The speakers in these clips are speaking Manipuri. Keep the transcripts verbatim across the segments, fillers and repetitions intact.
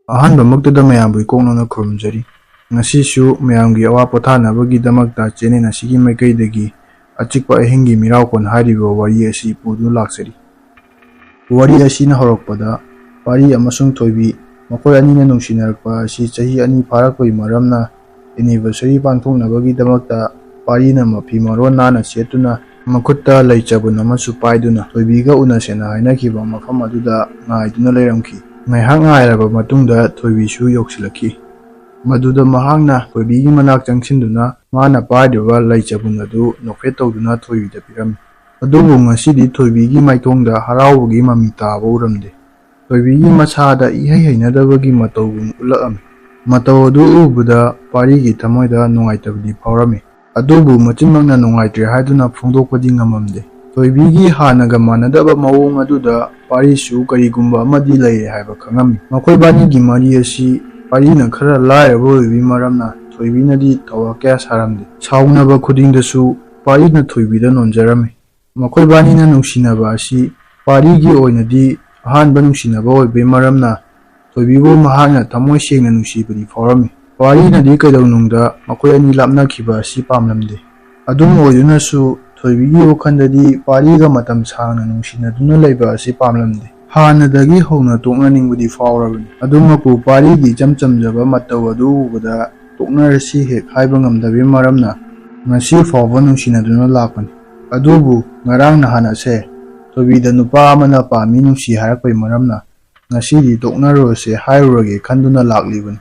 ꯑꯍꯥꯟꯕꯃꯛꯇꯗ ꯃꯌꯥꯝꯕꯨ ꯏꯀꯣꯛ ꯅꯧꯅ ꯈꯨꯔꯨꯝꯖꯔꯤ꯫ ꯉꯁꯤꯁꯨ ꯃꯌꯥꯝꯒꯤ ꯑꯋꯥ ꯄꯣꯊꯥꯅꯕꯒꯤꯗꯃꯛꯇ ꯆꯦꯅꯦꯜ ꯑꯁꯤꯒꯤ ꯃꯥꯏꯀꯩꯗꯒꯤ ꯑꯆꯤꯛꯄ ꯑꯍꯤꯡꯒꯤ ꯃꯤꯔꯥꯎꯈꯣꯟ ꯍꯥꯏꯔꯤꯕ ꯋꯥꯔꯤ ꯑꯁꯤ ꯄꯨꯗꯨꯅ ꯂꯥꯛꯆꯔꯤ꯫ ꯋꯥꯔꯤ ꯑꯁꯤꯅ ꯍꯧꯔꯛꯄꯗ, ꯄꯥꯔꯤ ꯑꯃꯁꯨꯡ ꯊꯣꯏꯕꯤ ꯃꯈꯣꯏ ꯑꯅꯤꯅ ꯅꯨꯡꯁꯤꯅꯔꯛꯄ ꯑꯁꯤ ꯆꯍꯤ ꯑꯅꯤ ꯐꯥꯔꯛꯄꯒꯤ ꯃꯔꯝꯅ, anniversary ꯄꯥꯡꯊꯣꯛꯅꯕꯒꯤꯗꯃꯛꯇ ꯄꯥꯔꯤꯅ ꯃꯐꯤ ꯃꯔꯣꯟ ꯅꯥꯟꯅ ꯁꯦꯠꯇꯨꯅ, ꯃꯈꯨꯠꯇ ꯂꯩ ꯆꯕꯨꯟ ꯑꯃꯁꯨ ꯄꯥꯏꯗꯨꯅ ꯊꯣꯏꯕꯤꯒ ꯎꯅꯁꯦꯅ ꯍꯥꯏꯅꯈꯤꯕ ꯃꯐꯝ ꯑꯗꯨꯗ ꯉꯥꯏꯗꯨꯅ ꯂꯩꯔꯝꯈꯤ꯫ ꯉꯥꯏꯍꯥꯛ ꯉꯥꯏꯔꯕ ꯃꯇꯨꯡꯗ ꯊꯣꯏꯕꯤꯁꯨ ꯌꯧꯁꯤꯜꯂꯛꯈꯤ꯫ ꯃꯗꯨꯗ ꯃꯍꯥꯛꯅ ꯊꯣꯏꯕꯤꯒꯤ ꯃꯅꯥꯛ ꯆꯪꯁꯤꯟꯗꯨꯅ ꯃꯥꯅ ꯄꯥꯏꯔꯤꯕ ꯂꯩ ꯆꯕꯨꯟ ꯑꯗꯨ ꯅꯣꯛꯐꯦꯠ ꯇꯧꯗꯨꯅ ꯊꯣꯏꯕꯤꯗ ꯄꯤꯔꯝꯃꯤ꯫ ꯑꯗꯨꯕꯨ ꯉꯁꯤꯗꯤ ꯊꯣꯏꯕꯤꯒꯤ ꯃꯥꯏꯊꯣꯡꯗ ꯍꯔꯥꯎꯕꯒꯤ ꯃꯃꯤ ꯇꯥꯕ ꯎꯔꯝꯗꯦ꯫ ꯊꯣꯏꯕꯤꯒꯤ ꯃꯁꯥꯗ ꯏꯍꯩ ꯍꯩꯅꯗꯕꯒꯤ ꯃꯇꯧꯒꯨꯝ ꯎꯠꯂꯛꯑꯝꯃꯤ꯫ ꯃꯇꯧ ꯑꯗꯨ ꯎꯕꯗ ꯄꯥꯔꯤꯒꯤ ꯊꯃꯣꯏꯗ ꯅꯨꯡꯉꯥꯏꯇꯕꯗꯤ ꯐꯥꯎꯔꯝꯃꯤ꯫ ꯑꯗꯨꯕꯨ ꯃꯆꯤꯟꯃꯛꯅ ꯅꯨꯡꯉꯥꯏꯇ꯭ꯔꯦ ꯍꯥꯏꯗꯨꯅ ꯐꯣꯡꯗꯣꯛꯄꯗꯤ ꯉꯝꯃꯝꯗꯦ꯫ ꯊꯣꯏꯕꯤꯒꯤ ꯍꯥꯟꯅꯒ ꯃꯥꯟꯅꯗꯕ ꯃꯑꯣꯡ ꯑꯗꯨꯗ ꯄꯥꯔꯤꯁꯨ ꯀꯔꯤꯒꯨꯝꯕ ꯑꯃꯗꯤ ꯂꯩꯔꯦ ꯍꯥꯏꯕ ꯈꯪꯉꯝꯃꯤ꯫ ꯃꯈꯣꯏꯕꯥꯅꯤꯒꯤ ꯃꯔꯤ ꯑꯁꯤ ꯄꯥꯔꯤꯅ ꯈꯔ ꯂꯥꯏꯔꯕ ꯑꯣꯏꯕꯒꯤ ꯃꯔꯝꯅ ꯊꯣꯏꯕꯤꯅꯗꯤ ꯊꯧꯋꯥ ꯀꯌꯥ ꯁꯥꯔꯝꯗꯦ꯫ ꯁꯥꯎꯅꯕ ꯈꯨꯗꯤꯡꯗꯁꯨ ꯄꯥꯔꯤꯅ ꯊꯣꯏꯕꯤꯗ ꯅꯣꯟꯖꯔꯝꯃꯤ꯫ ꯃꯈꯣꯏꯕꯥꯅꯤꯅ ꯅꯨꯡꯁꯤꯅꯕ ꯑꯁꯤ ꯄꯥꯔꯤꯒꯤ ꯑꯣꯏꯅꯗꯤ ꯑꯍꯥꯟꯕ ꯅꯨꯡꯁꯤꯅꯕ ꯑꯣꯏꯕꯒꯤ ꯃꯔꯝꯅ ꯊꯣꯏꯕꯤꯕꯨ ꯃꯍꯥꯛꯅ ꯊꯃꯣꯏ ꯁꯦꯡꯅ ꯅꯨꯡꯁꯤꯕꯗꯤ ꯐꯥꯎꯔꯝꯃꯤ꯫ ꯄꯥꯔꯤꯅꯗꯤ ꯀꯩꯗꯧꯅꯨꯡꯗ ꯃꯈꯣꯏ ꯑꯅꯤ ꯂꯥꯞꯅꯈꯤꯕ ꯑꯁꯤ ꯄꯥꯝꯂꯝꯗꯦ꯫ ꯑꯗꯨꯝ ꯑꯣꯏꯗꯨꯅꯁꯨ ꯊꯣꯏꯕꯤꯒꯤ ꯋꯥꯈꯜꯗꯗꯤ ꯄꯥꯔꯤꯒ ꯃꯇꯝ ꯁꯥꯡꯅ ꯅꯨꯡꯁꯤꯅꯗꯨꯅ ꯂꯩꯕ ꯑꯁꯤ ꯄꯥꯝꯂꯝꯗꯦ꯫ ꯍꯥꯟꯅꯗꯒꯤ ꯍꯧꯅ ꯇꯣꯛꯅꯅꯤꯡꯕꯗꯤ ꯐꯥꯎꯔꯕꯅꯤ꯫ ꯑꯗꯨꯃꯛꯄꯨ ꯄꯥꯔꯤꯒꯤ ꯏꯆꯝ ꯆꯝꯖꯕ ꯃꯇꯧ ꯑꯗꯨ ꯎꯕꯗ ꯇꯣꯛꯅꯔꯁꯤ ꯍꯦꯛ ꯍꯥꯏꯕ ꯉꯝꯗꯕꯒꯤ ꯃꯔꯝꯅ ꯉꯁꯤ ꯐꯥꯎꯕ ꯅꯨꯡꯁꯤꯅꯗꯨꯅ ꯂꯥꯛꯄꯅꯤ꯫ ꯑꯗꯨꯕꯨ ꯉꯔꯥꯡ ꯅꯍꯥꯟ ꯑꯁꯦ ꯊꯣꯏꯕꯤꯗ ꯅꯨꯄꯥ ꯑꯃꯅ ꯄꯥꯝꯃꯤ ꯅꯨꯡꯁꯤ ꯍꯥꯏꯔꯛꯄꯒꯤ ꯃꯔꯝꯅ ꯉꯁꯤꯗꯤ ꯇꯣꯛꯅꯔꯨꯔꯁꯦ ꯍꯥꯏꯔꯨꯔꯒꯦ ꯈꯟꯗꯨꯅ ꯂꯥꯛꯂꯤꯕꯅꯤ꯫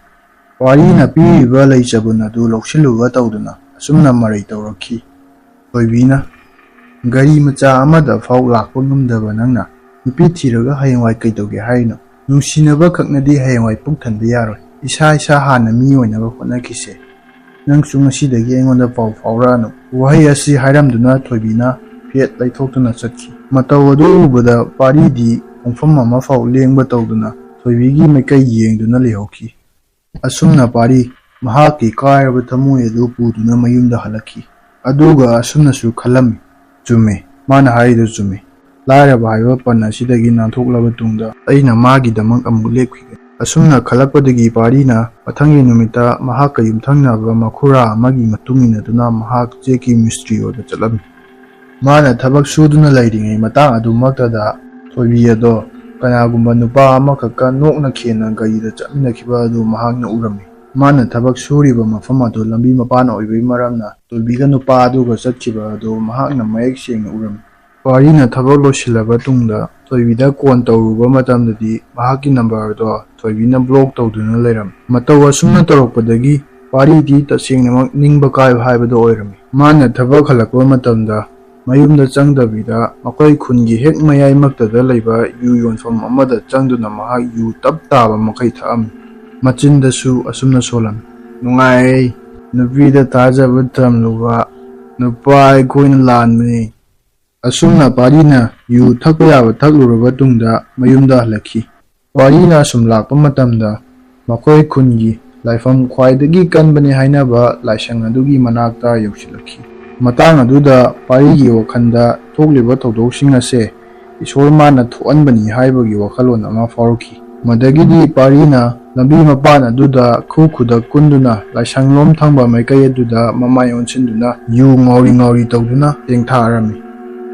ꯄꯥꯔꯤꯅ ꯄꯤꯔꯤꯕ ꯂꯩ ꯆꯕꯨꯟ ꯑꯗꯨ ꯂꯧꯁꯤꯜꯂꯨꯕ ꯇꯧꯗꯨꯅ ꯑꯁꯨꯝꯅ ꯃꯔꯩ ꯇꯧꯔꯛꯈꯤ꯫ ꯊꯣꯏꯕꯤꯅ, "ꯒꯥꯔꯤ ꯃꯆꯥ ꯑꯃꯗ ꯐꯥꯎ ꯂꯥꯛꯄ ꯉꯝꯗꯕ ꯅꯪꯅ ꯅꯨꯄꯤ ꯊꯤꯔꯒ ꯍꯌꯦꯡꯋꯥꯏ ꯀꯩꯗꯧꯒꯦ ꯍꯥꯏꯔꯤꯅꯣ? ꯅꯨꯡꯁꯤꯅꯕ ꯈꯛꯅꯗꯤ ꯍꯌꯦꯡꯋꯥꯏ ꯄꯨꯛ ꯊꯟꯕ ꯌꯥꯔꯣꯏ꯫ ꯏꯁꯥ ꯏꯁꯥ ꯍꯥꯟꯅ ꯃꯤ ꯑꯣꯏꯅꯕ ꯍꯣꯠꯅꯈꯤꯁꯦ꯫ ꯅꯪꯁꯨ ꯉꯁꯤꯗꯒꯤ ꯑꯩꯉꯣꯟꯗ ꯄꯥꯎ ꯐꯥꯎꯔꯛꯑꯅꯨ"꯫ ꯋꯥꯍꯩ ꯑꯁꯤ ꯍꯥꯏꯔꯝꯗꯨꯅ ꯊꯣꯏꯕꯤꯅ ꯐꯦꯠ ꯂꯩꯊꯣꯛꯇꯨꯅ ꯆꯠꯈꯤ꯫ ꯃꯇꯧ ꯑꯗꯨ ꯎꯕꯗ ꯄꯥꯔꯤꯗꯤ ꯈꯣꯡꯐꯝ ꯑꯃꯐꯥꯎ ꯂꯦꯡꯕ ꯇꯧꯗꯨꯅ ꯊꯣꯏꯕꯤꯒꯤ ꯃꯥꯏꯀꯩ ꯌꯦꯡꯗꯨꯅ ꯂꯩꯍꯧꯈꯤ꯫ ꯑꯁꯨꯝꯅ ꯄꯥꯔꯤ ꯃꯍꯥꯛꯀꯤ ꯀꯥꯏꯔꯕ ꯊꯃꯣꯏ ꯑꯗꯨ ꯄꯨꯗꯨꯅ ꯃꯌꯨꯝꯗ ꯍꯜꯂꯛꯈꯤ꯫ ꯑꯗꯨꯒ ꯑꯁꯨꯝꯅꯁꯨ ꯈꯜꯂꯝꯃꯤ, "ꯆꯨꯝꯃꯦ, ꯃꯥꯅ ꯍꯥꯏꯔꯤꯗꯨ ꯆꯨꯝꯃꯦ꯫ ꯂꯥꯏꯔꯕ ꯍꯥꯏꯕ ꯄꯟ ꯑꯁꯤꯗꯒꯤ ꯅꯥꯟꯊꯣꯛꯂꯕ ꯇꯨꯡꯗ ꯑꯩꯅ ꯃꯥꯒꯤꯗꯃꯛ ꯑꯃꯨꯛ ꯂꯦꯞꯈꯤꯒꯅꯤ"꯫ ꯑꯁꯨꯝꯅ ꯈꯜꯂꯛꯄꯗꯒꯤ ꯄꯥꯔꯤꯅ ꯃꯊꯪꯒꯤ ꯅꯨꯃꯤꯠꯇ ꯃꯍꯥꯛꯀ ꯌꯨꯝꯊꯪꯅꯕ ꯃꯈꯨꯔꯥ ꯑꯃꯒꯤ ꯃꯇꯨꯡ ꯏꯟꯅꯗꯨꯅ ꯃꯍꯥꯛ ꯆꯦꯛꯀꯤ ꯃꯤꯁꯇ꯭ꯔꯤ ꯑꯣꯏꯕ ꯆꯠꯂꯝꯃꯤ꯫ ꯃꯥꯅ ꯊꯕꯛ ꯁꯨꯗꯨꯅ ꯂꯩꯔꯤꯉꯩ ꯃꯇꯥꯡ ꯑꯗꯨꯃꯛꯇꯗ ꯊꯣꯏꯕꯤ ꯑꯗꯣ ꯀꯅꯥꯒꯨꯝꯕ ꯅꯨꯄꯥ ꯑꯃꯈꯛꯀ ꯅꯣꯛꯅ ꯈꯦꯟꯅ ꯒꯥꯔꯤꯗ ꯆꯠꯃꯤꯟꯅꯈꯤꯕ ꯑꯗꯨ ꯃꯍꯥꯛꯅ ꯎꯔꯝꯃꯤ꯫ ꯃꯥꯅ ꯊꯕꯛ ꯁꯨꯔꯤꯕ ꯃꯐꯝ ꯑꯗꯨ ꯂꯝꯕꯤ ꯃꯄꯥꯟ ꯑꯣꯏꯕꯒꯤ ꯃꯔꯝꯅ ꯊꯣꯏꯕꯤꯒ ꯅꯨꯄꯥ ꯑꯗꯨꯒ ꯆꯠꯈꯤꯕ ꯑꯗꯨ ꯃꯍꯥꯛꯅ ꯃꯌꯦꯛ ꯁꯦꯡꯅ ꯎꯔꯝꯃꯤ꯫ ꯄꯥꯔꯤꯅ ꯊꯕꯛ ꯂꯣꯏꯁꯤꯜꯂꯕ ꯇꯨꯡꯗ ꯊꯣꯏꯕꯤꯗ ꯀꯣꯟ ꯇꯧꯔꯨꯕ ꯃꯇꯝꯗꯗꯤ ꯃꯍꯥꯛꯀꯤ ꯅꯝꯕꯔꯗꯣ ꯊꯣꯏꯕꯤꯅ ꯕ꯭ꯂꯣꯛ ꯇꯧꯗꯨꯅ ꯂꯩꯔꯝꯃꯤ꯫ ꯃꯇꯧ ꯑꯁꯨꯝꯅ ꯇꯧꯔꯛꯄꯗꯒꯤ ꯄꯥꯔꯤꯗꯤ ꯇꯁꯦꯡꯅꯃꯛ ꯅꯤꯡꯕ ꯀꯥꯏꯕ ꯍꯥꯏꯕꯗꯣ ꯑꯣꯏꯔꯝꯃꯤ꯫ ꯃꯥꯅ ꯊꯕꯛ ꯍꯜꯂꯛꯄ ꯃꯇꯝꯗ ꯃꯌꯨꯝꯗ ꯆꯪꯗꯕꯤꯗ ꯃꯈꯣꯏ ꯈꯨꯟꯒꯤ ꯍꯦꯛ ꯃꯌꯥꯏꯃꯛꯇꯗ ꯂꯩꯕ ꯌꯨ ꯌꯣꯟꯐꯝ ꯑꯃꯗ ꯆꯪꯗꯨꯅ ꯃꯍꯥꯛ ꯌꯨ ꯇꯞ ꯇꯥꯕ ꯃꯈꯩ ꯊꯛꯑꯝꯃꯤ꯫ ꯃꯆꯤꯟꯗꯁꯨ ꯑꯁꯨꯝꯅ ꯁꯣꯜꯂꯝꯃꯤ, "ꯅꯨꯡꯉꯥꯏ, ꯅꯨꯄꯤꯗ ꯊꯥꯖꯕ ꯊꯝꯂꯨꯕ, ꯅꯨꯄꯥ ꯑꯩꯈꯣꯏꯅ ꯂꯥꯟꯕꯅꯤ"꯫ ꯑꯁꯨꯝꯅ ꯄꯥꯔꯤꯅ ꯌꯨ ꯊꯛꯄ ꯌꯥꯕ ꯊꯛꯂꯨꯔꯕ ꯇꯨꯡꯗ ꯃꯌꯨꯝꯗ ꯍꯜꯂꯛꯈꯤ꯫ ꯄꯥꯔꯤꯅ ꯑꯁꯨꯝ ꯂꯥꯛꯄ ꯃꯇꯝꯗ ꯃꯈꯣꯏ ꯈꯨꯟꯒꯤ ꯂꯥꯏꯐꯝ ꯈ꯭ꯋꯥꯏꯗꯒꯤ ꯀꯟꯕꯅꯤ ꯍꯥꯏꯅꯕ ꯂꯥꯏꯁꯪ ꯑꯗꯨꯒꯤ ꯃꯅꯥꯛꯇ ꯌꯧꯁꯤꯜꯂꯛꯈꯤ꯫ ꯃꯇꯥꯡ ꯑꯗꯨꯗ ꯄꯥꯔꯤꯒꯤ ꯋꯥꯈꯜꯗ ꯊꯣꯛꯂꯤꯕ ꯊꯧꯗꯣꯛꯁꯤꯡ ꯑꯁꯦ ꯏꯁꯣꯔ ꯃꯥꯅ ꯊꯣꯛꯍꯟꯕꯅꯤ ꯍꯥꯏꯕꯒꯤ ꯋꯥꯈꯜꯂꯣꯟ ꯑꯃ ꯐꯥꯎꯔꯛꯈꯤ꯫ ꯃꯗꯒꯤꯗꯤ ꯄꯥꯔꯤꯅ ꯂꯝꯕꯤ ꯃꯄꯥꯟ ꯑꯗꯨꯗ ꯈꯨ ꯈꯨꯗꯛ ꯀꯨꯟꯗꯨꯅ ꯂꯥꯏꯁꯪꯂꯣꯝ ꯊꯪꯕ ꯃꯥꯏꯀꯩ ꯑꯗꯨꯗ ꯃꯃꯥꯏ ꯑꯣꯟꯁꯤꯟꯗꯨꯅ ꯌꯨ ꯉꯥꯎꯔꯤ ꯉꯥꯎꯔꯤ ꯇꯧꯗꯨꯅ ꯇꯦꯡꯊꯥꯔꯝꯃꯤ꯫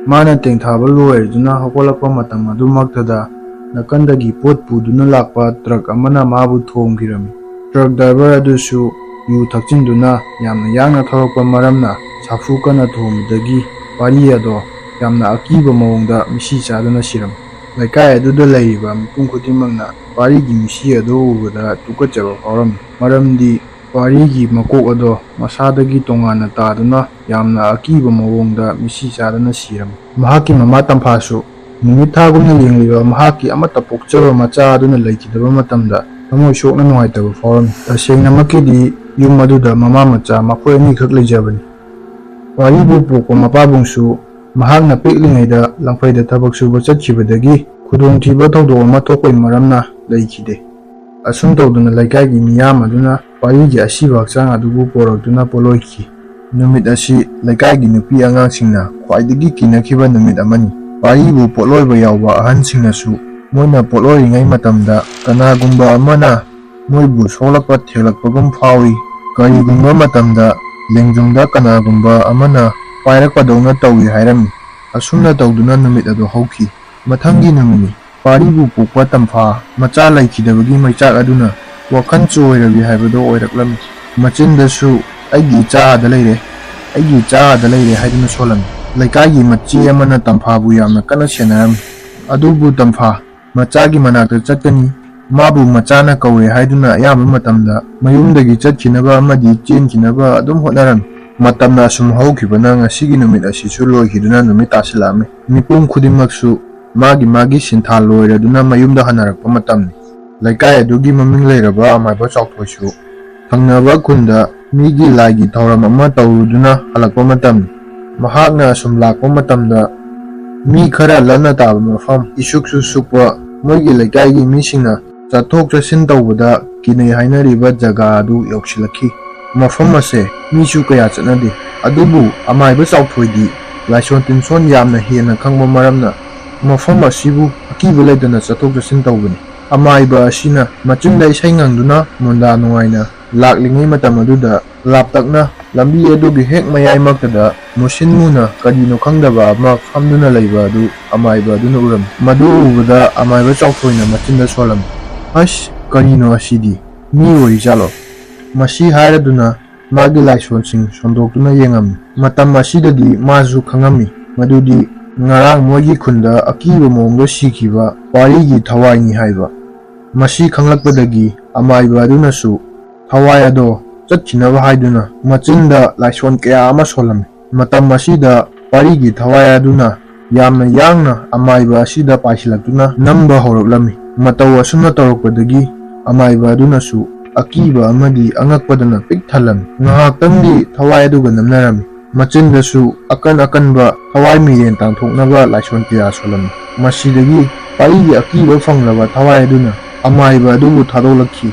ꯃꯥꯅ ꯇꯦꯡꯊꯥꯕ ꯂꯣꯏꯔꯗꯨꯅ ꯍꯧꯒꯠꯂꯛꯄ ꯃꯇꯝ ꯑꯗꯨꯃꯛꯇꯗ ꯅꯥꯀꯟꯗꯒꯤ ꯄꯣꯠ ꯄꯨꯗꯨꯅ ꯂꯥꯛꯄ ꯇ꯭ꯔꯛ ꯑꯃꯅ ꯃꯥꯕꯨ ꯊꯣꯝꯈꯤꯔꯝꯃꯤ꯫ ꯇ꯭ꯔꯛ ꯗ꯭ꯔꯥꯏꯚꯔ ꯑꯗꯨꯁꯨ ꯌꯨ ꯊꯛꯆꯤꯟꯗꯨꯅ ꯌꯥꯝꯅ ꯌꯥꯡꯅ ꯊꯧꯔꯛꯄ ꯃꯔꯝꯅ ꯁꯥꯐꯨ ꯀꯟꯅ ꯊꯣꯝꯕꯗꯒꯤ ꯄꯥꯔꯤ ꯑꯗꯣ ꯌꯥꯝꯅ ꯑꯀꯤꯕ ꯃꯑꯣꯡꯗ ꯃꯤꯁꯤ ꯆꯥꯗꯨꯅ ꯁꯤꯔꯝꯃꯤ꯫ ꯂꯩꯀꯥꯏ ꯑꯗꯨꯗ ꯂꯩꯔꯤꯕ ꯃꯤꯄꯨꯝ ꯈꯨꯗꯤꯡꯃꯛꯅ ꯄꯥꯔꯤꯒꯤ ꯃꯤꯁꯤ ꯑꯗꯨ ꯎꯕꯗ ꯇꯨꯀꯠꯆꯕ ꯐꯥꯎꯔꯝꯃꯤ, ꯃꯔꯝꯗꯤ ꯄꯥꯔꯤꯒꯤ ꯃꯀꯣꯛ ꯑꯗꯣ ꯃꯁꯥꯗꯒꯤ ꯇꯣꯉꯥꯟꯅ ꯇꯥꯗꯨꯅ ꯌꯥꯝꯅ ꯑꯀꯤꯕ ꯃꯑꯣꯡꯗ ꯃꯤꯁꯤ ꯆꯥꯗꯨꯅ ꯁꯤꯔꯝꯃꯤ꯫ ꯃꯍꯥꯛꯀꯤ ꯃꯃꯥ ꯇꯝꯐꯥꯁꯨ ꯅꯨꯃꯤꯠ ꯊꯥꯒꯨꯝꯅ ꯌꯦꯡꯂꯤꯕ ꯃꯍꯥꯛꯀꯤ ꯑꯃꯠꯇ ꯄꯣꯛꯆꯕ ꯃꯆꯥ ꯑꯗꯨꯅ ꯂꯩꯈꯤꯗꯕ ꯃꯇꯝꯗ ꯊꯃꯣꯏ ꯁꯣꯛꯅ ꯅꯨꯡꯉꯥꯏꯇꯕ ꯐꯥꯎꯔꯝꯃꯤ꯫ ꯇꯁꯦꯡꯅꯃꯛꯀꯤꯗꯤ ꯌꯨꯝ ꯑꯗꯨꯗ ꯃꯃꯥ ꯃꯆꯥ ꯃꯈꯣꯏ ꯑꯅꯤꯈꯛ ꯂꯩꯖꯕꯅꯤ꯫ ꯄꯥꯔꯤꯕꯨ ꯄꯣꯛꯄ ꯃꯄꯥꯕꯨꯡꯁꯨ ꯃꯍꯥꯛꯅ ꯄꯤꯛꯂꯤꯉꯩꯗ ꯂꯪꯐꯩꯗ ꯊꯕꯛ ꯁꯨꯕ ꯆꯠꯈꯤꯕꯗꯒꯤ ꯈꯨꯗꯣꯡꯊꯤꯕ ꯊꯧꯗꯣꯛ ꯑꯃ ꯊꯣꯛꯄꯒꯤ ꯃꯔꯝꯅ ꯂꯩꯈꯤꯗꯦ꯫ ꯑꯁꯨꯝ ꯇꯧꯗꯨꯅ ꯂꯩꯀꯥꯏꯒꯤ ꯃꯤꯌꯥꯝ ꯑꯗꯨꯅ ꯄꯥꯔꯤꯒꯤ ꯑꯁꯤꯕ ꯍꯛꯆꯥꯡ ꯑꯗꯨꯕꯨ ꯄꯣꯔꯛꯇꯨꯅ ꯄꯣꯠꯂꯣꯏꯈꯤ꯫ ꯅꯨꯃꯤꯠ ꯑꯁꯤ ꯂꯩꯀꯥꯏꯒꯤ ꯅꯨꯄꯤ ꯑꯉꯥꯡꯁꯤꯡꯅ ꯈ꯭ꯋꯥꯏꯗꯒꯤ ꯀꯤꯅꯈꯤꯕ ꯅꯨꯃꯤꯠ ꯑꯃꯅꯤ꯫ ꯄꯥꯔꯤꯕꯨ ꯄꯣꯠꯂꯣꯏꯕ ꯌꯥꯎꯕ ꯑꯍꯟꯁꯤꯡꯅꯁꯨ ꯃꯣꯏꯅ ꯄꯣꯠꯂꯣꯏꯔꯤꯉꯩ ꯃꯇꯝꯗ ꯀꯅꯥꯒꯨꯝꯕ ꯑꯃꯅ ꯃꯣꯏꯕꯨ ꯁꯣꯛꯂꯛꯄ ꯊꯦꯡꯂꯛꯄꯒꯨꯝ ꯐꯥꯎꯏ꯫ ꯀꯔꯤꯒꯨꯝꯕ ꯃꯇꯝꯗ ꯂꯦꯡꯖꯨꯝꯗ ꯀꯅꯥꯒꯨꯝꯕ ꯑꯃꯅ ꯄꯥꯏꯔꯛꯄꯗꯧꯅ ꯇꯧꯏ ꯍꯥꯏꯔꯝꯃꯤ꯫ ꯑꯁꯨꯝꯅ ꯇꯧꯗꯨꯅ ꯅꯨꯃꯤꯠ ꯑꯗꯨ ꯍꯧꯈꯤ꯫ ꯃꯊꯪꯒꯤ ꯅꯨꯃꯤꯠꯅꯤ꯫ ꯄꯥꯔꯤꯕꯨ ꯄꯣꯛꯄ ꯇꯝꯐꯥ ꯃꯆꯥ ꯂꯩꯈꯤꯗꯕꯒꯤ ꯃꯩꯆꯥꯛ ꯑꯗꯨꯅ ꯋꯥꯈꯜ ꯆꯣꯏꯔꯕꯤ ꯍꯥꯏꯕꯗꯨ ꯑꯣꯏꯔꯛꯂꯝꯃꯤ꯫ ꯃꯆꯤꯟꯗꯁꯨ "ꯑꯩꯒꯤ ꯏꯆꯥ ꯑꯥꯗ ꯂꯩꯔꯦ, ꯑꯩꯒꯤ ꯏꯆꯥ ꯑꯥꯗ ꯂꯩꯔꯦ" ꯍꯥꯏꯗꯨꯅ ꯁꯣꯜꯂꯝꯃꯤ꯫ ꯂꯩꯀꯥꯏꯒꯤ ꯃꯆꯦ ꯑꯃꯅ ꯇꯝꯐꯥꯕꯨ ꯌꯥꯝꯅ ꯀꯟꯅ ꯁꯦꯟꯅꯔꯝꯃꯤ꯫ "ꯑꯗꯨꯕꯨ ꯇꯝꯐꯥ, ꯃꯆꯥꯒꯤ ꯃꯅꯥꯛꯇ ꯆꯠꯀꯅꯤ, ꯃꯥꯕꯨ ꯃꯆꯥꯅ ꯀꯧꯔꯦ" ꯍꯥꯏꯗꯨꯅ ꯑꯌꯥꯝꯕ ꯃꯇꯝꯗ ꯃꯌꯨꯝꯗꯒꯤ ꯆꯠꯈꯤꯅꯕ ꯑꯃꯗꯤ ꯆꯦꯟꯈꯤꯅꯕ ꯑꯗꯨꯝ ꯍꯣꯠꯅꯔꯝꯃꯤ꯫ ꯃꯇꯝꯅ ꯑꯁꯨꯝ ꯍꯧꯈꯤꯕꯅ ꯉꯁꯤꯒꯤ ꯅꯨꯃꯤꯠ ꯑꯁꯤꯁꯨ ꯂꯣꯏꯈꯤꯗꯨꯅ ꯅꯨꯃꯤꯠ ꯇꯥꯁꯤꯜꯂꯛꯑꯝꯃꯤ꯫ ꯃꯤꯄꯨꯝ ꯈꯨꯗꯤꯡꯃꯛꯁꯨ ꯃꯥꯒꯤ ꯃꯥꯒꯤ ꯁꯤꯟꯊꯥ ꯂꯣꯏꯔꯗꯨꯅ ꯃꯌꯨꯝꯗ ꯍꯟꯅꯔꯛꯄ ꯃꯇꯝꯅꯤ꯫ ꯂꯩꯀꯥꯏ ꯑꯗꯨꯒꯤ ꯃꯃꯤꯡ ꯂꯩꯔꯕ ꯑꯃꯥꯏꯕ ꯆꯥꯎꯊꯣꯏꯁꯨ ꯊꯪꯅꯕ ꯈꯨꯟꯗ ꯃꯤꯒꯤ ꯂꯥꯏꯒꯤ ꯊꯧꯔꯝ ꯑꯃ ꯇꯧꯔꯨꯗꯨꯅ ꯍꯜꯂꯛꯄ ꯃꯇꯝꯅꯤ꯫ ꯃꯍꯥꯛꯅ ꯑꯁꯨꯝ ꯂꯥꯛꯄ ꯃꯇꯝꯗ ꯃꯤ ꯈꯔ ꯂꯟꯅ ꯇꯥꯕ ꯃꯐꯝ, ꯏꯁꯨꯛꯁꯨ ꯁꯨꯛꯄ, ꯃꯣꯏꯒꯤ ꯂꯩꯀꯥꯏꯒꯤ ꯃꯤꯁꯤꯡꯅ ꯆꯠꯊꯣꯛ ꯆꯠꯁꯤꯟ ꯇꯧꯕꯗ ꯀꯤꯅꯩ ꯍꯥꯏꯅꯔꯤꯕ ꯖꯒꯥ ꯑꯗꯨ ꯌꯧꯁꯤꯜꯂꯛꯈꯤ꯫ ꯃꯐꯝ ꯑꯁꯦ ꯃꯤꯁꯨ ꯀꯌꯥ ꯆꯠꯅꯗꯦ꯫ ꯑꯗꯨꯕꯨ ꯑꯃꯥꯏꯕ ꯆꯥꯎꯊꯣꯏꯗꯤ ꯂꯥꯏꯁꯣꯟ ꯇꯤꯟꯁꯣꯟ ꯌꯥꯝꯅ ꯍꯦꯟꯅ ꯈꯪꯕ ꯃꯔꯝꯅ ꯃꯐꯝ ꯑꯁꯤꯕꯨ ꯑꯀꯤꯕ ꯂꯩꯇꯅ ꯆꯠꯊꯣꯛ ꯆꯠꯁꯤꯟ ꯇꯧꯕꯅꯤ꯫ ꯑꯃꯥꯏꯕ ꯑꯁꯤꯅ ꯃꯆꯤꯟꯗ ꯏꯁꯩ ꯉꯪꯗꯨꯅ ꯃꯨꯟꯗꯥ ꯅꯨꯡꯉꯥꯏꯅ ꯂꯥꯛꯂꯤꯉꯩ ꯃꯇꯝ ꯑꯗꯨꯗ ꯂꯥꯞꯇꯛꯅ ꯂꯝꯕꯤ ꯑꯗꯨꯒꯤ ꯍꯦꯛ ꯃꯌꯥꯏꯃꯛꯇꯗ ꯃꯨꯁꯤꯟ ꯃꯨꯅ ꯀꯔꯤꯅꯣ ꯈꯪꯗꯕ ꯑꯃ ꯐꯝꯗꯨꯅ ꯂꯩꯕ ꯑꯗꯨ ꯑꯃꯥꯏꯕ ꯑꯗꯨꯅ ꯎꯔꯝꯃꯤ꯫ ꯃꯗꯨ ꯎꯕꯗ ꯑꯃꯥꯏꯕ ꯆꯥꯎꯊꯣꯏꯅ ꯃꯆꯤꯟꯗ ꯁꯣꯜꯂꯝꯃꯤ꯫ "ꯑꯁ, ꯀꯔꯤꯅꯣ ꯑꯁꯤꯗꯤ? ꯃꯤ ꯑꯣꯏꯔꯤꯖꯥꯠꯂꯣ?" ꯃꯁꯤ ꯍꯥꯏꯔꯗꯨꯅ ꯃꯥꯒꯤ ꯂꯥꯏꯁꯣꯟꯁꯤꯡ ꯁꯣꯟꯗꯣꯛꯇꯨꯅ ꯌꯦꯡꯉꯝꯃꯤ꯫ ꯃꯇꯝ ꯑꯁꯤꯗꯗꯤ ꯃꯥꯁꯨ ꯈꯪꯉꯝꯃꯤ ꯃꯗꯨꯗꯤ ꯉꯔꯥꯡ ꯃꯣꯏꯒꯤ ꯈꯨꯟꯗ ꯑꯀꯤꯕ ꯃꯑꯣꯡꯗ ꯁꯤꯈꯤꯕ ꯋꯥꯔꯤꯒꯤ ꯊꯋꯥꯏꯅꯤ ꯍꯥꯏꯕ꯫ ꯃꯁꯤ ꯈꯪꯂꯛꯄꯗꯒꯤ ꯑꯃꯥꯏꯕ ꯑꯗꯨꯅꯁꯨ ꯊꯋꯥꯏ ꯑꯗꯣ ꯆꯠꯈꯤꯅꯕ ꯍꯥꯏꯗꯨꯅ ꯃꯆꯤꯟꯗ ꯂꯥꯏꯁꯣꯟ ꯀꯌꯥ ꯑꯃ ꯁꯣꯜꯂꯝꯃꯤ꯫ ꯃꯇꯝ ꯑꯁꯤꯗ ꯋꯥꯔꯤꯒꯤ ꯊꯋꯥꯏ ꯑꯗꯨꯅ ꯌꯥꯝꯅ ꯌꯥꯡꯅ ꯑꯃꯥꯏꯕ ꯑꯁꯤꯗ ꯄꯥꯏꯁꯤꯜꯂꯛꯇꯨꯅ ꯅꯝꯕ ꯍꯧꯔꯛꯂꯝꯃꯤ꯫ ꯃꯇꯧ ꯑꯁꯨꯝꯅ ꯇꯧꯔꯛꯄꯗꯒꯤ ꯑꯃꯥꯏꯕ ꯑꯗꯨꯅꯁꯨ ꯑꯀꯤꯕ ꯑꯃꯗꯤ ꯑꯉꯛꯄꯗꯅ ꯄꯤꯛ ꯊꯜꯂꯝꯃꯤ꯫ ꯉꯥꯏꯍꯥꯛꯇꯪꯗꯤ ꯊꯋꯥꯏ ꯑꯗꯨꯒ ꯅꯝꯅꯔꯝꯃꯤ꯫ ꯃꯆꯤꯟꯗꯁꯨ ꯑꯀꯟ ꯑꯀꯟꯕ ꯊꯋꯥꯏ ꯃꯤꯔꯦꯟ ꯇꯥꯟꯊꯣꯛꯅꯕ ꯂꯥꯏꯁꯣꯟ ꯀꯌꯥ ꯁꯣꯜꯂꯝꯃꯤ꯫ ꯃꯁꯤꯗꯒꯤ ꯄꯥꯔꯤꯒꯤ ꯑꯀꯤꯕ ꯐꯪꯂꯕ ꯊꯋꯥꯏ ꯑꯗꯨꯅ ꯑꯃꯥꯏꯕ ꯑꯗꯨꯕꯨ ꯊꯥꯗꯣꯛꯂꯛꯈꯤ꯫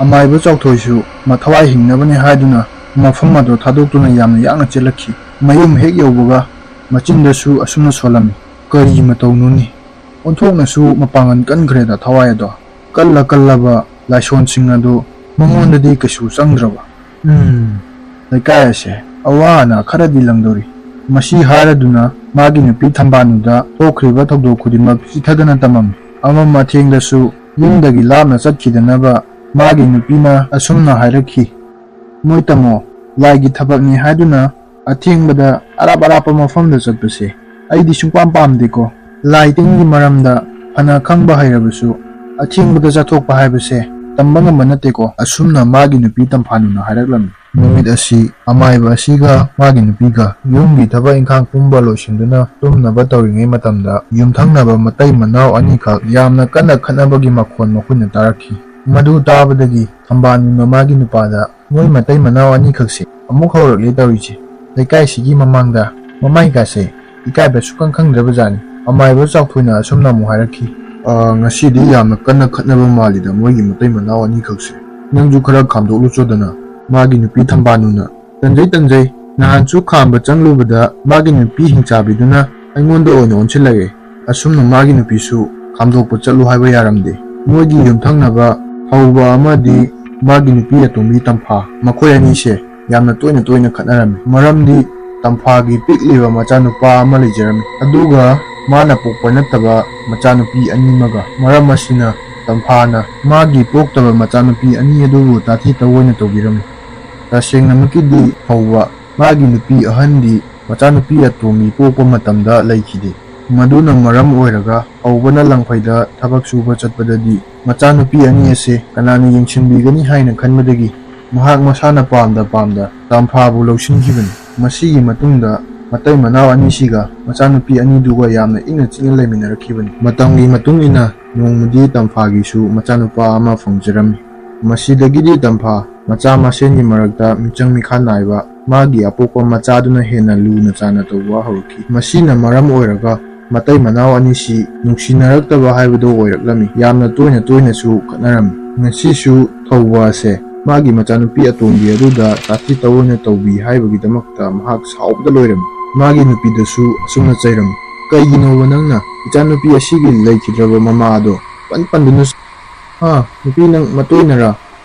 ꯑꯃꯥꯏꯕ ꯆꯥꯎꯊꯣꯏꯁꯨ ꯃꯊꯋꯥꯏ ꯍꯤꯡꯅꯕꯅꯤ ꯍꯥꯏꯗꯨꯅ ꯃꯐꯝ ꯑꯗꯨ ꯊꯥꯗꯣꯛꯇꯨꯅ ꯌꯥꯝꯅ ꯌꯥꯡꯅ ꯆꯦꯜꯂꯛꯈꯤ꯫ ꯃꯌꯨꯝ ꯍꯦꯛ ꯌꯧꯕꯒ ꯃꯆꯤꯟꯗꯁꯨ ꯑꯁꯨꯝꯅ ꯁꯣꯜꯂꯝꯃꯤ, "ꯀꯔꯤ ꯃꯇꯧꯅꯣꯅꯦ? ꯑꯣꯟꯊꯣꯛꯅꯁꯨ ꯃꯄꯥꯡꯒꯜ ꯀꯟꯈ꯭ꯔꯦꯗ ꯊꯋꯥꯏ ꯑꯗꯣ꯫ ꯀꯜꯂ ꯀꯜꯂꯕ ꯂꯥꯏꯁꯣꯟꯁꯤꯡ ꯑꯗꯨ ꯃꯉꯣꯟꯗꯗꯤ ꯀꯩꯁꯨ ꯆꯪꯗ꯭ꯔꯕ꯫ ꯎꯝ, ꯂꯩꯀꯥꯏ ꯑꯁꯦ ꯑꯋꯥ ꯑꯅꯥ ꯈꯔꯗꯤ ꯂꯪꯗꯧꯔꯤ꯫ ꯃꯁꯤ ꯍꯥꯏꯔꯗꯨꯅ ꯃꯥꯒꯤ ꯅꯨꯄꯤ ꯊꯝꯕꯥꯜꯅꯨꯗ ꯊꯣꯛꯈ꯭ꯔꯤꯕ ꯊꯧꯗꯣꯛ ꯈꯨꯗꯤꯡꯃꯛ ꯆꯤꯊꯗꯅ ꯇꯝꯃꯝꯃꯤ꯫ ꯑꯃꯝ ꯑꯊꯦꯡꯗꯁꯨ ꯌꯨꯝꯗꯒꯤ ꯂꯥꯞꯅ ꯆꯠꯈꯤꯗꯅꯕ ꯃꯥꯒꯤ ꯅꯨꯄꯤꯅ ꯑꯁꯨꯝꯅ ꯍꯥꯏꯔꯛꯈꯤ, "ꯃꯣꯏ ꯇꯥꯃꯣ, ꯂꯥꯏꯒꯤ ꯊꯕꯛꯅꯤ ꯍꯥꯏꯗꯨꯅ ꯑꯊꯦꯡꯕꯗ ꯑꯔꯥꯞ ꯑꯔꯥꯞꯄ ꯃꯐꯝꯗ ꯆꯠꯄꯁꯦ ꯑꯩꯗꯤ ꯁꯨꯡꯄꯥꯝ ꯄꯥꯝꯗꯦꯀꯣ꯫ ꯂꯥꯏ ꯇꯤꯟꯒꯤ ꯃꯔꯝꯗ ꯐꯅ ꯈꯪꯕ ꯍꯩꯔꯕꯁꯨ ꯑꯊꯦꯡꯕꯗ ꯆꯠꯊꯣꯛꯄ ꯍꯥꯏꯕꯁꯦ ꯇꯝꯕ ꯉꯝꯕ ꯅꯠꯇꯦꯀꯣ"꯫ ꯑꯁꯨꯝꯅ ꯃꯥꯒꯤ ꯅꯨꯄꯤ ꯇꯝꯐꯥꯅꯨꯅ ꯍꯥꯏꯔꯛꯂꯝꯃꯤ꯫ ꯅꯨꯃꯤꯠ ꯑꯁꯤ ꯑꯃꯥꯏꯕ ꯑꯁꯤꯒ ꯃꯥꯒꯤ ꯅꯨꯄꯤꯒ ꯌꯨꯝꯒꯤ ꯊꯕꯛ ꯏꯪꯈꯥꯡ ꯄꯨꯝꯕ ꯂꯣꯏꯁꯤꯟꯗꯨꯅ ꯇꯨꯝꯅꯕ ꯇꯧꯔꯤꯉꯩ ꯃꯇꯝꯗ ꯌꯨꯝꯊꯪꯅꯕ ꯃꯇꯩ ꯃꯅꯥꯎ ꯑꯅꯤꯈꯛ ꯌꯥꯝꯅ ꯀꯟꯅ ꯈꯠꯅꯕꯒꯤ ꯃꯈꯣꯟ ꯃꯈꯣꯏꯅ ꯇꯥꯔꯛꯈꯤ꯫ ꯃꯗꯨ ꯇꯥꯕꯗꯒꯤ ꯊꯝꯕꯥꯜꯅꯨꯅ ꯃꯥꯒꯤ ꯅꯨꯄꯥꯗ, "ꯃꯣꯏ ꯃꯇꯩ ꯃꯅꯥꯎ ꯑꯅꯤꯈꯛꯁꯦ ꯑꯃꯨꯛ ꯍꯧꯔꯛꯂꯦ ꯇꯧꯔꯤꯁꯦ꯫ ꯂꯩꯀꯥꯏꯁꯤꯒꯤ ꯃꯃꯥꯡꯗ ꯃꯃꯥꯏꯒꯥꯁꯦ ꯏꯀꯥꯏꯕ ꯁꯨꯛꯈꯪ ꯈꯪꯗ꯭ꯔꯕꯖꯥꯠꯅꯤ"꯫ ꯑꯃꯥꯏꯕ ꯆꯥꯎꯊꯣꯏꯅ ꯑꯁꯨꯝꯅ ꯑꯃꯨꯛ ꯍꯥꯏꯔꯛꯈꯤ, "ꯑ, ꯉꯁꯤꯗꯤ ꯌꯥꯝꯅ ꯀꯟꯅ ꯈꯠꯅꯕ ꯃꯥꯜꯂꯤꯗ ꯃꯣꯏꯒꯤ ꯃꯇꯩ ꯃꯅꯥꯎ ꯑꯅꯤꯈꯛꯁꯦ꯫ ꯅꯪꯁꯨ ꯈꯔ ꯈꯥꯝꯗꯣꯛꯂꯨꯆꯣꯗꯅ"꯫ ꯃꯥꯒꯤ ꯅꯨꯄꯤ ꯊꯝꯕꯥꯜꯅꯨꯅ, "ꯇꯟꯖꯩ, ꯇꯟꯖꯩ꯫ ꯅꯍꯥꯟꯁꯨ ꯈꯥꯝꯕ ꯆꯪꯂꯨꯕꯗ ꯃꯥꯒꯤ ꯅꯨꯄꯤ ꯍꯤꯡꯆꯥꯕꯤꯗꯨꯅ ꯑꯩꯉꯣꯟꯗ ꯑꯣꯏꯅ ꯑꯣꯟꯁꯤꯜꯂꯛꯑꯦ"꯫ ꯑꯁꯨꯝꯅ ꯃꯥꯒꯤ ꯅꯨꯄꯤꯁꯨ ꯈꯥꯝꯗꯣꯛꯄ ꯆꯠꯂꯨ ꯍꯥꯏꯕ ꯌꯥꯔꯝꯗꯦ꯫ ꯃꯣꯏꯒꯤ ꯌꯨꯝꯊꯪꯅꯕ ꯍꯧꯕ ꯑꯃꯗꯤ ꯃꯥꯒꯤ ꯅꯨꯄꯤ ꯑꯇꯣꯝꯕꯤ ꯇꯝꯐꯥ, ꯃꯈꯣꯏ ꯑꯅꯤꯁꯦ ꯌꯥꯝꯅ ꯇꯣꯏꯅ ꯇꯣꯏꯅ ꯈꯠꯅꯔꯝꯃꯤ꯫ ꯃꯔꯝꯗꯤ ꯇꯝꯐꯥꯒꯤ ꯄꯤꯛꯂꯤꯕ ꯃꯆꯥꯅꯨꯄꯥ ꯑꯃ ꯂꯩꯖꯔꯝꯃꯤ, ꯑꯗꯨꯒ ꯃꯥꯅ ꯄꯣꯛꯄ ꯅꯠꯇꯕ ꯃꯆꯥꯅꯨꯄꯤ ꯑꯅꯤꯃꯒ꯫ ꯃꯔꯝ ꯑꯁꯤꯅ ꯇꯝꯐꯥꯅ ꯃꯥꯒꯤ ꯄꯣꯛꯇꯕ ꯃꯆꯥꯅꯨꯄꯤ ꯑꯅꯤ ꯑꯗꯨꯕꯨ ꯇꯥꯊꯤ ꯇꯧꯑꯣꯏꯅ ꯇꯧꯕꯤꯔꯝꯃꯤ꯫ ꯇꯁꯦꯡꯅꯃꯛꯀꯤꯗꯤ ꯍꯧꯕ ꯃꯥꯒꯤ ꯅꯨꯄꯤ ꯑꯍꯟꯗꯤ ꯃꯆꯥꯅꯨꯄꯤ ꯑꯇꯣꯝꯕꯤ ꯄꯣꯛꯄ ꯃꯇꯝꯗ ꯂꯩꯈꯤꯗꯦ꯫ ꯃꯗꯨꯅ ꯃꯔꯝ ꯑꯣꯏꯔꯒ ꯍꯧꯕꯅ ꯂꯪꯐꯩꯗ ꯊꯕꯛ ꯁꯨꯕ ꯆꯠꯄꯗꯗꯤ ꯃꯆꯥꯅꯨꯄꯤ ꯑꯅꯤ ꯑꯁꯦ ꯀꯅꯥꯅ ꯌꯦꯡꯁꯤꯟꯕꯤꯒꯅꯤ ꯍꯥꯏꯅ ꯈꯟꯕꯗꯒꯤ ꯃꯍꯥꯛ ꯃꯁꯥꯅ ꯄꯥꯝꯗ ꯄꯥꯝꯗ ꯇꯝꯐꯥꯕꯨ ꯂꯧꯁꯤꯟꯈꯤꯕꯅꯤ꯫ ꯃꯁꯤꯒꯤ ꯃꯇꯨꯡꯗ ꯃꯇꯩ ꯃꯅꯥꯎ ꯑꯅꯤꯁꯤꯒ ꯃꯆꯥꯅꯨꯄꯤ ꯑꯅꯤꯗꯨꯒ ꯌꯥꯝꯅ ꯏꯪꯅ ꯆꯤꯛꯅ ꯂꯩꯃꯤꯟꯅꯔꯛꯈꯤꯕꯅꯤ꯫ ꯃꯇꯝꯒꯤ ꯃꯇꯨꯡ ꯏꯟꯅ ꯅꯣꯡꯃꯗꯤ ꯇꯝꯐꯥꯒꯤꯁꯨ ꯃꯆꯥꯅꯨꯄꯥ ꯑꯃ ꯐꯪꯖꯔꯝꯃꯤ꯫ ꯃꯁꯤꯗꯒꯤꯗꯤ ꯇꯝꯐꯥ ꯃꯆꯥ ꯃꯁꯦꯟꯒꯤ ꯃꯔꯛꯇ ꯃꯤꯆꯪ ꯃꯤꯈꯥ ꯅꯥꯏꯕ, ꯃꯥꯒꯤ ꯑꯄꯣꯛꯄ ꯃꯆꯥꯗꯨꯅ ꯍꯦꯟꯅ ꯂꯨꯅ ꯆꯥꯟꯅ ꯇꯧꯕ ꯍꯧꯔꯛꯈꯤ꯫ ꯃꯁꯤꯅ ꯃꯔꯝ ꯑꯣꯏꯔꯒ ꯃꯇꯩ ꯃꯅꯥꯎ ꯑꯅꯤꯁꯤ ꯅꯨꯡꯁꯤꯅꯔꯛꯇꯕ ꯍꯥꯏꯕꯗꯨ ꯑꯣꯏꯔꯛꯂꯝꯃꯤ꯫ ꯌꯥꯝꯅ ꯇꯣꯏꯅ ꯇꯣꯏꯅꯁꯨ ꯈꯠꯅꯔꯝꯃꯤ꯫ ꯉꯁꯤꯁꯨ ꯊꯧꯕ ꯑꯁꯦ ꯃꯥꯒꯤ ꯃꯆꯥꯅꯨꯄꯤ ꯑꯇꯣꯝꯕꯤ ꯑꯗꯨꯗ ꯇꯥꯊꯤ ꯇꯧꯑꯣꯏꯅ ꯇꯧꯕꯤ ꯍꯥꯏꯕꯒꯤꯗꯃꯛꯇ ꯃꯍꯥꯛ ꯁꯥꯎꯕꯗ ꯂꯣꯏꯔꯝꯃꯤ꯫ ꯃꯥꯒꯤ ꯅꯨꯄꯤꯗꯁꯨ ꯑꯁꯨꯝꯅ ꯆꯩꯔꯝꯃꯤ, "ꯀꯩꯒꯤꯅꯣꯕ ꯅꯪꯅ ꯏꯆꯥꯅꯨꯄꯤ ꯑꯁꯤꯒꯤ ꯂꯩꯈꯤꯗ꯭ꯔꯕ ꯃꯃꯥ ꯑꯗꯣ ꯄꯟ ꯄꯟꯗꯨꯅ ꯁ-, ꯍꯥ, ꯅꯨꯄꯤ, ꯅꯪ ꯃꯇꯣꯏꯅꯔꯥ?"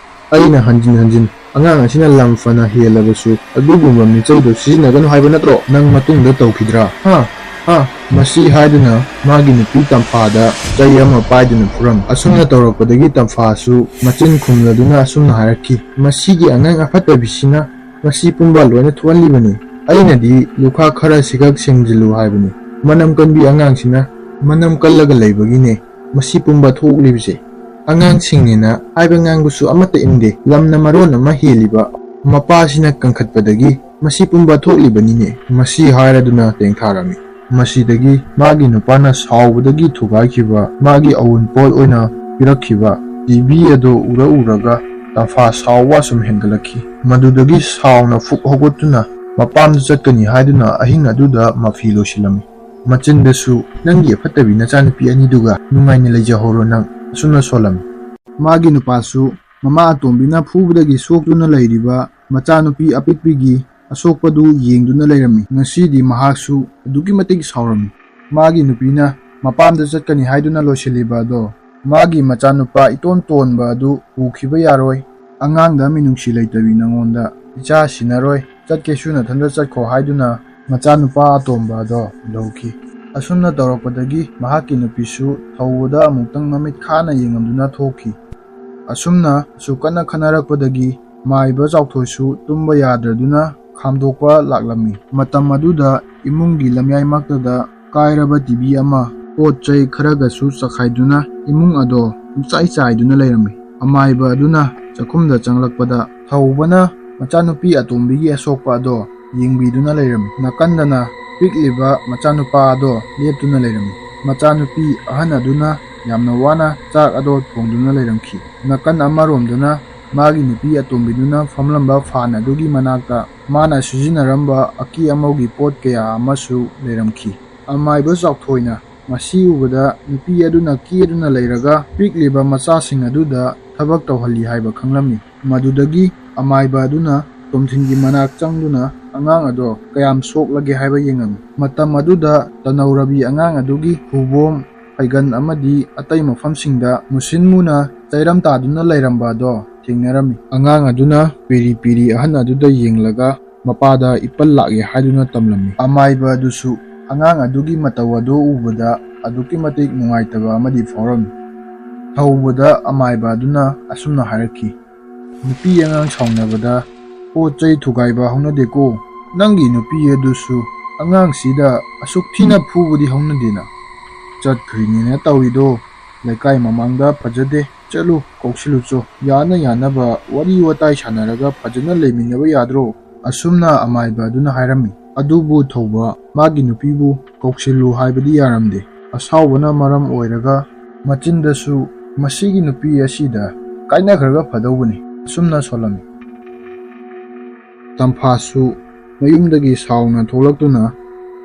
ꯑꯩꯅ ꯍꯟꯖꯤꯟ ꯍꯟꯖꯤꯟ, "ꯑꯉꯥꯡ ꯑꯁꯤꯅ ꯂꯝ ꯐꯅ ꯍꯦꯜꯂꯕꯁꯨ ꯑꯗꯨꯒꯨꯝꯕ ꯃꯤꯆꯩꯗꯣ ꯁꯤꯖꯤꯟꯅꯒꯅꯨ ꯍꯥꯏꯕ ꯅꯠꯇ꯭ꯔꯣ? ꯅꯪ ꯃꯇꯨꯡꯗ ꯇꯧꯈꯤꯗ꯭ꯔꯥ? ꯍꯥ? ꯍꯥ?" ꯃꯁꯤ ꯍꯥꯏꯗꯨꯅ ꯃꯥꯒꯤ ꯅꯨꯄꯤ ꯇꯝꯐꯥꯗ ꯆꯩ ꯑꯃ ꯄꯥꯏꯗꯨꯅ ꯐꯨꯔꯝꯃꯤ꯫ ꯑꯁꯨꯝꯅ ꯇꯧꯔꯛꯄꯗꯒꯤ ꯇꯝꯐꯥꯁꯨ ꯃꯆꯤꯟ ꯈꯨꯝꯂꯗꯨꯅ ꯑꯁꯨꯝꯅ ꯍꯥꯏꯔꯛꯈꯤ, "ꯃꯁꯤꯒꯤ ꯑꯉꯥꯡ ꯑꯐꯠꯇꯕꯤꯁꯤꯅ ꯃꯁꯤ ꯄꯨꯝꯕ ꯂꯣꯏꯅ ꯊꯣꯛꯍꯜꯂꯤꯕꯅꯤ꯫ ꯑꯩꯅꯗꯤ ꯂꯨꯈꯥ ꯈꯔ ꯁꯤꯈꯛ ꯁꯦꯡꯖꯤꯜꯂꯨ ꯍꯥꯏꯕꯅꯤ꯫ ꯃꯅꯝ ꯀꯟꯕꯤ ꯑꯉꯥꯡꯁꯤꯅ ꯃꯅꯝ ꯀꯜꯂꯒ ꯂꯩꯕꯒꯤꯅꯦ ꯃꯁꯤ ꯄꯨꯝꯕ ꯊꯣꯛꯂꯤꯕꯁꯦ꯫ ꯑꯉꯥꯡꯁꯤꯡꯅꯦꯅ ꯍꯥꯏꯕ ꯉꯥꯡꯕꯁꯨ ꯑꯃꯠꯇ ꯏꯟꯗꯦ꯫ ꯂꯝꯅ ꯃꯔꯣꯟ ꯑꯃ ꯍꯦꯜꯂꯤꯕ, ꯃꯄꯥꯁꯤꯅ ꯀꯟꯈꯠꯄꯗꯒꯤ ꯃꯁꯤ ꯄꯨꯝꯕ ꯊꯣꯛꯂꯤꯕꯅꯤꯅꯦ"꯫ ꯃꯁꯤ ꯍꯥꯏꯔꯗꯨꯅ ꯇꯦꯡꯊꯥꯔꯝꯃꯤ꯫ ꯃꯁꯤꯗꯒꯤ ꯃꯥꯒꯤ ꯅꯨꯄꯥꯅ ꯁꯥꯎꯕꯗꯒꯤ ꯊꯨꯒꯥꯏꯈꯤꯕ ꯃꯥꯒꯤ ꯑꯋꯨꯟꯄꯣꯠ ꯑꯣꯏꯅ ꯄꯤꯔꯛꯈꯤꯕ ꯇꯤꯚꯤ ꯑꯗꯨ ꯎꯔ ꯎꯔꯒ ꯇꯝꯐꯥ ꯁꯥꯎꯕ ꯑꯁꯨꯝ ꯍꯦꯟꯒꯠꯂꯛꯈꯤ꯫ ꯃꯗꯨꯗꯒꯤ ꯁꯥꯎꯅ ꯐꯨꯛ ꯍꯧꯒꯠꯇꯨꯅ ꯃꯄꯥꯝꯗ ꯆꯠꯀꯅꯤ ꯍꯥꯏꯗꯨꯅ ꯑꯍꯤꯡ ꯑꯗꯨꯗ ꯃꯐꯤ ꯂꯣꯏꯁꯤꯜꯂꯝꯃꯤ꯫ ꯃꯆꯤꯟꯗꯁꯨ, "ꯅꯪꯒꯤ ꯑꯐꯠꯇꯕꯤ ꯅꯆꯥꯅꯨꯄꯤ ꯑꯅꯤꯗꯨꯒ ꯅꯨꯡꯉꯥꯏꯅ ꯂꯩꯖꯍꯧꯔꯣ ꯅꯪ", ꯑꯁꯨꯝꯅ ꯁꯣꯜꯂꯝꯃꯤ꯫ ꯃꯥꯒꯤ ꯅꯨꯄꯥꯁꯨ ꯃꯃꯥ ꯑꯇꯣꯝꯕꯤꯅ ꯐꯨꯕꯗꯒꯤ ꯁꯣꯛꯇꯨꯅ ꯂꯩꯔꯤꯕ ꯃꯆꯥꯅꯨꯄꯤ ꯑꯄꯤꯛꯄꯤꯒꯤ ꯑꯁꯣꯛꯄꯗꯨ ꯌꯦꯡꯗꯨꯅ ꯂꯩꯔꯝꯃꯤ꯫ ꯉꯁꯤꯗꯤ ꯃꯍꯥꯛꯁꯨ ꯑꯗꯨꯛꯀꯤ ꯃꯇꯤꯛ ꯁꯥꯎꯔꯝꯃꯤ꯫ ꯃꯥꯒꯤ ꯅꯨꯄꯤꯅ ꯃꯄꯥꯝꯗ ꯆꯠꯀꯅꯤ ꯍꯥꯏꯗꯨꯅ ꯂꯣꯏꯁꯤꯜꯂꯤꯕ ꯑꯗꯣ ꯃꯥꯒꯤ ꯃꯆꯥꯅꯨꯄꯥ ꯏꯇꯣꯟ ꯇꯣꯟꯕ ꯑꯗꯨ ꯎꯈꯤꯕ ꯌꯥꯔꯣꯏ꯫ "ꯑꯉꯥꯡꯗ ꯃꯤꯅꯨꯡꯁꯤ ꯂꯩꯇꯕꯤ ꯅꯉꯣꯟꯗ ꯏꯆꯥ ꯁꯤꯟꯅꯔꯣꯏ, ꯆꯠꯀꯦꯁꯨ ꯅꯊꯟꯇ ꯆꯠꯈꯣ" ꯍꯥꯏꯗꯨꯅ ꯃꯆꯥꯅꯨꯄꯥ ꯑꯇꯣꯝꯕ ꯑꯗꯣ ꯂꯧꯈꯤ꯫ ꯑꯁꯨꯝꯅ ꯇꯧꯔꯛꯄꯗꯒꯤ ꯃꯍꯥꯛꯀꯤ ꯅꯨꯄꯤꯁꯨ ꯊꯧꯕꯗ ꯑꯃꯨꯛꯇꯪ ꯃꯃꯤꯠ ꯈꯥꯅ ꯌꯦꯡꯉꯝꯗꯨꯅ ꯊꯣꯛꯈꯤ꯫ ꯑꯁꯨꯝꯅ ꯑꯁꯨꯛ ꯀꯟꯅ ꯈꯠꯅꯔꯛꯄꯗꯒꯤ ꯃꯥꯏꯕ ꯆꯥꯎꯊꯣꯏꯁꯨ ꯇꯨꯝꯕ ꯌꯥꯗ꯭ꯔꯗꯨꯅ ꯈꯥꯝꯗꯣꯛꯄ ꯂꯥꯛꯂꯝꯃꯤ꯫ ꯃꯇꯝ ꯑꯗꯨꯗ ꯏꯃꯨꯡꯒꯤ ꯂꯝꯌꯥꯏꯃꯛꯇꯗ ꯀꯥꯏꯔꯕ ꯇꯤꯚꯤ ꯑꯃ, ꯄꯣꯠ ꯆꯩ ꯈꯔꯒꯁꯨ ꯆꯈꯥꯏꯗꯨꯅ ꯏꯃꯨꯡ ꯑꯗꯣ ꯄꯨꯡꯆꯥꯏ ꯆꯥꯏꯗꯨꯅ ꯂꯩꯔꯝꯃꯤ꯫ ꯑꯃꯥꯏꯕ ꯑꯗꯨꯅ ꯆꯥꯛꯈꯨꯝꯗ ꯆꯪꯂꯛꯄꯗ ꯊꯧꯕꯅ ꯃꯆꯥꯅꯨꯄꯤ ꯑꯇꯣꯝꯕꯤꯒꯤ ꯑꯁꯣꯛꯄ ꯑꯗꯣ ꯌꯦꯡꯕꯤꯗꯨꯅ ꯂꯩꯔꯝꯃꯤ꯫ ꯅꯥꯀꯟꯗꯅ ꯄꯤꯛꯂꯤꯕ ꯃꯆꯥꯅꯨꯄꯥ ꯑꯗꯣ ꯂꯦꯞꯇꯨꯅ ꯂꯩꯔꯝꯃꯤ꯫ ꯃꯆꯥꯅꯨꯄꯤ ꯑꯍꯟ ꯑꯗꯨꯅ ꯌꯥꯝꯅ ꯋꯥꯅ ꯆꯥꯛ ꯑꯗꯣ ꯊꯣꯡꯗꯨꯅ ꯂꯩꯔꯝꯈꯤ꯫ ꯅꯥꯀꯟ ꯑꯃꯔꯣꯝꯗꯅ ꯃꯥꯒꯤ ꯅꯨꯄꯤ ꯑꯇꯣꯝꯕꯤꯗꯨꯅ ꯐꯝꯂꯝꯕ ꯐꯥꯟ ꯑꯗꯨꯒꯤ ꯃꯅꯥꯛꯇ ꯃꯥꯅ ꯁꯤꯖꯤꯟꯅꯔꯝꯕ ꯑꯀꯦ ꯑꯃꯧꯒꯤ ꯄꯣꯠ ꯀꯌꯥ ꯑꯃꯁꯨ ꯂꯩꯔꯝꯈꯤ꯫ ꯑꯃꯥꯏꯕ ꯆꯥꯎꯊꯣꯏꯅ ꯃꯁꯤ ꯎꯕꯗ ꯅꯨꯄꯤ ꯑꯗꯨꯅ ꯀꯦꯗꯨꯅ ꯂꯩꯔꯒ ꯄꯤꯛꯂꯤꯕ ꯃꯆꯥꯁꯤꯡ ꯑꯗꯨꯗ ꯊꯕꯛ ꯇꯧꯍꯜꯂꯤ ꯍꯥꯏꯕ ꯈꯪꯂꯝꯃꯤ꯫ ꯃꯗꯨꯗꯒꯤ ꯑꯃꯥꯏꯕ ꯑꯗꯨꯅ ꯇꯣꯝꯊꯤꯟꯒꯤ ꯃꯅꯥꯛ ꯆꯪꯗꯨꯅ ꯑꯉꯥꯡ ꯑꯗꯣ ꯀꯌꯥꯝ ꯁꯣꯛꯂꯒꯦ ꯍꯥꯏꯕ ꯌꯦꯡꯉꯝꯃꯤ꯫ ꯃꯇꯝ ꯑꯗꯨꯗ ꯇꯅꯧꯔꯕꯤ ꯑꯉꯥꯡ ꯑꯗꯨꯒꯤ ꯈꯨꯕꯣꯝ, ꯐꯩꯒꯟ ꯑꯃꯗꯤ ꯑꯇꯩ ꯃꯐꯝꯁꯤꯡꯗ ꯃꯨꯁꯤꯟ ꯃꯨꯅ ꯆꯩꯔꯝ ꯇꯥꯗꯨꯅ ꯂꯩꯔꯝꯕ ꯑꯗꯣ ꯊꯦꯡꯅꯔꯝꯃꯤ꯫ ꯑꯉꯥꯡ ꯑꯗꯨꯅ ꯄꯤꯔꯤ ꯄꯤꯔꯤ ꯑꯍꯟ ꯑꯗꯨꯗ ꯌꯦꯡꯂꯒ ꯃꯄꯥꯗ ꯏꯄꯜ ꯂꯥꯛꯑꯦ ꯍꯥꯏꯗꯨꯅ ꯇꯝꯂꯝꯃꯤ꯫ ꯑꯃꯥꯏꯕ ꯑꯗꯨꯁꯨ ꯑꯉꯥꯡ ꯑꯗꯨꯒꯤ ꯃꯇꯧ ꯑꯗꯨ ꯎꯕꯗ ꯑꯗꯨꯛꯀꯤ ꯃꯇꯤꯛ ꯅꯨꯡꯉꯥꯏꯇꯕ ꯑꯃꯗꯤ ꯐꯥꯎꯔꯝꯃꯤ꯫ ꯊꯧꯕꯗ ꯑꯃꯥꯏꯕ ꯑꯗꯨꯅ ꯑꯁꯨꯝꯅ ꯍꯥꯏꯔꯛꯈꯤ, "ꯅꯨꯄꯤ ꯑꯉꯥꯡ ꯁꯥꯎꯅꯕꯗ ꯄꯣꯠ ꯆꯩ ꯊꯨꯒꯥꯏꯕ ꯍꯧꯅꯗꯦꯀꯣ꯫ ꯅꯪꯒꯤ ꯅꯨꯄꯤ ꯑꯗꯨꯁꯨ ꯑꯉꯥꯡꯁꯤꯗ ꯑꯁꯨꯛ ꯊꯤꯅ ꯐꯨꯕꯗꯤ ꯍꯧꯅꯗꯦꯅ꯫ ꯆꯠꯈ꯭ꯔꯤꯅꯦꯅ ꯇꯧꯔꯤꯗꯣ ꯂꯩꯀꯥꯏ ꯃꯃꯥꯡꯗ ꯐꯖꯗꯦ꯫ ꯆꯠꯂꯨ, ꯀꯧꯁꯤꯜꯂꯨꯆꯣ꯫ ꯌꯥꯅ ꯌꯥꯅꯕ ꯋꯥꯔꯤ ꯋꯥꯇꯥꯏ ꯁꯥꯟꯅꯔꯒ ꯐꯖꯅ ꯂꯩꯃꯤꯟꯅꯕ ꯌꯥꯗ꯭ꯔꯣ?" ꯑꯁꯨꯝꯅ ꯑꯃꯥꯏꯕ ꯑꯗꯨꯅ ꯍꯥꯏꯔꯝꯃꯤ꯫ ꯑꯗꯨꯕꯨ ꯊꯧꯕ ꯃꯥꯒꯤ ꯅꯨꯄꯤꯕꯨ ꯀꯧꯁꯤꯜꯂꯨ ꯍꯥꯏꯕꯗꯤ ꯌꯥꯔꯝꯗꯦ꯫ ꯑꯁꯥꯎꯕꯅ ꯃꯔꯝ ꯑꯣꯏꯔꯒ ꯃꯆꯤꯟꯗꯁꯨ "ꯃꯁꯤꯒꯤ ꯅꯨꯄꯤ ꯑꯁꯤꯗ ꯀꯥꯏꯅꯈ꯭ꯔꯒ ꯐꯗꯧꯕꯅꯤ" ꯑꯁꯨꯝꯅ ꯁꯣꯜꯂꯝꯃꯤ꯫ ꯇꯝꯐꯥꯁꯨ ꯃꯌꯨꯝꯗꯒꯤ ꯁꯥꯎꯅ ꯊꯣꯛꯂꯛꯇꯨꯅ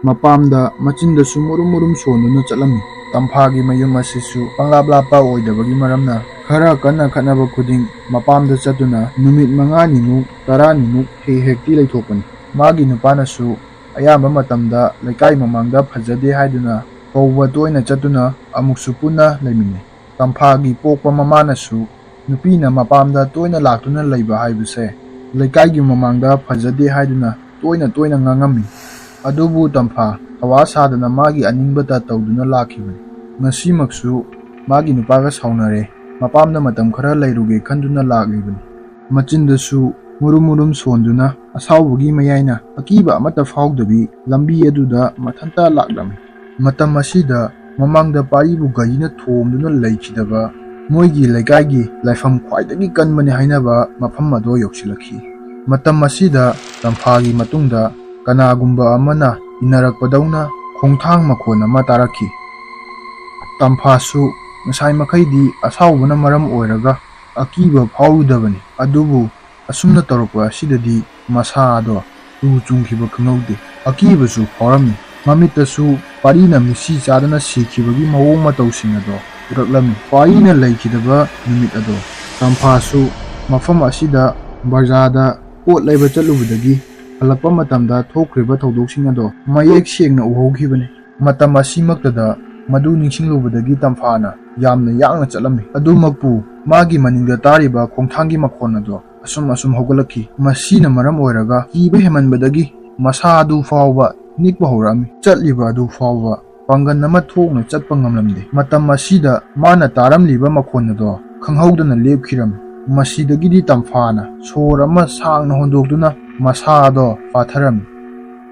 ꯃꯄꯥꯝꯗ ꯃꯆꯤꯟꯗꯁꯨ ꯃꯨꯔꯨꯝ ꯃꯨꯔꯨꯝ ꯁꯣꯟꯗꯨꯅ ꯆꯠꯂꯝꯃꯤ꯫ ꯇꯝꯐꯥꯒꯤ ꯃꯌꯨꯝ ꯑꯁꯤꯁꯨ ꯄꯪꯂꯥꯞ ꯂꯥꯞꯄ ꯑꯣꯏꯗꯕꯒꯤ ꯃꯔꯝꯅ ꯈꯔ ꯀꯟꯅ ꯈꯠꯅꯕ ꯈꯨꯗꯤꯡ ꯃꯄꯥꯝꯗ ꯆꯠꯇꯨꯅ ꯅꯨꯃꯤꯠ ꯃꯉꯥꯅꯤꯃꯨꯛ ꯇꯔꯥꯅꯤꯃꯨꯛ ꯍꯦꯛ ꯍꯦꯛꯇꯤ ꯂꯩꯊꯣꯛꯄꯅꯤ꯫ ꯃꯥꯒꯤ ꯅꯨꯄꯥꯅꯁꯨ ꯑꯌꯥꯝꯕ ꯃꯇꯝꯗ ꯂꯩꯀꯥꯏ ꯃꯃꯥꯡꯗ ꯐꯖꯗꯦ ꯍꯥꯏꯗꯨꯅ ꯀꯧꯕ ꯇꯣꯏꯅ ꯆꯠꯇꯨꯅ ꯑꯃꯨꯛꯁꯨ ꯄꯨꯟꯅ ꯂꯩꯃꯤꯟꯅꯩ꯫ ꯇꯝꯐꯥꯒꯤ ꯄꯣꯛꯄ ꯃꯃꯥꯅꯁꯨ ꯅꯨꯄꯤꯅ ꯃꯄꯥꯝꯗ ꯇꯣꯏꯅ ꯂꯥꯛꯇꯨꯅ ꯂꯩꯕ ꯍꯥꯏꯕꯁꯦ ꯂꯩꯀꯥꯏꯒꯤ ꯃꯃꯥꯡꯗ ꯐꯖꯗꯦ ꯍꯥꯏꯗꯨꯅ ꯇꯣꯏꯅ ꯇꯣꯏꯅ ꯉꯥꯡꯉꯝꯃꯤ꯫ ꯑꯗꯨꯕꯨ ꯇꯝꯐꯥ ꯊꯋꯥ ꯁꯥꯗꯅ ꯃꯥꯒꯤ ꯑꯅꯤꯡꯕꯇ ꯇꯧꯗꯨꯅ ꯂꯥꯛꯈꯤꯕꯅꯤ꯫ ꯉꯁꯤꯃꯛꯁꯨ ꯃꯥꯒꯤ ꯅꯨꯄꯥꯒ ꯁꯥꯎꯅꯔꯦ, ꯃꯄꯥꯝꯗ ꯃꯇꯝ ꯈꯔ ꯂꯩꯔꯨꯒꯦ ꯈꯟꯗꯨꯅ ꯂꯥꯛꯂꯤꯕꯅꯤ꯫ ꯃꯆꯤꯟꯗꯁꯨ ꯃꯨꯔꯨꯝ ꯃꯨꯔꯨꯝ ꯁꯣꯟꯗꯨꯅ ꯑꯁꯥꯎꯕꯒꯤ ꯃꯌꯥꯏꯅ ꯑꯀꯤꯕ ꯑꯃꯠꯇ ꯐꯥꯎꯗꯕꯤ ꯂꯝꯕꯤ ꯑꯗꯨꯗ ꯃꯊꯟꯇ ꯂꯥꯛꯂꯝꯃꯤ꯫ ꯃꯇꯝ ꯑꯁꯤꯗ ꯃꯃꯥꯡꯗ ꯄꯥꯔꯤꯕꯨ ꯒꯥꯔꯤꯅ ꯊꯣꯝꯗꯨꯅ ꯂꯩꯈꯤꯗꯕ ꯃꯣꯏꯒꯤ ꯂꯩꯀꯥꯏꯒꯤ ꯂꯥꯏꯐꯝ ꯈ꯭ꯋꯥꯏꯗꯒꯤ ꯀꯟꯕꯅꯤ ꯍꯥꯏꯅꯕ ꯃꯐꯝ ꯑꯗꯣ ꯌꯧꯁꯤꯜꯂꯛꯈꯤ꯫ ꯃꯇꯝ ꯑꯁꯤꯗ ꯇꯝꯐꯥꯒꯤ ꯃꯇꯨꯡꯗ ꯀꯅꯥꯒꯨꯝꯕ ꯑꯃꯅ ꯏꯟꯅꯔꯛꯄꯗꯧꯅ ꯈꯣꯡꯊꯥꯡ ꯃꯈꯣꯟ ꯑꯃ ꯇꯥꯔꯛꯈꯤ꯫ ꯇꯝꯐꯥꯁꯨ ꯉꯁꯥꯏ ꯃꯈꯩꯗꯤ ꯑꯁꯥꯎꯕꯅ ꯃꯔꯝ ꯑꯣꯏꯔꯒ ꯑꯀꯤꯕ ꯐꯥꯎꯔꯨꯗꯕꯅꯤ, ꯑꯗꯨꯕꯨ ꯑꯁꯨꯝꯅ ꯇꯧꯔꯛꯄ ꯑꯁꯤꯗꯗꯤ ꯃꯁꯥꯗꯣ ꯇꯨ ꯆꯨꯡꯈꯤꯕ ꯈꯪꯍꯧꯗꯦ꯫ ꯑꯀꯤꯕꯁꯨ ꯐꯥꯎꯔꯝꯃꯤ꯫ ꯃꯃꯤꯠꯇꯁꯨ ꯄꯥꯔꯤꯅ ꯃꯤꯠꯁꯤ ꯆꯥꯗꯅ ꯁꯤꯈꯤꯕꯒꯤ ꯃꯑꯣꯡ ꯃꯇꯧꯁꯤꯡ ꯑꯗꯣ ꯎꯔꯛꯂꯝꯃꯤ꯫ ꯄꯥꯔꯤꯅ ꯂꯩꯈꯤꯗꯕ ꯅꯨꯃꯤꯠ ꯑꯗꯣ ꯇꯝꯐꯥꯁꯨ ꯃꯐꯝ ꯑꯁꯤꯗ ꯕꯔꯖꯥꯗ ꯄꯣꯠ ꯂꯩꯕ ꯆꯠꯂꯨꯕꯗꯒꯤ ꯍꯜꯂꯛꯄ ꯃꯇꯝꯗ ꯊꯣꯛꯈ꯭ꯔꯤꯕ ꯊꯧꯗꯣꯛꯁꯤꯡ ꯑꯗꯣ ꯃꯌꯦꯛ ꯁꯦꯡꯅ ꯎꯍꯧꯈꯤꯕꯅꯤ꯫ ꯃꯇꯝ ꯑꯁꯤꯃꯛꯇꯗ ꯃꯗꯨ ꯅꯤꯡꯁꯤꯡꯂꯨꯕꯗꯒꯤ ꯇꯝꯐꯥꯅ ꯌꯥꯝꯅ ꯌꯥꯡꯅ ꯆꯠꯂꯝꯃꯤ꯫ ꯑꯗꯨꯃꯛꯄꯨ ꯃꯥꯒꯤ ꯃꯅꯤꯡꯗ ꯇꯥꯔꯤꯕ ꯈꯣꯡꯊꯥꯡꯒꯤ ꯃꯈꯣꯟ ꯑꯗꯣ ꯑꯁꯨꯝ ꯑꯁꯨꯝ ꯍꯧꯒꯠꯂꯛꯈꯤ꯫ ꯃꯁꯤꯅ ꯃꯔꯝ ꯑꯣꯏꯔꯒ ꯀꯤꯕ ꯍꯦꯟꯃꯟꯕꯗꯒꯤ ꯃꯁꯥ ꯑꯗꯨ ꯐꯥꯎꯕ ꯅꯤꯛꯄ ꯍꯧꯔꯛꯑꯝꯃꯤ꯫ ꯆꯠꯂꯤꯕ ꯑꯗꯨ ꯐꯥꯎꯕ ꯄꯥꯡꯒꯜ ꯑꯃ ꯊꯣꯛꯅ ꯆꯠꯄ ꯉꯝꯂꯝꯗꯦ꯫ ꯃꯇꯝ ꯑꯁꯤꯗ ꯃꯥꯅ ꯇꯥꯔꯝꯂꯤꯕ ꯃꯈꯣꯟ ꯑꯗꯣ ꯈꯪꯍꯧꯗꯅ ꯂꯦꯞꯈꯤꯔꯝꯃꯤ꯫ ꯃꯁꯤꯗꯒꯤꯗꯤ ꯇꯝꯐꯥꯅ ꯁꯣꯔ ꯑꯃ ꯁꯥꯡꯅ ꯍꯣꯟꯗꯣꯛꯇꯨꯅ ꯃꯁꯥ ꯑꯗꯣ ꯄꯥꯊꯔꯝꯃꯤ꯫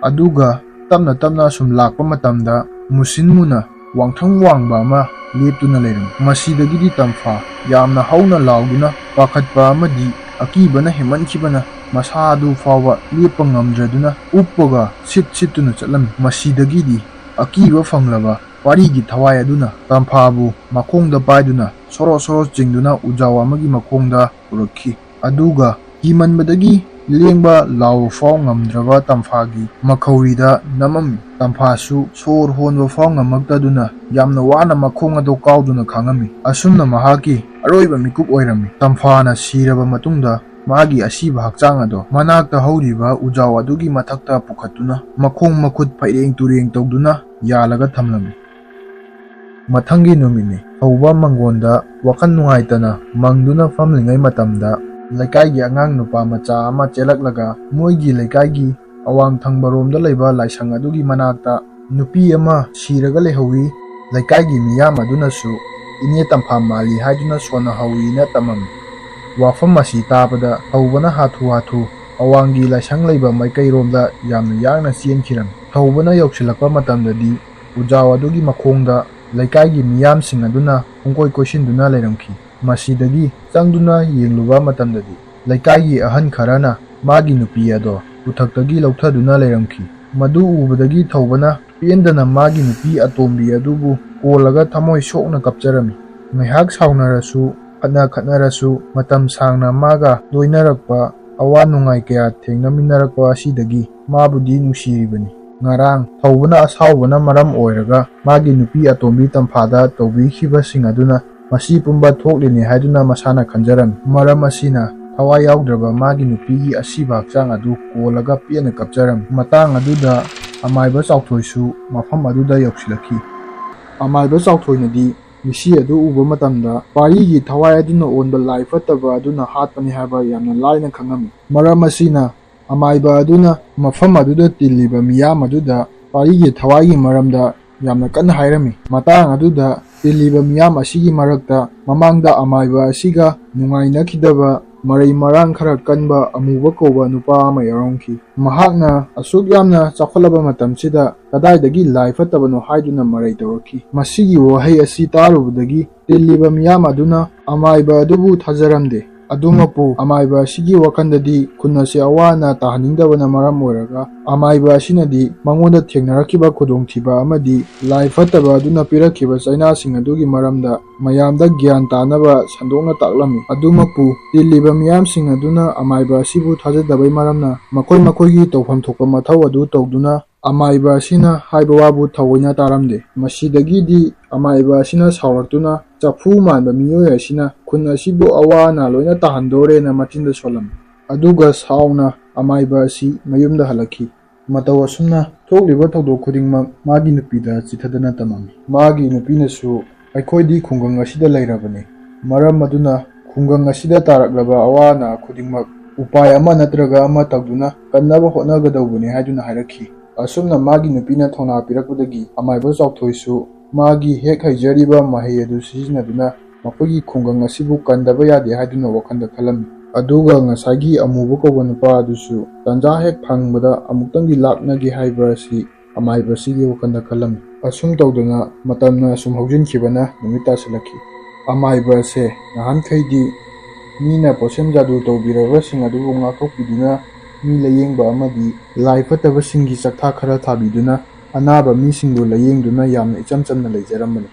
ꯑꯗꯨꯒ ꯇꯞꯅ ꯇꯞꯅ ꯁꯨꯝ ꯂꯥꯛꯄ ꯃꯇꯝꯗ ꯃꯨꯁꯤꯟ ꯃꯨꯅ ꯋꯥꯡꯊ꯭ꯔꯪ ꯋꯥꯡꯕ ꯑꯃ ꯂꯦꯞꯇꯨꯅ ꯂꯩꯔꯝꯃꯤ꯫ ꯃꯁꯤꯗꯒꯤꯗꯤ ꯇꯝꯐꯥ ꯌꯥꯝꯅ ꯍꯧꯅ ꯂꯥꯎꯗꯨꯅ ꯄꯥꯈꯠꯄ ꯑꯃꯗꯤ ꯑꯀꯤꯕꯅ ꯍꯦꯟꯃꯟꯈꯤꯕꯅ ꯃꯁꯥ ꯑꯗꯨ ꯐꯥꯎꯕ ꯂꯦꯞꯄ ꯉꯝꯗ꯭ꯔꯗꯨꯅ ꯎꯞꯄꯒ ꯁꯤꯠ ꯁꯤꯠꯇꯨꯅ ꯆꯠꯂꯝꯃꯤ꯫ ꯃꯁꯤꯗꯒꯤꯗꯤ ꯑꯀꯤꯕ ꯐꯪꯂꯕ ꯋꯥꯔꯤꯒꯤ ꯊꯋꯥꯏ ꯑꯗꯨꯅ ꯇꯝꯐꯥꯕꯨ ꯃꯈꯣꯡꯗ ꯄꯥꯏꯗꯨꯅ ꯁꯣꯔꯣ ꯁꯣꯔꯣ ꯆꯤꯡꯗꯨꯅ ꯎꯖꯥꯎ ꯑꯃꯒꯤ ꯃꯈꯣꯡꯗ ꯄꯨꯔꯛꯈꯤ꯫ ꯑꯗꯨꯒ ꯀꯤꯃꯟꯕꯗꯒꯤ ꯂꯦꯡꯕ ꯂꯥꯎꯕ ꯐꯥꯎ ꯉꯝꯗ꯭ꯔꯕ ꯇꯝꯐꯥꯒꯤ ꯃꯈꯧꯔꯤꯗ ꯅꯝꯃꯝꯃꯤ꯫ ꯇꯝꯐꯥꯁꯨ ꯁꯣꯔ ꯍꯣꯟꯕ ꯐꯥꯎ ꯉꯝꯃꯛꯇꯗꯨꯅ ꯌꯥꯝꯅ ꯋꯥꯅ ꯃꯈꯣꯡ ꯑꯗꯨ ꯀꯥꯎꯗꯨꯅ ꯈꯥꯡꯉꯝꯃꯤ꯫ ꯑꯁꯨꯝꯅ ꯃꯍꯥꯛꯀꯤ ꯑꯔꯣꯏꯕ ꯃꯤꯀꯨꯞ ꯑꯣꯏꯔꯝꯃꯤ꯫ ꯇꯝꯐꯥꯅ ꯁꯤꯔꯕ ꯃꯇꯨꯡꯗ ꯃꯥꯒꯤ ꯑꯁꯤꯕ ꯍꯛꯆꯥꯡ ꯑꯗꯣ ꯃꯅꯥꯛꯇ ꯍꯧꯔꯤꯕ ꯎꯖꯥꯎ ꯑꯗꯨꯒꯤ ꯃꯊꯛꯇ ꯄꯨꯈꯠꯇꯨꯅ ꯃꯈꯣꯡ ꯃꯈꯨꯠ ꯐꯩꯔꯦꯡ ꯇꯨꯔꯦꯡ ꯇꯧꯗꯨꯅ ꯌꯥꯜꯂꯒ ꯊꯝꯂꯝꯃꯤ꯫ ꯃꯊꯪꯒꯤ ꯅꯨꯃꯤꯠꯅꯤ꯫ ꯊꯧꯕ ꯃꯪꯒꯣꯟꯗ ꯋꯥꯈꯜ ꯅꯨꯡꯉꯥꯏꯇꯅ ꯃꯪꯗꯨꯅ ꯐꯝꯂꯤꯉꯩ ꯃꯇꯝꯗ ꯂꯩꯀꯥꯏꯒꯤ ꯑꯉꯥꯡ ꯅꯨꯄꯥ ꯃꯆꯥ ꯑꯃ ꯆꯦꯜꯂꯛꯂꯒ ꯃꯣꯏꯒꯤ ꯂꯩꯀꯥꯏꯒꯤ ꯑꯋꯥꯡ ꯊꯪꯕꯔꯣꯝꯗ ꯂꯩꯕ ꯂꯥꯏꯁꯪ ꯑꯗꯨꯒꯤ ꯃꯅꯥꯛꯇ ꯅꯨꯄꯤ ꯑꯃ ꯁꯤꯔꯒ ꯂꯩꯍꯧꯋꯤ꯫ ꯂꯩꯀꯥꯏꯒꯤ ꯃꯤꯌꯥꯝ ꯑꯗꯨꯅꯁꯨ ꯏꯅꯦ ꯇꯝꯐꯥ ꯃꯥꯜꯂꯤ ꯍꯥꯏꯗꯨꯅ ꯁꯣꯟꯅꯍꯧꯋꯤꯅ ꯇꯝꯃꯝꯃꯤ꯫ ꯋꯥꯐꯝ ꯑꯁꯤ ꯇꯥꯕꯗ ꯊꯧꯕꯅ ꯍꯥꯊꯨ ꯍꯥꯊꯨ ꯑꯋꯥꯡꯒꯤ ꯂꯥꯏꯁꯪ ꯂꯩꯕ ꯃꯥꯏꯀꯩꯔꯣꯝꯗ ꯌꯥꯝꯅ ꯌꯥꯡꯅ ꯆꯦꯟꯈꯤꯔꯝꯃꯤ꯫ ꯊꯧꯕꯅ ꯌꯧꯁꯤꯜꯂꯛꯄ ꯃꯇꯝꯗꯗꯤ ꯎꯖꯥꯎ ꯑꯗꯨꯒꯤ ꯃꯈꯣꯡꯗ ꯂꯩꯀꯥꯏꯒꯤ ꯃꯤꯌꯥꯝꯁꯤꯡ ꯑꯗꯨꯅ ꯄꯨꯡꯀꯣꯏ ꯀꯣꯏꯁꯤꯟꯗꯨꯅ ꯂꯩꯔꯝꯈꯤ꯫ ꯃꯁꯤꯗꯒꯤ ꯆꯪꯗꯨꯅ ꯌꯦꯡꯂꯨꯕ ꯃꯇꯝꯗꯗꯤ ꯂꯩꯀꯥꯏꯒꯤ ꯑꯍꯟ ꯈꯔꯅ ꯃꯥꯒꯤ ꯅꯨꯄꯤ ꯑꯗꯣ ꯎꯊꯛꯇꯒꯤ ꯂꯧꯊꯗꯨꯅ ꯂꯩꯔꯝꯈꯤ꯫ ꯃꯗꯨ ꯎꯕꯗꯒꯤ ꯊꯧꯕꯅ ꯄꯦꯟꯗꯅ ꯃꯥꯒꯤ ꯅꯨꯄꯤ ꯑꯇꯣꯝꯕꯤ ꯑꯗꯨꯕꯨ ꯀꯣꯜꯂꯒ ꯊꯃꯣꯏ ꯁꯣꯛꯅ ꯀꯞꯆꯔꯝꯃꯤ꯫ ꯉꯥꯏꯍꯥꯛ ꯁꯥꯎꯅꯔꯁꯨ, ꯈꯠꯅ ꯈꯠꯅꯔꯁꯨ, ꯃꯇꯝ ꯁꯥꯡꯅ ꯃꯥꯒ ꯂꯣꯏꯅꯔꯛꯄ, ꯑꯋꯥ ꯅꯨꯡꯉꯥꯏ ꯀꯌꯥ ꯊꯦꯡꯅꯃꯤꯟꯅꯔꯛꯄ ꯑꯁꯤꯗꯒꯤ ꯃꯥꯕꯨꯗꯤ ꯅꯨꯡꯁꯤꯔꯤꯕꯅꯤ꯫ ꯉꯔꯥꯡ ꯊꯧꯕꯅ ꯑꯁꯥꯎꯕꯅ ꯃꯔꯝ ꯑꯣꯏꯔꯒ ꯃꯥꯒꯤ ꯅꯨꯄꯤ ꯑꯇꯣꯝꯕꯤ ꯇꯝꯐꯥꯗ ꯇꯧꯕꯤꯈꯤꯕꯁꯤꯡ ꯑꯗꯨꯅ ꯃꯁꯤ ꯄꯨꯝꯕ ꯊꯣꯛꯂꯤꯅꯤ ꯍꯥꯏꯗꯨꯅ ꯃꯁꯥꯅ ꯈꯟꯖꯔꯝꯃꯤ꯫ ꯃꯔꯝ ꯑꯁꯤꯅ ꯊꯋꯥꯏ ꯌꯥꯎꯗ꯭ꯔꯕ ꯃꯥꯒꯤ ꯅꯨꯄꯤꯒꯤ ꯑꯁꯤꯕ ꯍꯛꯆꯥꯡ ꯑꯗꯨ ꯀꯣꯜꯂꯒ ꯄꯦꯟꯅ ꯀꯞꯆꯔꯝꯃꯤ꯫ ꯃꯇꯥꯡ ꯑꯗꯨꯗ ꯑꯃꯥꯏꯕ ꯆꯥꯎꯊꯣꯏꯁꯨ ꯃꯐꯝ ꯑꯗꯨꯗ ꯌꯧꯁꯤꯜꯂꯛꯈꯤ꯫ ꯑꯃꯥꯏꯕ ꯆꯥꯎꯊꯣꯏꯅꯗꯤ ꯃꯤꯁꯤ ꯑꯗꯨ ꯎꯕ ꯃꯇꯝꯗ ꯄꯥꯔꯤꯒꯤ ꯊꯋꯥꯏ ꯑꯗꯨꯅ ꯑꯣꯟꯕ ꯂꯥꯏ ꯐꯠꯇꯕ ꯑꯗꯨꯅ ꯍꯥꯠꯄꯅꯤ ꯍꯥꯏꯕ ꯌꯥꯝꯅ ꯂꯥꯏꯅ ꯈꯪꯉꯝꯃꯤ꯫ ꯃꯔꯝ ꯑꯁꯤꯅ ꯑꯃꯥꯏꯕ ꯑꯗꯨꯅ ꯃꯐꯝ ꯑꯗꯨꯗ ꯇꯤꯜꯂꯤꯕ ꯃꯤꯌꯥꯝ ꯑꯗꯨꯗ ꯄꯥꯔꯤꯒꯤ ꯊꯋꯥꯏꯒꯤ ꯃꯔꯝꯗ ꯌꯥꯝꯅ ꯀꯟꯅ ꯍꯥꯏꯔꯝꯃꯤ꯫ ꯃꯇꯥꯡ ꯑꯗꯨꯗ ꯇꯤꯜꯂꯤꯕ ꯃꯤꯌꯥꯝ ꯑꯁꯤꯒꯤ ꯃꯔꯛꯇ ꯃꯃꯥꯡꯗ ꯑꯃꯥꯏꯕ ꯑꯁꯤꯒ ꯅꯨꯡꯉꯥꯏꯅꯈꯤꯗꯕ ꯃꯔꯩ ꯃꯔꯥꯡ ꯈꯔ ꯀꯟꯕ ꯑꯃꯨꯕ ꯀꯧꯕ ꯅꯨꯄꯥ ꯑꯃ ꯌꯥꯎꯔꯝꯈꯤ꯫ ꯃꯍꯥꯛꯅ ꯑꯁꯨꯛ ꯌꯥꯝꯅ ꯆꯥꯎꯈꯠꯂꯕ ꯃꯇꯝꯁꯤꯗ ꯀꯗꯥꯏꯗꯒꯤ ꯂꯥꯏ ꯐꯠꯇꯕꯅꯣ ꯍꯥꯏꯗꯨꯅ ꯃꯔꯩ ꯇꯧꯔꯛꯈꯤ꯫ ꯃꯁꯤꯒꯤ ꯋꯥꯍꯩ ꯑꯁꯤ ꯇꯥꯔꯨꯕꯗꯒꯤ ꯇꯤꯜꯂꯤꯕ ꯃꯤꯌꯥꯝ ꯑꯗꯨꯅ ꯑꯃꯥꯏꯕ ꯑꯗꯨꯕꯨ ꯊꯥꯖꯔꯝꯗꯦ꯫ ꯑꯗꯨꯃꯛꯄꯨ ꯑꯃꯥꯏꯕ ꯑꯁꯤꯒꯤ ꯋꯥꯈꯜꯗꯗꯤ ꯈꯨꯟ ꯑꯁꯤ ꯑꯋꯥ ꯑꯅꯥ ꯇꯥꯍꯟꯅꯤꯡꯗꯕꯅ ꯃꯔꯝ ꯑꯣꯏꯔꯒ ꯑꯃꯥꯏꯕ ꯑꯁꯤꯅꯗꯤ ꯃꯉꯣꯟꯗ ꯊꯦꯡꯅꯔꯛꯈꯤꯕ ꯈꯨꯗꯣꯡꯊꯤꯕ ꯑꯃꯗꯤ ꯂꯥꯏ ꯐꯠꯇꯕ ꯑꯗꯨꯅ ꯄꯤꯔꯛꯈꯤꯕ ꯆꯩꯅꯥꯁꯤꯡ ꯑꯗꯨꯒꯤ ꯃꯔꯝꯗ ꯃꯌꯥꯝꯗ ꯒ꯭ꯌꯥꯟ ꯇꯥꯅꯕ ꯁꯟꯗꯣꯛꯅ ꯇꯥꯛꯂꯝꯃꯤ꯫ ꯑꯗꯨꯃꯛꯄꯨ ꯇꯤꯜꯂꯤꯕ ꯃꯤꯌꯥꯝꯁꯤꯡ ꯑꯗꯨꯅ ꯑꯃꯥꯏꯕ ꯑꯁꯤꯕꯨ ꯊꯥꯖꯗꯕꯩ ꯃꯔꯝꯅ ꯃꯈꯣꯏ ꯃꯈꯣꯏꯒꯤ ꯇꯧꯐꯝ ꯊꯣꯛꯄ ꯃꯊꯧ ꯑꯗꯨ ꯇꯧꯗꯨꯅ ꯑꯃꯥꯏꯕ ꯑꯁꯤꯅ ꯍꯥꯏꯕ ꯋꯥꯕꯨ ꯊꯑꯣꯏꯅ ꯇꯥꯔꯝꯗꯦ꯫ ꯃꯁꯤꯗꯒꯤꯗꯤ ꯑꯃꯥꯏꯕ ꯑꯁꯤꯅ ꯁꯥꯎꯔꯛꯇꯨꯅ ꯆꯐꯨ ꯃꯥꯟꯕ ꯃꯤꯑꯣꯏ ꯑꯁꯤꯅ ꯈꯨꯟ ꯑꯁꯤꯕꯨ ꯑꯋꯥ ꯑꯅꯥ ꯂꯣꯏꯅ ꯇꯥꯍꯟꯗꯣꯔꯦꯅ ꯃꯆꯤꯟꯗ ꯁꯣꯜꯂꯝꯃꯤ꯫ ꯑꯗꯨꯒ ꯁꯥꯎꯅ ꯑꯃꯥꯏꯕ ꯑꯁꯤ ꯃꯌꯨꯝꯗ ꯍꯜꯂꯛꯈꯤ꯫ ꯃꯇꯧ ꯑꯁꯨꯝꯅ ꯊꯣꯛꯂꯤꯕ ꯊꯧꯗꯣꯛ ꯈꯨꯗꯤꯡꯃꯛ ꯃꯥꯒꯤ ꯅꯨꯄꯤꯗ ꯆꯤꯊꯗꯅ ꯇꯝꯃꯝꯃꯤ꯫ ꯃꯥꯒꯤ ꯅꯨꯄꯤꯅꯁꯨ, "ꯑꯩꯈꯣꯏꯗꯤ ꯈꯨꯡꯒꯪ ꯑꯁꯤꯗ ꯂꯩꯔꯕꯅꯤ꯫ ꯃꯔꯝ ꯑꯗꯨꯅ ꯈꯨꯡꯒꯪ ꯑꯁꯤꯗ ꯇꯥꯔꯛꯂꯕ ꯑꯋꯥ ꯑꯅꯥ ꯈꯨꯗꯤꯡꯃꯛ ꯎꯄꯥꯏ ꯑꯃ ꯅꯠꯇ꯭ꯔꯒ ꯑꯃ ꯇꯧꯗꯨꯅ ꯀꯟꯅꯕ ꯍꯣꯠꯅꯒꯗꯧꯕꯅꯤ" ꯍꯥꯏꯗꯨꯅ ꯍꯥꯏꯔꯛꯈꯤ꯫ ꯑꯁꯨꯝꯅ ꯃꯥꯒꯤ ꯅꯨꯄꯤꯅ ꯊꯧꯅꯥ ꯄꯤꯔꯛꯄꯗꯒꯤ ꯑꯃꯥꯏꯕ ꯆꯥꯎꯊꯣꯏꯁꯨ ꯃꯥꯒꯤ ꯍꯦꯛ ꯍꯩꯖꯔꯤꯕ ꯃꯍꯩ ꯑꯗꯨ ꯁꯤꯖꯤꯟꯅꯗꯨꯅ ꯃꯈꯣꯏꯒꯤ ꯈꯨꯡꯒꯪ ꯑꯁꯤꯕꯨ ꯀꯟꯗꯕ ꯌꯥꯗꯦ ꯍꯥꯏꯗꯨꯅ ꯋꯥꯈꯜꯗ ꯈꯜꯂꯝꯃꯤ꯫ ꯑꯗꯨꯒ ꯉꯁꯥꯏꯒꯤ ꯑꯃꯨꯕ ꯀꯧꯕ ꯅꯨꯄꯥ ꯑꯗꯨꯁꯨ ꯇꯟꯖꯥ ꯍꯦꯛ ꯐꯪꯕꯗ ꯑꯃꯨꯛꯇꯪꯗꯤ ꯂꯥꯛꯅꯒꯦ ꯍꯥꯏꯕ ꯑꯁꯤ ꯑꯃꯥꯏꯕ ꯑꯁꯤꯒꯤ ꯋꯥꯈꯜꯗ ꯈꯜꯂꯝꯃꯤ꯫ ꯑꯁꯨꯝ ꯇꯧꯗꯅ ꯃꯇꯝꯅ ꯑꯁꯨꯝ ꯍꯧꯖꯤꯟꯈꯤꯕꯅ ꯅꯨꯃꯤꯠ ꯇꯥꯁꯤꯜꯂꯛꯈꯤ꯫ ꯑꯃꯥꯏꯕ ꯑꯁꯦ ꯅꯍꯥꯟꯈꯩꯗꯤ ꯃꯤꯅ ꯄꯣꯠꯁꯦꯝ ꯖꯥꯗꯨ ꯇꯧꯕꯤꯔꯕꯁꯤꯡ ꯑꯗꯨꯕꯨ ꯉꯥꯛꯊꯣꯛꯄꯤꯗꯨꯅ ꯃꯤ ꯂꯥꯌꯦꯡꯕ ꯑꯃꯗꯤ ꯂꯥꯏ ꯐꯠꯇꯕꯁꯤꯡꯒꯤ ꯆꯥꯛꯊꯥ ꯈꯔ ꯊꯥꯕꯤꯗꯨꯅ ꯑꯅꯥꯕ ꯃꯤꯁꯤꯡꯕꯨ ꯂꯥꯌꯦꯡꯗꯨꯅ ꯌꯥꯝꯅ ꯏꯆꯝ ꯆꯝꯅ ꯂꯩꯖꯔꯝꯕꯅꯤ꯫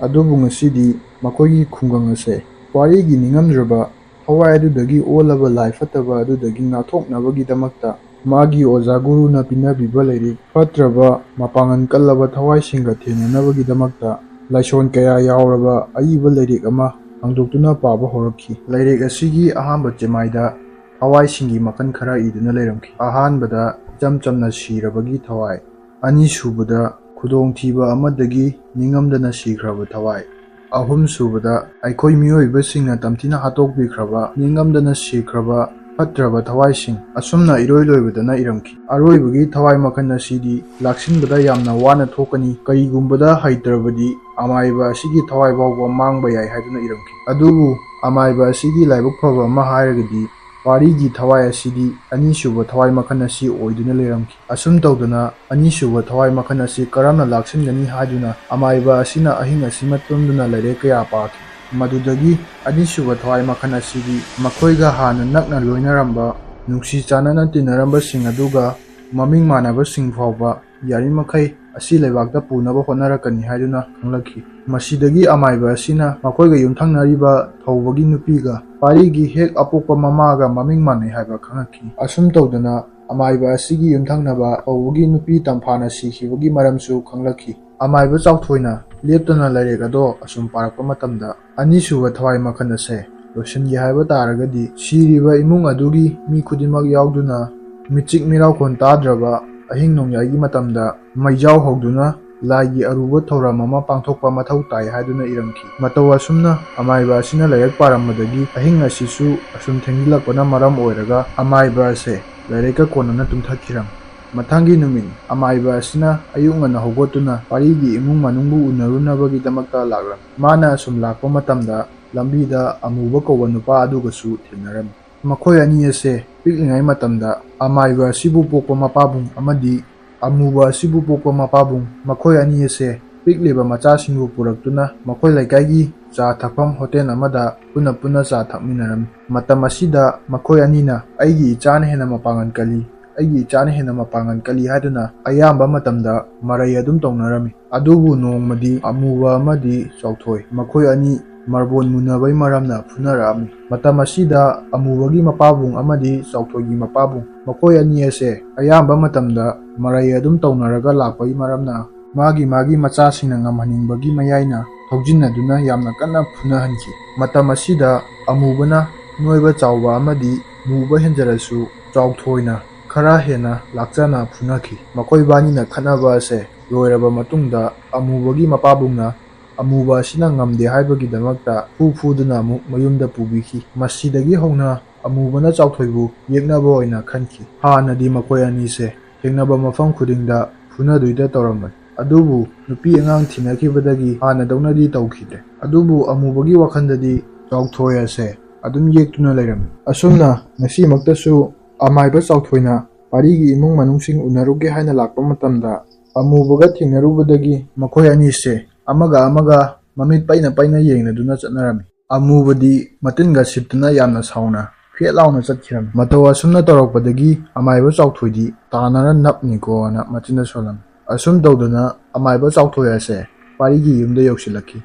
ꯑꯗꯨꯕꯨ ꯉꯁꯤꯗꯤ ꯃꯈꯣꯏꯒꯤ ꯈꯨꯡꯒꯪ ꯑꯁꯦ ꯋꯥꯔꯤꯒꯤ ꯅꯤꯡꯉꯝꯗ꯭ꯔꯕ ꯊꯋꯥꯏ ꯑꯗꯨꯗꯒꯤ ꯑꯣꯜꯂꯕ ꯂꯥꯏ ꯐꯠꯇꯕ ꯑꯗꯨꯗꯒꯤ ꯉꯥꯛꯊꯣꯛꯅꯕꯒꯤꯗꯃꯛꯇ ꯃꯥꯒꯤ ꯑꯣꯖꯥ ꯒꯨꯔꯨꯅ ꯄꯤꯅꯕꯤꯕ ꯂꯥꯏꯔꯤꯛ ꯐꯠꯇ꯭ꯔꯕ ꯃꯄꯥꯡꯒꯜ ꯀꯜꯂꯕ ꯊꯋꯥꯏꯁꯤꯡꯒ ꯊꯦꯡꯅꯅꯕꯒꯤꯗꯃꯛꯇ ꯂꯥꯏꯁꯣꯟ ꯀꯌꯥ ꯌꯥꯎꯔꯕ ꯑꯏꯕ ꯂꯥꯏꯔꯤꯛ ꯑꯃ ꯍꯥꯡꯗꯣꯛꯇꯨꯅ ꯄꯥꯕ ꯍꯧꯔꯛꯈꯤ꯫ ꯂꯥꯏꯔꯤꯛ ꯑꯁꯤꯒꯤ ꯑꯍꯥꯟꯕ ꯆꯦꯃꯥꯏꯗ ꯊꯋꯥꯏꯁꯤꯡꯒꯤ ꯃꯈꯜ ꯈꯔ ꯏꯗꯨꯅ ꯂꯩꯔꯝꯈꯤ꯫ ꯑꯍꯥꯟꯕꯗ ꯏꯆꯝ ꯆꯝꯅ ꯁꯤꯔꯕꯒꯤ ꯊꯋꯥꯏ, ꯑꯅꯤꯁꯨꯕꯗ ꯈꯨꯗꯣꯡꯊꯤꯕ ꯑꯃꯗꯒꯤ ꯅꯤꯡꯉꯝꯗꯅ ꯁꯤꯈ꯭ꯔꯕ ꯊꯋꯥꯏ, ꯑꯍꯨꯝꯁꯨꯕꯗ ꯑꯩꯈꯣꯏ ꯃꯤꯑꯣꯏꯕꯁꯤꯡꯅ ꯇꯝꯊꯤꯅ ꯍꯥꯠꯇꯣꯛꯄꯤꯈ꯭ꯔꯕ ꯅꯤꯡꯉꯝꯗꯅ ꯁꯤꯈ꯭ꯔꯕ ꯐꯠꯇ꯭ꯔꯕ ꯊꯋꯥꯏꯁꯤꯡ, ꯑꯁꯨꯝꯅ ꯏꯔꯣꯏ ꯂꯣꯏꯕꯗꯅ ꯏꯔꯝꯈꯤ꯫ ꯑꯔꯣꯏꯕꯒꯤ ꯊꯋꯥꯏ ꯃꯈꯜ ꯑꯁꯤꯗꯤ ꯂꯥꯛꯁꯤꯟꯕꯗ ꯌꯥꯝꯅ ꯋꯥꯅ ꯊꯣꯛꯀꯅꯤ, ꯀꯔꯤꯒꯨꯝꯕꯗ ꯍꯩꯇ꯭ꯔꯕꯗꯤ ꯑꯃꯥꯏꯕ ꯑꯁꯤꯒꯤ ꯊꯋꯥꯏ ꯐꯥꯎꯕ ꯃꯥꯡꯕ ꯌꯥꯏ ꯍꯥꯏꯗꯨꯅ ꯏꯔꯝꯈꯤ꯫ ꯑꯗꯨꯕꯨ ꯑꯃꯥꯏꯕ ꯑꯁꯤꯒꯤ ꯂꯥꯏꯕꯛ ꯐꯕ ꯑꯃ ꯍꯥꯏꯔꯒꯗꯤ ꯄꯥꯔꯤꯒꯤ ꯊꯋꯥꯏ ꯑꯁꯤꯗꯤ ꯑꯅꯤꯁꯨꯕ ꯊꯋꯥꯏ ꯃꯈꯜ ꯑꯁꯤ ꯑꯣꯏꯗꯨꯅ ꯂꯩꯔꯝꯈꯤ꯫ ꯑꯁꯨꯝ ꯇꯧꯗꯅ ꯑꯅꯤꯁꯨꯕ ꯊꯋꯥꯏ ꯃꯈꯜ ꯑꯁꯤ ꯀꯔꯝꯅ ꯂꯥꯛꯁꯤꯟꯒꯅꯤ ꯍꯥꯏꯗꯨꯅ ꯑꯃꯥꯏꯕ ꯑꯁꯤꯅ ꯑꯍꯤꯡ ꯑꯁꯤꯃ ꯇꯨꯝꯗꯨꯅ ꯂꯥꯏꯔꯤꯛ ꯀꯌꯥ ꯄꯥꯈꯤ꯫ ꯃꯗꯨꯗꯒꯤ ꯑꯅꯤꯁꯨꯕ ꯊꯋꯥꯏ ꯃꯈꯜ ꯑꯁꯤꯗꯤ ꯃꯈꯣꯏꯒ ꯍꯥꯟꯅ ꯅꯛꯅ ꯂꯣꯏꯅꯔꯝꯕ, ꯅꯨꯡꯁꯤ ꯆꯥꯟꯅꯅ ꯇꯤꯟꯅꯔꯝꯕꯁꯤꯡ ꯑꯗꯨꯒ ꯃꯃꯤꯡ ꯃꯥꯟꯅꯕꯁꯤꯡ ꯐꯥꯎꯕ ꯌꯥꯔꯤꯃꯈꯩ ꯑꯁꯤ ꯂꯩꯕꯥꯛꯇ ꯄꯨꯅꯕ ꯍꯣꯠꯅꯔꯛꯀꯅꯤ ꯍꯥꯏꯗꯨꯅ ꯈꯪꯂꯛꯈꯤ꯫ ꯃꯁꯤꯗꯒꯤ ꯑꯃꯥꯏꯕ ꯑꯁꯤꯅ ꯃꯈꯣꯏꯒ ꯌꯨꯝꯊꯪꯅꯔꯤꯕ ꯊꯧꯕꯒꯤ ꯅꯨꯄꯤꯒ ꯄꯥꯔꯤꯒꯤ ꯍꯦꯛ ꯑꯄꯣꯛꯄ ꯃꯃꯥꯒ ꯃꯃꯤꯡ ꯃꯥꯟꯅꯩ ꯍꯥꯏꯕ ꯈꯪꯂꯛꯈꯤ꯫ ꯑꯁꯨꯝ ꯇꯧꯗꯅ ꯑꯃꯥꯏꯕ ꯑꯁꯤꯒꯤ ꯌꯨꯝꯊꯪꯅꯕ ꯊꯧꯕꯒꯤ ꯅꯨꯄꯤ ꯇꯝꯐꯥꯅ ꯁꯤꯈꯤꯕꯒꯤ ꯃꯔꯝꯁꯨ ꯈꯪꯂꯛꯈꯤ꯫ ꯑꯃꯥꯏꯕ ꯆꯥꯎꯊꯣꯏꯅ ꯂꯦꯞꯇꯅ ꯂꯥꯏꯔꯤꯛ ꯑꯗꯣ ꯑꯁꯨꯝ ꯄꯥꯔꯛꯄ ꯃꯇꯝꯗ ꯑꯅꯤꯁꯨꯕ ꯊꯋꯥꯏ ꯃꯈꯜ ꯑꯁꯦ ꯂꯣꯏꯁꯤꯟꯒꯦ ꯍꯥꯏꯕ ꯇꯥꯔꯒꯗꯤ ꯁꯤꯔꯤꯕ ꯏꯃꯨꯡ ꯑꯗꯨꯒꯤ ꯃꯤ ꯈꯨꯗꯤꯡꯃꯛ ꯌꯥꯎꯗꯨꯅ ꯃꯤꯆꯤꯛ ꯃꯤꯔꯥꯎꯈꯣꯟ ꯇꯥꯗ꯭ꯔꯕ ꯑꯍꯤꯡ ꯅꯣꯡꯌꯥꯏꯒꯤ ꯃꯇꯝꯗ ꯃꯩꯖꯥꯎ ꯍꯧꯗꯨꯅ ꯂꯥꯏꯒꯤ ꯑꯔꯨꯕ ꯊꯧꯔꯝ ꯑꯃ ꯄꯥꯡꯊꯣꯛꯄ ꯃꯊꯧ ꯇꯥꯏ ꯍꯥꯏꯗꯨꯅ ꯏꯔꯝꯈꯤ꯫ ꯃꯇꯧ ꯑꯁꯨꯝꯅ ꯑꯃꯥꯏꯕ ꯑꯁꯤꯅ ꯂꯥꯏꯔꯤꯛ ꯄꯥꯔꯝꯕꯗꯒꯤ ꯑꯍꯤꯡ ꯑꯁꯤꯁꯨ ꯑꯁꯨꯝ ꯊꯦꯡꯖꯤꯜꯂꯛꯄꯅ ꯃꯔꯝ ꯑꯣꯏꯔꯒ ꯑꯃꯥꯏꯕ ꯑꯁꯦ ꯂꯥꯏꯔꯤꯛꯀ ꯀꯣꯟꯅꯅ ꯇꯨꯝꯊꯈꯤꯔꯝꯃꯤ꯫ ꯃꯊꯪꯒꯤ ꯅꯨꯃꯤꯠ ꯑꯃꯥꯏꯕ ꯑꯁꯤꯅ ꯑꯌꯨꯛ ꯉꯟꯅ ꯍꯧꯒꯠꯇꯨꯅ ꯄꯥꯔꯤꯒꯤ ꯏꯃꯨꯡ ꯃꯅꯨꯡꯕꯨ ꯎꯅꯔꯨꯅꯕꯒꯤꯗꯃꯛꯇ ꯂꯥꯛꯂꯝꯃꯤ꯫ ꯃꯥꯅ ꯑꯁꯨꯝ ꯂꯥꯛꯄ ꯃꯇꯝꯗ ꯂꯝꯕꯤꯗ ꯑꯃꯨꯕ ꯀꯧꯕ ꯅꯨꯄꯥ ꯑꯗꯨꯒꯁꯨ ꯊꯦꯡꯅꯔꯝꯃꯤ꯫ ꯃꯈꯣꯏ ꯑꯅꯤ ꯑꯁꯦ ꯄꯤꯛꯂꯤꯉꯩ ꯃꯇꯝꯗ ꯑꯃꯥꯏꯕ ꯑꯁꯤꯕꯨ ꯄꯣꯛꯄ ꯃꯄꯥꯕꯨꯡ ꯑꯃꯗꯤ ꯑꯃꯨꯕ ꯑꯁꯤꯕꯨ ꯄꯣꯛꯄ ꯃꯄꯥꯕꯨꯡ, ꯃꯈꯣꯏ ꯑꯅꯤ ꯑꯁꯦ ꯄꯤꯛꯂꯤꯕ ꯃꯆꯥꯁꯤꯡꯕꯨ ꯄꯨꯔꯛꯇꯨꯅ ꯃꯈꯣꯏ ꯂꯩꯀꯥꯏꯒꯤ ꯆꯥ ꯊꯛꯐꯝ ꯍꯣꯇꯦꯜ ꯑꯃꯗ ꯄꯨꯟꯅ ꯄꯨꯟꯅ ꯆꯥ ꯊꯛꯃꯤꯟꯅꯔꯝꯃꯤ꯫ ꯃꯇꯝ ꯑꯁꯤꯗ ꯃꯈꯣꯏ ꯑꯅꯤꯅ "ꯑꯩꯒꯤ ꯏꯆꯥꯅ ꯍꯦꯟꯅ ꯃꯄꯥꯡꯒꯜ ꯀꯜꯂꯤ, ꯑꯩꯒꯤ ꯏꯆꯥꯅ ꯍꯦꯟꯅ ꯃꯄꯥꯡꯒꯜ ꯀꯜꯂꯤ" ꯍꯥꯏꯗꯨꯅ ꯑꯌꯥꯝꯕ ꯃꯇꯝꯗ ꯃꯔꯩ ꯑꯗꯨꯝ ꯇꯧꯅꯔꯝꯃꯤ꯫ ꯑꯗꯨꯕꯨ ꯅꯣꯡꯃꯗꯤ ꯑꯃꯨꯕ ꯑꯃꯗꯤ ꯆꯥꯎꯊꯣꯏ ꯃꯈꯣꯏ ꯑꯅꯤ ꯃꯔꯕꯣꯟ ꯃꯨꯟꯅꯕꯩ ꯃꯔꯝꯅ ꯐꯨꯅꯔꯛꯑꯝꯃꯤ꯫ ꯃꯇꯝ ꯑꯁꯤꯗ ꯑꯃꯨꯕꯒꯤ ꯃꯄꯥꯕꯨꯡ ꯑꯃꯗꯤ ꯆꯥꯎꯊꯣꯏꯒꯤ ꯃꯄꯥꯕꯨꯡ, ꯃꯈꯣꯏ ꯑꯅꯤ ꯑꯁꯦ ꯑꯌꯥꯝꯕ ꯃꯇꯝꯗ ꯃꯔꯩ ꯑꯗꯨꯝ ꯇꯧꯅꯔꯒ ꯂꯥꯛꯄꯒꯤ ꯃꯔꯝꯅ ꯃꯥꯒꯤ ꯃꯥꯒꯤ ꯃꯆꯥꯁꯤꯡꯅ ꯉꯝꯍꯟꯅꯤꯡꯕꯒꯤ ꯃꯌꯥꯏꯅ ꯊꯧꯖꯤꯟꯅꯗꯨꯅ ꯌꯥꯝꯅ ꯀꯟꯅ ꯐꯨꯅꯍꯟꯈꯤ꯫ ꯃꯇꯝ ꯑꯁꯤꯗ ꯑꯃꯨꯕꯅ ꯅꯣꯏꯕ ꯆꯥꯎꯕ ꯑꯃꯗꯤ ꯃꯨꯕ ꯍꯦꯟꯖꯔꯁꯨ ꯆꯥꯎꯊꯣꯏꯅ ꯈꯔ ꯍꯦꯟꯅ ꯂꯥꯛꯆꯅ ꯐꯨꯅꯈꯤ꯫ ꯃꯈꯣꯏꯕꯥꯅꯤꯅ ꯈꯠꯅꯕ ꯑꯁꯦ ꯂꯣꯏꯔꯕ ꯃꯇꯨꯡꯗ ꯑꯃꯨꯕꯒꯤ ꯃꯄꯥꯕꯨꯡꯅ ꯑꯃꯨꯕ ꯑꯁꯤꯅ ꯉꯝꯗꯦ ꯍꯥꯏꯕꯒꯤꯗꯃꯛꯇ ꯐꯨ ꯐꯨꯗꯨꯅ ꯑꯃꯨꯛ ꯃꯌꯨꯝꯗ ꯄꯨꯕꯤꯈꯤ꯫ ꯃꯁꯤꯗꯒꯤ ꯍꯧꯅ ꯑꯃꯨꯕꯅ ꯆꯥꯎꯊꯣꯏꯕꯨ ꯌꯦꯛꯅꯕ ꯑꯣꯏꯅ ꯈꯟꯈꯤ꯫ ꯍꯥꯟꯅꯗꯤ ꯃꯈꯣꯏ ꯑꯅꯤꯁꯦ ꯊꯦꯡꯅꯕ ꯃꯐꯝ ꯈꯨꯗꯤꯡꯗ ꯐꯨꯅꯗꯣꯏꯗ ꯇꯧꯔꯝꯕꯅꯤ꯫ ꯑꯗꯨꯕꯨ ꯅꯨꯄꯤ ꯑꯉꯥꯡ ꯊꯤꯅꯈꯤꯕꯗꯒꯤ ꯍꯥꯟꯅꯗꯧꯅꯗꯤ ꯇꯧꯈꯤꯗ꯭ꯔꯦ꯫ ꯑꯗꯨꯕꯨ ꯑꯃꯨꯕꯒꯤ ꯋꯥꯈꯜꯗꯗꯤ ꯆꯥꯎꯊꯣꯏ ꯑꯁꯦ ꯑꯗꯨꯝ ꯌꯦꯛꯇꯨꯅ ꯂꯩꯔꯝꯃꯤ꯫ ꯑꯁꯨꯝꯅ ꯉꯁꯤꯃꯛꯇꯁꯨ ꯑꯃꯥꯏꯕ ꯆꯥꯎꯊꯣꯏꯅ ꯄꯥꯔꯤꯒꯤ ꯏꯃꯨꯡ ꯃꯅꯨꯡꯁꯤꯡ ꯎꯅꯔꯨꯒꯦ ꯍꯥꯏꯅ ꯂꯥꯛꯄ ꯃꯇꯝꯗ ꯑꯃꯨꯕꯒ ꯊꯦꯡꯅꯔꯨꯕꯗꯒꯤ ꯃꯈꯣꯏ ꯑꯅꯤꯁꯦ ꯑꯃꯒ ꯑꯃꯒ ꯃꯃꯤꯠ ꯄꯩꯅ ꯄꯩꯅ ꯌꯦꯡꯅꯗꯨꯅ ꯆꯠꯅꯔꯝꯃꯤ꯫ ꯑꯃꯨꯕꯗꯤ ꯃꯇꯤꯟꯒ ꯁꯤꯠꯇꯨꯅ ꯌꯥꯝꯅ ꯁꯥꯎꯅ ꯐꯦꯠ ꯂꯥꯎꯅ ꯆꯠꯈꯤꯔꯝꯃꯤ꯫ ꯃꯇꯧ ꯑꯁꯨꯝꯅ ꯇꯧꯔꯛꯄꯗꯒꯤ ꯑꯃꯥꯏꯕ ꯆꯥꯎꯊꯣꯏꯗꯤ ꯇꯥꯅꯔ ꯅꯞꯅꯤꯀꯣꯅ ꯃꯆꯤꯟꯗ ꯁꯣꯜꯂꯝꯃꯤ꯫ ꯑꯁꯨꯝ ꯇꯧꯗꯨꯅ ꯑꯃꯥꯏꯕ ꯆꯥꯎꯊꯣꯏ ꯑꯁꯦ ꯄꯥꯔꯤꯒꯤ ꯌꯨꯝꯗ ꯌꯧꯁꯤꯜꯂꯛꯈꯤ꯫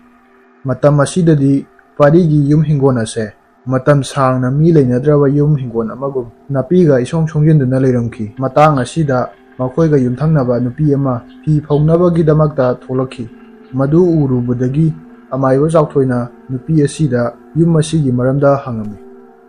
ꯃꯇꯝ ꯑꯁꯤꯗꯗꯤ ꯄꯥꯔꯤꯒꯤ ꯌꯨꯝ ꯍꯤꯡꯒꯣꯜ ꯑꯁꯦ ꯃꯇꯝ ꯁꯥꯡꯅ ꯃꯤ ꯂꯩꯅꯗ꯭ꯔꯕ ꯌꯨꯝ ꯍꯤꯡꯒꯣꯜ ꯑꯃꯒꯨꯝ ꯅꯥꯄꯤꯒ ꯏꯁꯣꯡ ꯁꯣꯡꯖꯤꯟꯗꯨꯅ ꯂꯩꯔꯝꯈꯤ꯫ ꯃꯇꯥꯡ ꯑꯁꯤꯗ ꯃꯈꯣꯏꯒ ꯌꯨꯝꯊꯪꯅꯕ ꯅꯨꯄꯤ ꯑꯃ ꯐꯤ ꯐꯧꯅꯕꯒꯤꯗꯃꯛꯇ ꯊꯣꯛꯂꯛꯈꯤ꯫ ꯃꯗꯨ ꯎꯔꯨꯕꯗꯒꯤ ꯑꯃꯥꯏꯕ ꯆꯥꯎꯊꯣꯏꯅ ꯅꯨꯄꯤ ꯑꯁꯤꯗ ꯌꯨꯝ ꯑꯁꯤꯒꯤ ꯃꯔꯝꯗ ꯍꯪꯉꯝꯃꯤ꯫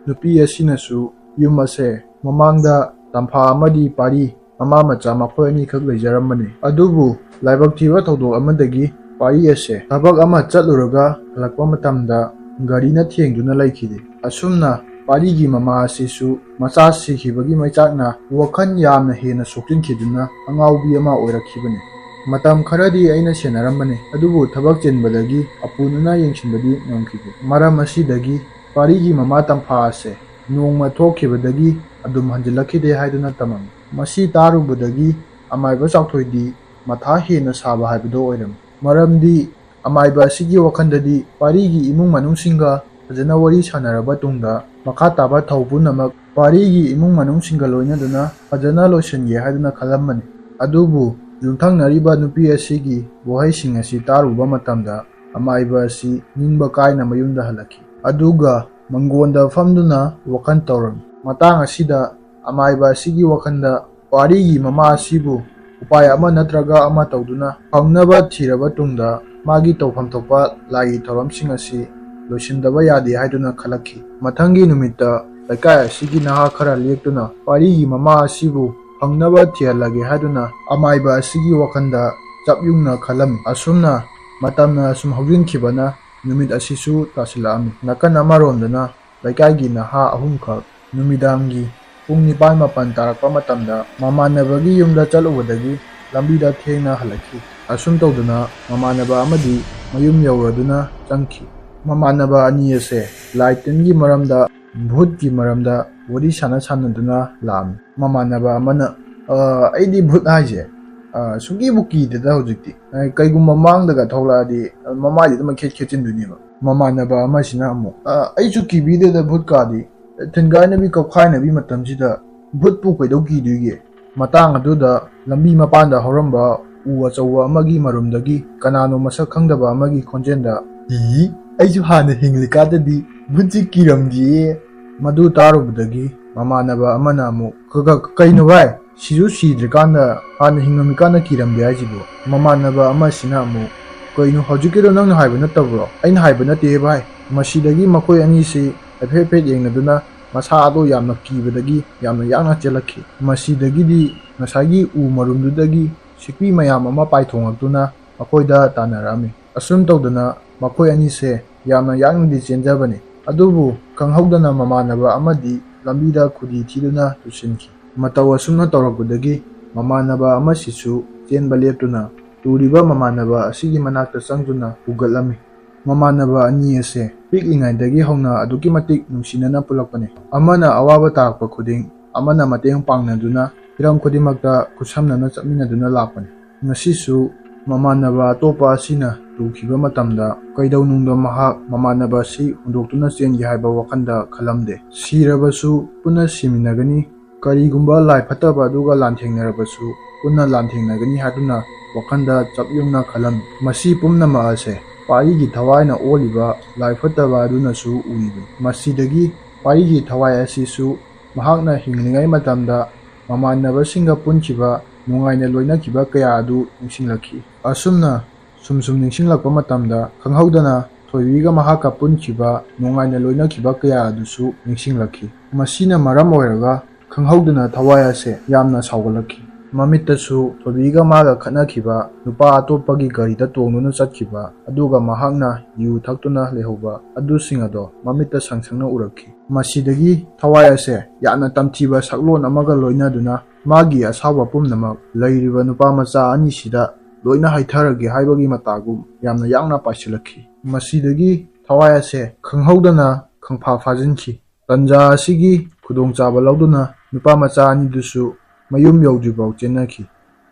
ꯅꯨꯄꯤ ꯑꯁꯤꯅꯁꯨ ꯌꯨꯝ ꯑꯁꯦ ꯃꯃꯥꯡꯗ ꯇꯝꯐꯥ ꯑꯃꯗꯤ ꯄꯥꯔꯤ ꯃꯃꯥ ꯃꯆꯥ ꯃꯈꯣꯏ ꯑꯅꯤꯈꯛ ꯂꯩꯖꯔꯝꯕꯅꯤ꯫ ꯑꯗꯨꯕꯨ ꯂꯥꯏꯕꯛ ꯊꯤꯕ ꯊꯧꯗꯣꯛ ꯑꯃꯗꯒꯤ ꯄꯥꯔꯤ ꯑꯁꯦ ꯊꯕꯛ ꯑꯃ ꯆꯠꯂꯨꯔꯒ ꯍꯜꯂꯛꯄ ꯃꯇꯝꯗ ꯒꯥꯔꯤꯅ ꯊꯦꯡꯗꯨꯅ ꯂꯩꯈꯤꯗꯦ꯫ ꯑꯁꯨꯝꯅ ꯄꯥꯔꯤꯒꯤ ꯃꯃꯥ ꯑꯁꯤꯁꯨ ꯃꯆꯥ ꯁꯤꯈꯤꯕꯒꯤ ꯃꯩꯆꯥꯛꯅ ꯋꯥꯈꯜ ꯌꯥꯝꯅ ꯍꯦꯟꯅ ꯁꯣꯛꯆꯤꯟꯈꯤꯗꯨꯅ ꯑꯉꯥꯎꯕꯤ ꯑꯃ ꯑꯣꯏꯔꯛꯈꯤꯕꯅꯤ꯫ ꯃꯇꯝ ꯈꯔꯗꯤ ꯑꯩꯅ ꯁꯦꯟꯅꯔꯝꯕꯅꯤ, ꯑꯗꯨꯕꯨ ꯊꯕꯛ ꯆꯤꯟꯕꯗꯒꯤ ꯑꯄꯨꯅꯅ ꯌꯦꯡꯁꯤꯟꯕꯗꯤ ꯉꯝꯈꯤꯗꯦ꯫ ꯃꯔꯝ ꯑꯁꯤꯗꯒꯤ ꯄꯥꯔꯤꯒꯤ ꯃꯃꯥ ꯇꯝꯐꯥ ꯑꯁꯦ ꯅꯣꯡꯃ ꯊꯣꯛꯈꯤꯕꯗꯒꯤ ꯑꯗꯨꯝ ꯍꯟꯖꯤꯜꯂꯛꯈꯤꯗꯦ ꯍꯥꯏꯗꯨꯅ ꯇꯝꯃꯝꯃꯤ꯫ ꯃꯁꯤ ꯇꯥꯔꯨꯕꯗꯒꯤ ꯑꯃꯥꯏꯕ ꯆꯥꯎꯊꯣꯏꯗꯤ ꯃꯊꯥ ꯍꯦꯟꯅ ꯁꯥꯕ ꯍꯥꯏꯕꯗꯨ ꯑꯣꯏꯔꯝꯃꯤ꯫ ꯃꯔꯝꯗꯤ ꯑꯃꯥꯏꯕ ꯑꯁꯤꯒꯤ ꯋꯥꯈꯜꯗꯗꯤ ꯄꯥꯔꯤꯒꯤ ꯏꯃꯨꯡ ꯃꯅꯨꯡꯁꯤꯡꯒ ꯐꯖꯅ ꯋꯥꯔꯤ ꯁꯥꯟꯅꯔꯕ ꯇꯨꯡꯗ ꯃꯈꯥ ꯇꯥꯕ ꯊꯧ ꯄꯨꯝꯅꯃꯛ ꯄꯥꯔꯤꯒꯤ ꯏꯃꯨꯡ ꯃꯅꯨꯡꯁꯤꯡꯒ ꯂꯣꯏꯅꯗꯨꯅ ꯐꯖꯅ ꯂꯣꯏꯁꯤꯟꯒꯦ ꯍꯥꯏꯗꯨꯅ ꯈꯜꯂꯝꯕꯅꯤ꯫ ꯑꯗꯨꯕꯨ ꯌꯨꯝꯊꯪꯅꯔꯤꯕ ꯅꯨꯄꯤ ꯑꯁꯤꯒꯤ ꯋꯥꯍꯩꯁꯤꯡ ꯑꯁꯤ ꯇꯥꯔꯨꯕ ꯃꯇꯝꯗ ꯑꯃꯥꯏꯕ ꯑꯁꯤ ꯅꯤꯡꯕ ꯀꯥꯏꯅ ꯃꯌꯨꯝꯗ ꯍꯜꯂꯛꯈꯤ꯫ ꯑꯗꯨꯒ ꯃꯪꯒꯣꯟꯗ ꯐꯝꯗꯨꯅ ꯋꯥꯈꯜ ꯇꯧꯔꯝꯃꯤ꯫ ꯃꯇꯥꯡ ꯑꯁꯤꯗ ꯑꯃꯥꯏꯕ ꯑꯁꯤꯒꯤ ꯋꯥꯈꯜꯗ ꯄꯥꯔꯤꯒꯤ ꯃꯃꯥ ꯑꯁꯤꯕꯨ ꯎꯄꯥꯏ ꯑꯃ ꯅꯠꯇ꯭ꯔꯒ ꯑꯃ ꯇꯧꯗꯨꯅ ꯐꯪꯅꯕ ꯊꯤꯔꯕ ꯇꯨꯡꯗ ꯃꯥꯒꯤ ꯇꯧꯐꯝ ꯊꯣꯛꯄ ꯂꯥꯏꯒꯤ ꯊꯧꯔꯝꯁꯤꯡ ꯑꯁꯤ ꯂꯣꯏꯁꯤꯟꯗꯕ ꯌꯥꯗꯦ ꯍꯥꯏꯗꯨꯅ ꯈꯜꯂꯛꯈꯤ꯫ ꯃꯊꯪꯒꯤ ꯅꯨꯃꯤꯠꯇ ꯂꯩꯀꯥꯏ ꯑꯁꯤꯒꯤ ꯅꯍꯥ ꯈꯔ ꯂꯦꯛꯇꯨꯅ ꯄꯥꯔꯤꯒꯤ ꯃꯃꯥ ꯑꯁꯤꯕꯨ ꯐꯪꯅꯕ ꯊꯤꯍꯜꯂꯒꯦ ꯍꯥꯏꯗꯨꯅ ꯑꯃꯥꯏꯕ ꯑꯁꯤꯒꯤ ꯋꯥꯈꯜꯗ ꯆꯞ ꯌꯨꯡꯅ ꯈꯜꯂꯝꯃꯤ꯫ ꯑꯁꯨꯝꯅ ꯃꯇꯝꯅ ꯑꯁꯨꯝ ꯍꯧꯖꯤꯟꯈꯤꯕꯅ ꯅꯨꯃꯤꯠ ꯑꯁꯤꯁꯨ ꯇꯥꯁꯤꯜꯂꯛꯑꯝꯃꯤ꯫ ꯅꯥꯀꯟ ꯑꯃꯔꯣꯝꯗꯅ ꯂꯩꯀꯥꯏꯒꯤ ꯅꯍꯥ ꯑꯍꯨꯝꯈꯛ ꯅꯨꯃꯤꯗꯥꯡꯒꯤ ꯄꯨꯡ ꯅꯤꯄꯥꯟ ꯃꯥꯄꯟ ꯇꯥꯔꯛꯄ ꯃꯇꯝꯗ ꯃꯃꯥꯟꯅꯕꯒꯤ ꯌꯨꯝꯗ ꯆꯠꯂꯨꯕꯗꯒꯤ ꯂꯝꯕꯤꯗ ꯊꯦꯡꯅ ꯍꯜꯂꯛꯈꯤ꯫ ꯑꯁꯨꯝ ꯇꯧꯗꯨꯅ ꯃꯃꯥꯟꯅꯕ ꯑꯃꯗꯤ ꯃꯌꯨꯝ ꯌꯧꯔꯗꯨꯅ ꯆꯪꯈꯤ꯫ ꯃꯃꯥꯟꯅꯕ ꯑꯅꯤ ꯑꯁꯦ ꯂꯥꯏ ꯇꯤꯟꯒꯤ ꯃꯔꯝꯗ, ꯚꯨꯠꯀꯤ ꯃꯔꯝꯗ ꯋꯥꯔꯤ ꯁꯥꯟꯅ ꯁꯥꯟꯅꯗꯨꯅ ꯂꯥꯛꯑꯝꯃꯤ꯫ ꯃꯃꯥꯟꯅꯕ ꯑꯃꯅ, "ꯑ, ꯑꯩꯗꯤ ꯚꯨꯠ ꯍꯥꯏꯁꯦ, ꯑ, ꯁꯨꯡꯀꯤꯕꯨ ꯀꯤꯗꯦꯗ ꯍꯧꯖꯤꯛꯇꯤ꯫ ꯑ, ꯀꯩꯒꯨꯝꯕ ꯃꯥꯡꯗꯒ ꯊꯣꯛꯂꯛꯑꯗꯤ, ꯑ, ꯃꯃꯥꯏꯗꯤ ꯑꯗꯨꯝ ꯈꯦꯠ ꯈꯦꯠꯆꯤꯟꯗꯣꯏꯅꯦꯕ"꯫ ꯃꯃꯥꯟꯅꯕ ꯑꯃꯁꯤꯅ ꯑꯃꯨꯛ, "ꯑ, ꯑꯩꯁꯨ ꯀꯤꯕꯤꯗꯦꯗ ꯚꯨꯠꯀꯥꯗꯤ꯫ ꯊꯤꯟꯒꯥꯏꯅꯕꯤ ꯀꯧꯈꯥꯏꯅꯕꯤ ꯃꯇꯝꯁꯤꯗ ꯚꯨꯠꯄꯨ ꯀꯩꯗꯧ ꯀꯤꯗꯣꯏꯒꯦ?" ꯃꯇꯥꯡ ꯑꯗꯨꯗ ꯂꯝꯕꯤ ꯃꯄꯥꯟꯗ ꯍꯧꯔꯝꯕ ꯎ ꯑꯆꯧꯕ ꯑꯃꯒꯤ ꯃꯔꯨꯝꯗꯒꯤ ꯀꯅꯥꯅꯣ ꯃꯁꯛ ꯈꯪꯗꯕ ꯑꯃꯒꯤ ꯈꯣꯟꯖꯦꯜꯗ, "ꯏ, ꯑꯩꯁꯨ ꯍꯥꯟꯅ ꯍꯤꯡꯂꯤꯀꯥꯟꯗꯗꯤ ꯚꯨꯠꯁꯤ ꯀꯤꯔꯝꯗꯤꯌꯦ"꯫ ꯃꯗꯨ ꯇꯥꯔꯨꯕꯗꯒꯤ ꯃꯃꯥꯟꯅꯕ ꯑꯃꯅ ꯑꯃꯨꯛ, "ꯀ-, ꯀ-, ꯀꯩꯅꯣ ꯚꯥꯏ? ꯁꯤꯁꯨ ꯁꯤꯗ꯭ꯔꯤꯀꯥꯟꯗ ꯍꯥꯟꯅ ꯍꯤꯡꯉꯝꯃꯤꯀꯥꯟꯗ ꯀꯤꯔꯝꯗꯦ ꯍꯥꯏꯁꯤꯕꯨ?" ꯃꯃꯥꯟꯅꯕ ꯑꯃꯁꯤꯅ ꯑꯃꯨꯛ, "ꯀꯩꯅꯣ, ꯍꯧꯖꯤꯛꯀꯤꯗꯣ ꯅꯪꯅ ꯍꯥꯏꯕ ꯅꯠꯇꯕ꯭ꯔꯣ?" "ꯑꯩꯅ ꯍꯥꯏꯕ ꯅꯠꯇꯦꯍꯦ ꯚꯥꯏ꯫ ꯃꯁꯤꯗꯒꯤ ꯃꯈꯣꯏ ꯑꯅꯤꯁꯤ ꯍꯥꯏꯐꯦꯠ ꯍꯥꯏꯐꯦꯠ ꯌꯦꯡꯅꯗꯨꯅ ꯃꯁꯥ ꯑꯗꯣ ꯌꯥꯝꯅ ꯀꯤꯕꯗꯒꯤ ꯌꯥꯝꯅ ꯌꯥꯡꯅ ꯆꯦꯜꯂꯛꯈꯤ꯫ ꯃꯁꯤꯗꯒꯤꯗꯤ ꯉꯁꯥꯏꯒꯤ ꯎ ꯃꯔꯨꯝꯗꯨꯗꯒꯤ ꯁꯤꯛꯄꯤ ꯃꯌꯥꯝ ꯑꯃ ꯄꯥꯏꯊꯣꯡꯂꯛꯇꯨꯅ ꯃꯈꯣꯏꯗ ꯇꯥꯟꯅꯔꯛꯑꯝꯃꯤ꯫ ꯑꯁꯨꯝ ꯇꯧꯗꯅ ꯃꯈꯣꯏ ꯑꯅꯤꯁꯦ ꯌꯥꯝꯅ ꯌꯥꯡꯅꯗꯤ ꯆꯦꯟꯖꯕꯅꯤ꯫ ꯑꯗꯨꯕꯨ ꯈꯪꯍꯧꯗꯅ ꯃꯃꯥꯟꯅꯕ ꯑꯃꯗꯤ ꯂꯝꯕꯤꯗ ꯈꯨꯗꯤ ꯊꯤꯗꯨꯅ ꯇꯨꯁꯤꯟꯈꯤ꯫ ꯃꯇꯧ ꯑꯁꯨꯝꯅ ꯇꯧꯔꯛꯄꯗꯒꯤ ꯃꯃꯥꯟꯅꯕ ꯑꯃꯁꯤꯁꯨ ꯆꯦꯟꯕ ꯂꯦꯞꯇꯨꯅ ꯇꯨꯔꯤꯕ ꯃꯃꯥꯟꯅꯕ ꯑꯁꯤꯒꯤ ꯃꯅꯥꯛꯇ ꯆꯪꯗꯨꯅ ꯄꯨꯒꯠꯂꯝꯃꯤ꯫ ꯃꯃꯥꯟꯅꯕ ꯑꯅꯤ ꯑꯁꯦ ꯄꯤꯛꯂꯤꯉꯩꯗꯒꯤ ꯍꯧꯅ ꯑꯗꯨꯛꯀꯤ ꯃꯇꯤꯛ ꯅꯨꯡꯁꯤꯅꯅ ꯄꯨꯜꯂꯛꯄꯅꯤ꯫ ꯑꯃꯅ ꯑꯋꯥꯕ ꯇꯥꯔꯛꯄ ꯈꯨꯗꯤꯡ ꯑꯃꯅ ꯃꯇꯦꯡ ꯄꯥꯡꯅꯗꯨꯅ ꯍꯤꯔꯝ ꯈꯨꯗꯤꯡꯃꯛꯇ ꯈꯨꯠꯁꯝꯅꯅ ꯆꯠꯃꯤꯟꯅꯗꯨꯅ ꯂꯥꯛꯄꯅꯤ꯫ ꯉꯁꯤꯁꯨ ꯃꯃꯥꯟꯅꯕ ꯑꯇꯣꯞꯄ ꯑꯁꯤꯅ ꯇꯨꯈꯤꯕ ꯃꯇꯝꯗ ꯀꯩꯗꯧꯅꯨꯡꯗ ꯃꯍꯥꯛ ꯃꯃꯥꯟꯅꯕ ꯑꯁꯤ ꯍꯨꯟꯗꯣꯛꯇꯨꯅ ꯆꯦꯟꯒꯦ ꯍꯥꯏꯕ ꯋꯥꯈꯜꯗ ꯈꯜꯂꯝꯗꯦ꯫ ꯁꯤꯔꯕꯁꯨ ꯄꯨꯟꯅ ꯁꯤꯃꯤꯟꯅꯒꯅꯤ, ꯀꯔꯤꯒꯨꯝꯕ ꯂꯥꯏ ꯐꯠꯇꯕ ꯑꯗꯨꯒ ꯂꯥꯟꯊꯦꯡꯅꯔꯕꯁꯨ ꯄꯨꯟꯅ ꯂꯥꯟꯊꯦꯡꯅꯒꯅꯤ ꯍꯥꯏꯗꯨꯅ ꯋꯥꯈꯜꯗ ꯆꯞ ꯌꯨꯡꯅ ꯈꯜꯂꯝꯃꯤ꯫ ꯃꯁꯤ ꯄꯨꯝꯅꯃꯛ ꯑꯁꯦ ꯄꯥꯔꯤꯒꯤ ꯊꯋꯥꯏꯅ ꯑꯣꯜꯂꯤꯕ ꯂꯥꯏ ꯐꯠꯇꯕ ꯑꯗꯨꯅꯁꯨ ꯎꯔꯤꯕꯅꯤ꯫ ꯃꯁꯤꯗꯒꯤ ꯄꯥꯔꯤꯒꯤ ꯊꯋꯥꯏ ꯑꯁꯤꯁꯨ ꯃꯍꯥꯛꯅ ꯍꯤꯡꯂꯤꯉꯩ ꯃꯇꯝꯗ ꯃꯃꯥꯟꯅꯕꯁꯤꯡꯒ ꯄꯨꯟꯈꯤꯕ, ꯅꯨꯡꯉꯥꯏꯅ ꯂꯣꯏꯅꯈꯤꯕ ꯀꯌꯥ ꯑꯗꯨ ꯅꯤꯡꯁꯤꯡꯂꯛꯈꯤ꯫ ꯑꯁꯨꯝꯅ ꯁꯨꯝ ꯁꯨꯝ ꯅꯤꯡꯁꯤꯡꯂꯛꯄ ꯃꯇꯝꯗ ꯈꯪꯍꯧꯗꯅ ꯊꯣꯏꯕꯤꯒ ꯃꯍꯥꯛꯀ ꯄꯨꯟꯈꯤꯕ, ꯅꯨꯡꯉꯥꯏꯅ ꯂꯣꯏꯅꯈꯤꯕ ꯀꯌꯥ ꯑꯗꯨꯁꯨ ꯅꯤꯡꯁꯤꯡꯂꯛꯈꯤ꯫ ꯃꯁꯤꯅ ꯃꯔꯝ ꯑꯣꯏꯔꯒ ꯈꯪꯍꯧꯗꯅ ꯊꯋꯥꯏ ꯑꯁꯦ ꯌꯥꯝꯅ ꯁꯥꯎꯒꯠꯂꯛꯈꯤ꯫ ꯃꯃꯤꯠꯇꯁꯨ ꯊꯣꯏꯕꯤꯒ ꯃꯥꯒ ꯈꯠꯅꯈꯤꯕ, ꯅꯨꯄꯥ ꯑꯇꯣꯞꯄꯒꯤ ꯒꯥꯔꯤꯗ ꯇꯣꯡꯗꯨꯅ ꯆꯠꯈꯤꯕ, ꯑꯗꯨꯒ ꯃꯍꯥꯛꯅ ꯌꯨ ꯊꯛꯇꯨꯅ ꯂꯩꯍꯧꯕ ꯑꯗꯨꯁꯤꯡ ꯑꯗꯣ ꯃꯃꯤꯠꯇ ꯁꯪ ꯁꯪꯅ ꯎꯔꯛꯈꯤ꯫ ꯃꯁꯤꯗꯒꯤ ꯊꯋꯥꯏ ꯑꯁꯦ ꯌꯥꯝꯅ ꯇꯝꯊꯤꯕ ꯁꯛꯂꯣꯟ ꯑꯃꯒ ꯂꯣꯏꯅꯗꯨꯅ ꯃꯥꯒꯤ ꯑꯁꯥꯎꯕ ꯄꯨꯝꯅꯃꯛ ꯂꯩꯔꯤꯕ ꯅꯨꯄꯥ ꯃꯆꯥ ꯑꯅꯤꯁꯤꯗ ꯂꯣꯏꯅ ꯍꯩꯊꯔꯒꯦ ꯍꯥꯏꯕꯒꯤ ꯃꯇꯥꯒꯨꯝ ꯌꯥꯝꯅ ꯌꯥꯡꯅ ꯄꯥꯏꯁꯤꯜꯂꯛꯈꯤ꯫ ꯃꯁꯤꯗꯒꯤ ꯊꯋꯥꯏ ꯑꯁꯦ ꯈꯪꯍꯧꯗꯅ ꯈꯪꯐꯥ ꯐꯥꯖꯤꯟꯈꯤ꯫ ꯇꯟꯖꯥ ꯑꯁꯤꯒꯤ ꯈꯨꯗꯣꯡꯆꯥꯕ ꯂꯧꯗꯨꯅ ꯅꯨꯄꯥ ꯃꯆꯥ ꯑꯅꯤꯗꯨꯁꯨ ꯃꯌꯨꯝ ꯌꯧꯗ꯭ꯔꯤꯐꯥꯎ ꯆꯦꯟꯅꯈꯤ꯫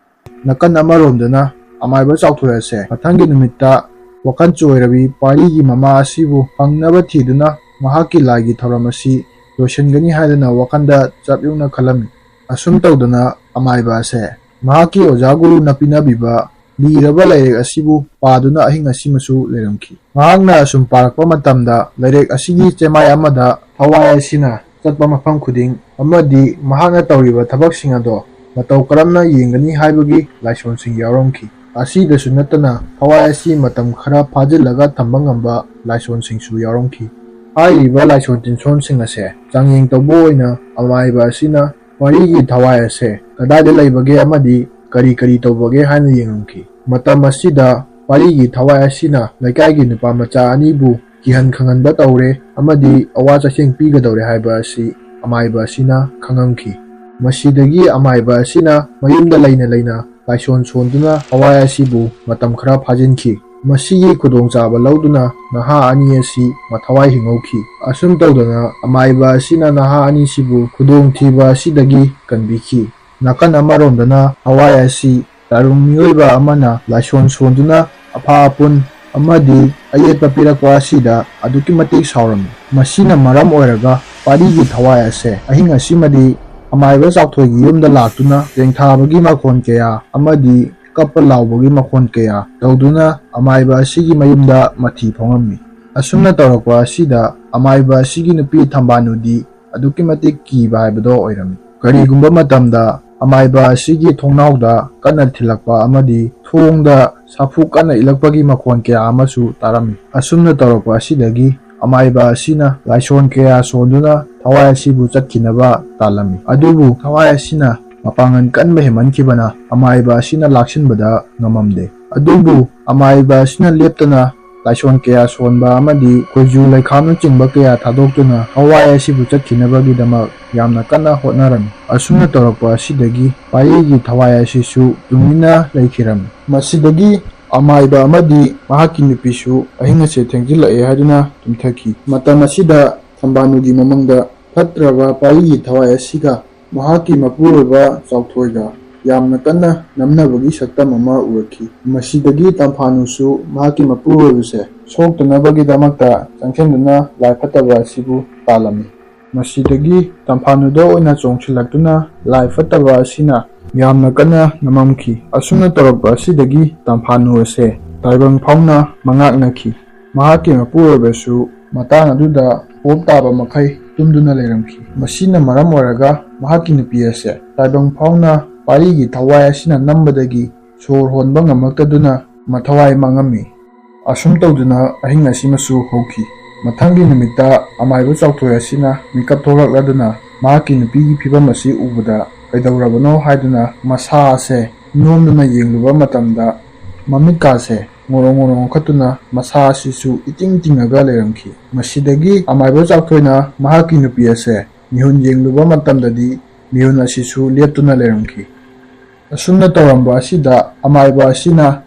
ꯅꯥꯀꯟ ꯑꯃꯔꯣꯝꯗꯅ ꯑꯃꯥꯏꯕ ꯆꯥꯎꯊꯣꯏ ꯑꯁꯦ ꯃꯊꯪꯒꯤ ꯅꯨꯃꯤꯠꯇ ꯋꯥꯈꯜ ꯆꯣꯏꯔꯕꯤ ꯄꯥꯔꯤꯒꯤ ꯃꯃꯥ ꯑꯁꯤꯕꯨ ꯐꯪꯅꯕ ꯊꯤꯗꯨꯅ ꯃꯍꯥꯛꯀꯤ ꯂꯥꯏꯒꯤ ꯊꯧꯔꯝ ꯑꯁꯤ ꯂꯣꯏꯁꯤꯟꯒꯅꯤ ꯍꯥꯏꯗꯅ ꯋꯥꯈꯜꯗ ꯆꯞ ꯌꯨꯡꯅ ꯈꯜꯂꯝꯃꯤ꯫ ꯑꯁꯨꯝ ꯇꯧꯗꯅ ꯑꯃꯥꯏꯕ ꯑꯁꯦ ꯃꯍꯥꯛꯀꯤ ꯑꯣꯖꯥ ꯒꯨꯔꯨꯅ ꯄꯤꯅꯕꯤꯕ ꯂꯤꯔꯕ ꯂꯥꯏꯔꯤꯛ ꯑꯁꯤꯕꯨ ꯄꯥꯗꯨꯅ ꯑꯍꯤꯡ ꯑꯁꯤꯃꯁꯨ ꯂꯩꯔꯝꯈꯤ꯫ ꯃꯍꯥꯛꯅ ꯑꯁꯨꯝ ꯄꯥꯔꯛꯄ ꯃꯇꯝꯗ ꯂꯥꯏꯔꯤꯛ ꯑꯁꯤꯒꯤ ꯆꯦꯃꯥꯏ ꯑꯃꯗ ꯊꯋꯥꯏ ꯑꯁꯤꯅ ꯆꯠꯄ ꯃꯐꯝ ꯈꯨꯗꯤꯡ ꯑꯃꯗꯤ ꯃꯍꯥꯛꯅ ꯇꯧꯔꯤꯕ ꯊꯕꯛꯁꯤꯡ ꯑꯗꯣ ꯃꯇꯧ ꯀꯔꯝꯅ ꯌꯦꯡꯒꯅꯤ ꯍꯥꯏꯕꯒꯤ ꯂꯥꯏꯁꯣꯟꯁꯤꯡ ꯌꯥꯎꯔꯝꯈꯤ꯫ ꯑꯁꯤꯗꯁꯨ ꯅꯠꯇꯅ ꯊꯋꯥꯏ ꯑꯁꯤ ꯃꯇꯝ ꯈꯔ ꯐꯥꯖꯤꯜꯂꯒ ꯊꯝꯕ ꯉꯝꯕ ꯂꯥꯏꯁꯣꯟꯁꯤꯡꯁꯨ ꯌꯥꯎꯔꯝꯈꯤ꯫ ꯍꯥꯏꯔꯤꯕ ꯂꯥꯏꯁꯣꯟ ꯇꯤꯟꯁꯣꯟꯁꯤꯡ ꯑꯁꯦ ꯆꯥꯡꯌꯦꯡ ꯇꯧꯕ ꯑꯣꯏꯅ ꯑꯃꯥꯏꯕ ꯑꯁꯤꯅ ꯋꯥꯔꯤꯒꯤ ꯊꯋꯥꯏ ꯑꯁꯦ ꯀꯗꯥꯏꯗ ꯂꯩꯕꯒꯦ ꯑꯃꯗꯤ ꯀꯔꯤ ꯀꯔꯤ ꯇꯧꯕꯒꯦ ꯍꯥꯏꯅ ꯌꯦꯡꯉꯝꯈꯤ꯫ ꯃꯇꯝ ꯑꯁꯤꯗ ꯋꯥꯔꯤꯒꯤ ꯊꯋꯥꯏ ꯑꯁꯤꯅ ꯂꯩꯀꯥꯏꯒꯤ ꯅꯨꯄꯥ ꯃꯆꯥ ꯑꯅꯤꯕꯨ ꯀꯤꯍꯟ ꯈꯪꯍꯟꯕ ꯇꯧꯔꯦ ꯑꯃꯗꯤ ꯑꯋꯥ ꯆꯩꯊꯦꯡ ꯄꯤꯒꯗꯧꯔꯦ ꯍꯥꯏꯕ ꯑꯁꯤ ꯑꯃꯥꯏꯕ ꯑꯁꯤꯅ ꯈꯪꯉꯝꯈꯤ꯫ ꯃꯁꯤꯗꯒꯤ ꯑꯃꯥꯏꯕ ꯑꯁꯤꯅ ꯃꯌꯨꯝꯗ ꯂꯩꯅ ꯂꯩꯅ ꯂꯥꯏꯁꯣꯟ ꯁꯣꯟꯗꯨꯅ ꯊꯋꯥꯏ ꯑꯁꯤꯕꯨ ꯃꯇꯝ ꯈꯔ ꯐꯥꯖꯤꯟꯈꯤ꯫ ꯃꯁꯤꯒꯤ ꯈꯨꯗꯣꯡꯆꯥꯕ ꯂꯧꯗꯨꯅ ꯅꯍꯥ ꯑꯅꯤ ꯑꯁꯤ ꯃꯊꯋꯥꯏ ꯍꯤꯡꯍꯧꯈꯤ꯫ ꯑꯁꯨꯝ ꯇꯧꯗꯅ ꯑꯃꯥꯏꯕ ꯑꯁꯤꯅ ꯅꯍꯥ ꯑꯅꯤꯁꯤꯕꯨ ꯈꯨꯗꯣꯡꯊꯤꯕ ꯑꯁꯤꯗꯒꯤ ꯀꯟꯕꯤꯈꯤ꯫ ꯅꯥꯀꯟ ꯑꯃꯔꯣꯝꯗꯅ ꯊꯋꯥꯏ ꯑꯁꯤ ꯇꯥꯏꯕꯪ ꯃꯤꯑꯣꯏꯕ ꯑꯃꯅ ꯂꯥꯏꯁꯣꯟ ꯁꯣꯟꯗꯨꯅ ꯑꯐ ꯑꯄꯨꯟ ꯑꯃꯗꯤ ꯑꯌꯦꯠꯄ ꯄꯤꯔꯛꯄ ꯑꯁꯤꯗ ꯑꯗꯨꯛꯀꯤ ꯃꯇꯤꯛ ꯁꯥꯎꯔꯝꯃꯤ꯫ ꯃꯁꯤꯅ ꯃꯔꯝ ꯑꯣꯏꯔꯒ ꯄꯥꯔꯤꯒꯤ ꯊꯋꯥꯏ ꯑꯁꯦ ꯑꯍꯤꯡ ꯑꯁꯤꯃꯗꯤ ꯑꯃꯥꯏꯕ ꯆꯥꯎꯊꯣꯏꯒꯤ ꯌꯨꯝꯗ ꯂꯥꯛꯇꯨꯅ ꯆꯦꯡꯊꯥꯕꯒꯤ ꯃꯈꯣꯟ ꯀꯌꯥ ꯑꯃꯗꯤ ꯀꯞꯄ ꯂꯥꯎꯕꯒꯤ ꯃꯈꯣꯟ ꯀꯌꯥ ꯇꯧꯗꯨꯅ ꯑꯃꯥꯏꯕ ꯑꯁꯤꯒꯤ ꯃꯌꯨꯝꯗ ꯃꯊꯤ ꯐꯣꯡꯉꯝꯃꯤ꯫ ꯑꯁꯨꯝꯅ ꯇꯧꯔꯛꯄ ꯑꯁꯤꯗ ꯑꯃꯥꯏꯕ ꯑꯁꯤꯒꯤ ꯅꯨꯄꯤ ꯊꯝꯕꯥꯜꯅꯨꯗꯤ ꯑꯗꯨꯛꯀꯤ ꯃꯇꯤꯛ ꯀꯤꯕ ꯍꯥꯏꯕꯗꯣ ꯑꯣꯏꯔꯝꯃꯤ꯫ ꯀꯔꯤꯒꯨꯝꯕ ꯃꯇꯝꯗ ꯑꯃꯥꯏꯕ ꯑꯁꯤꯒꯤ ꯊꯣꯡꯅꯥꯎꯗ ꯀꯟꯅ ꯊꯤꯜꯂꯛꯄ ꯑꯃꯗꯤ ꯊꯣꯡꯗ ꯁꯥꯐꯨ ꯀꯟꯅ ꯏꯜꯂꯛꯄꯒꯤ ꯃꯈꯣꯟ ꯀꯌꯥ ꯑꯃꯁꯨ ꯇꯥꯔꯝꯃꯤ꯫ ꯑꯁꯨꯝꯅ ꯇꯧꯔꯛꯄ ꯑꯁꯤꯗꯒꯤ ꯑꯃꯥꯏꯕ ꯑꯁꯤꯅ ꯂꯥꯏꯁꯣꯟ ꯀꯌꯥ ꯁꯣꯟꯗꯨꯅ ꯊꯋꯥꯏ ꯑꯁꯤꯕꯨ ꯆꯠꯈꯤꯅꯕ ꯇꯥꯜꯂꯝꯃꯤ꯫ ꯑꯗꯨꯕꯨ ꯊꯋꯥꯏ ꯑꯁꯤꯅ ꯃꯄꯥꯡꯒꯜ ꯀꯟꯕ ꯍꯦꯟꯃꯟꯈꯤꯕꯅ ꯑꯃꯥꯏꯕ ꯑꯁꯤꯅ ꯂꯥꯛꯁꯤꯟꯕꯗ ꯉꯝꯃꯝꯗꯦ꯫ ꯑꯗꯨꯕꯨ ꯑꯃꯥꯏꯕ ꯑꯁꯤꯅ ꯂꯦꯞꯇꯅ ꯂꯥꯏꯁꯣꯟ ꯀꯌꯥ ꯁꯣꯟꯕ ꯑꯃꯗꯤ ꯈꯣꯏꯖꯨ ꯂꯩꯈꯥꯝꯅꯆꯤꯡꯕ ꯀꯌꯥ ꯊꯥꯗꯣꯛꯇꯨꯅ ꯊꯋꯥꯏ ꯑꯁꯤꯕꯨ ꯆꯠꯈꯤꯅꯕꯒꯤꯗꯃꯛ ꯌꯥꯝꯅ ꯀꯟꯅ ꯍꯣꯠꯅꯔꯝꯃꯤ꯫ ꯑꯁꯨꯝꯅ ꯇꯧꯔꯛꯄ ꯑꯁꯤꯗꯒꯤ ꯄꯥꯔꯤꯒꯤ ꯊꯋꯥꯏ ꯑꯁꯤꯁꯨ ꯇꯨꯃꯤꯟꯅ ꯂꯩꯈꯤꯔꯝꯃꯤ꯫ ꯃꯁꯤꯗꯒꯤ ꯑꯃꯥꯏꯕ ꯑꯃꯗꯤ ꯃꯍꯥꯛꯀꯤ ꯅꯨꯄꯤꯁꯨ ꯑꯍꯤꯡ ꯑꯁꯦ ꯊꯦꯡꯖꯤꯜꯂꯛꯑꯦ ꯍꯥꯏꯗꯨꯅ ꯇꯨꯝꯊꯈꯤ꯫ ꯃꯇꯝ ꯑꯁꯤꯗ ꯊꯝꯕꯥꯅꯨꯒꯤ ꯃꯃꯪꯗ ꯐꯠꯇ꯭ꯔꯕ ꯄꯥꯔꯤꯒꯤ ꯊꯋꯥꯏ ꯑꯁꯤꯒ ꯃꯍꯥꯛꯀꯤ ꯃꯄꯨꯔꯣꯏꯕ ꯆꯥꯎꯊꯣꯏꯒ ꯌꯥꯝꯅ ꯀꯟꯅ ꯅꯝꯅꯕꯒꯤ ꯁꯛꯇꯝ ꯑꯃ ꯎꯔꯛꯈꯤ꯫ ꯃꯁꯤꯗꯒꯤ ꯇꯝꯐꯥꯅꯨꯁꯨ ꯃꯍꯥꯛꯀꯤ ꯃꯄꯨꯔꯣꯏꯕꯁꯦ ꯁꯣꯛꯇꯅꯕꯒꯤꯗꯃꯛꯇ ꯆꯪꯁꯤꯟꯗꯨꯅ ꯂꯥꯏ ꯐꯠꯇꯕ ꯑꯁꯤꯕꯨ ꯇꯥꯜꯂꯝꯃꯤ꯫ ꯃꯁꯤꯗꯒꯤ ꯇꯝꯐꯥꯅꯨꯗ ꯑꯣꯏꯅ ꯆꯣꯡꯁꯤꯜꯂꯛꯇꯨꯅ ꯂꯥꯏ ꯐꯠꯇꯕ ꯑꯁꯤꯅ ꯌꯥꯝꯅ ꯀꯟꯅ ꯅꯝꯃꯝꯈꯤ꯫ ꯑꯁꯨꯝꯅ ꯇꯧꯔꯛꯄ ꯑꯁꯤꯗꯒꯤ ꯇꯝꯐꯥꯅꯨ ꯑꯁꯦ ꯇꯥꯏꯕꯪ ꯐꯥꯎꯅ ꯃꯉꯥꯛꯅꯈꯤ꯫ ꯃꯍꯥꯛꯀꯤ ꯃꯄꯨꯔꯣꯏꯕꯁꯨ ꯃꯇꯥꯡ ꯑꯗꯨꯗ ꯄꯣꯞ ꯇꯥꯕ ꯃꯈꯩ ꯇꯨꯝꯗꯨꯅ ꯂꯩꯔꯝꯈꯤ꯫ ꯃꯁꯤꯅ ꯃꯔꯝ ꯑꯣꯏꯔꯒ ꯃꯍꯥꯛꯀꯤ ꯅꯨꯄꯤ ꯑꯁꯦ ꯇꯥꯏꯕꯪ ꯐꯥꯎꯅ ꯄꯥꯔꯤꯒꯤ ꯊꯋꯥꯏ ꯑꯁꯤꯅ ꯅꯝꯕꯗꯒꯤ ꯁꯣꯔ ꯍꯣꯟꯕ ꯉꯝꯃꯛꯇꯗꯨꯅ ꯃꯊꯋꯥꯏ ꯃꯥꯡꯉꯝꯃꯤ꯫ ꯑꯁꯨꯝ ꯇꯧꯗꯨꯅ ꯑꯍꯤꯡ ꯑꯁꯤꯃꯁꯨ ꯍꯧꯈꯤ꯫ ꯃꯊꯪꯒꯤ ꯅꯨꯃꯤꯠꯇ ꯑꯃꯥꯏꯕ ꯆꯥꯎꯊꯣꯏ ꯑꯁꯤꯅ ꯃꯤꯀꯞ ꯊꯣꯛꯂꯛꯂꯗꯨꯅ ꯃꯍꯥꯛꯀꯤ ꯅꯨꯄꯤꯒꯤ ꯐꯤꯕꯝ ꯑꯁꯤ ꯎꯕꯗ ꯀꯩꯗꯧꯔꯕꯅꯣ ꯍꯥꯏꯗꯨꯅ ꯃꯁꯥ ꯑꯁꯦ ꯅꯣꯝꯗꯨꯅ ꯌꯦꯡꯂꯨꯕ ꯃꯇꯝꯗ ꯃꯃꯤꯠꯀꯥꯁꯦ ꯉꯣꯔꯣꯡ ꯉꯣꯔꯣꯡ ꯉꯥꯎꯈꯠꯇꯨꯅ ꯃꯁꯥ ꯑꯁꯤꯁꯨ ꯏꯇꯤꯡ ꯇꯤꯡꯉꯒ ꯂꯩꯔꯝꯈꯤ꯫ ꯃꯁꯤꯗꯒꯤ ꯑꯃꯥꯏꯕ ꯆꯥꯎꯊꯣꯏꯅ ꯃꯍꯥꯛꯀꯤ ꯅꯨꯄꯤ ꯑꯁꯦ ꯃꯤꯍꯨꯟ ꯌꯦꯡꯂꯨꯕ ꯃꯇꯝꯗꯗꯤ ꯃꯤꯍꯨꯟ ꯑꯁꯤꯁꯨ ꯂꯦꯞꯇꯨꯅ ꯂꯩꯔꯝꯈꯤ꯫ ꯑꯁꯨꯝꯅ ꯇꯧꯔꯝꯕ ꯑꯁꯤꯗ ꯑꯃꯥꯏꯕ ꯑꯁꯤꯅ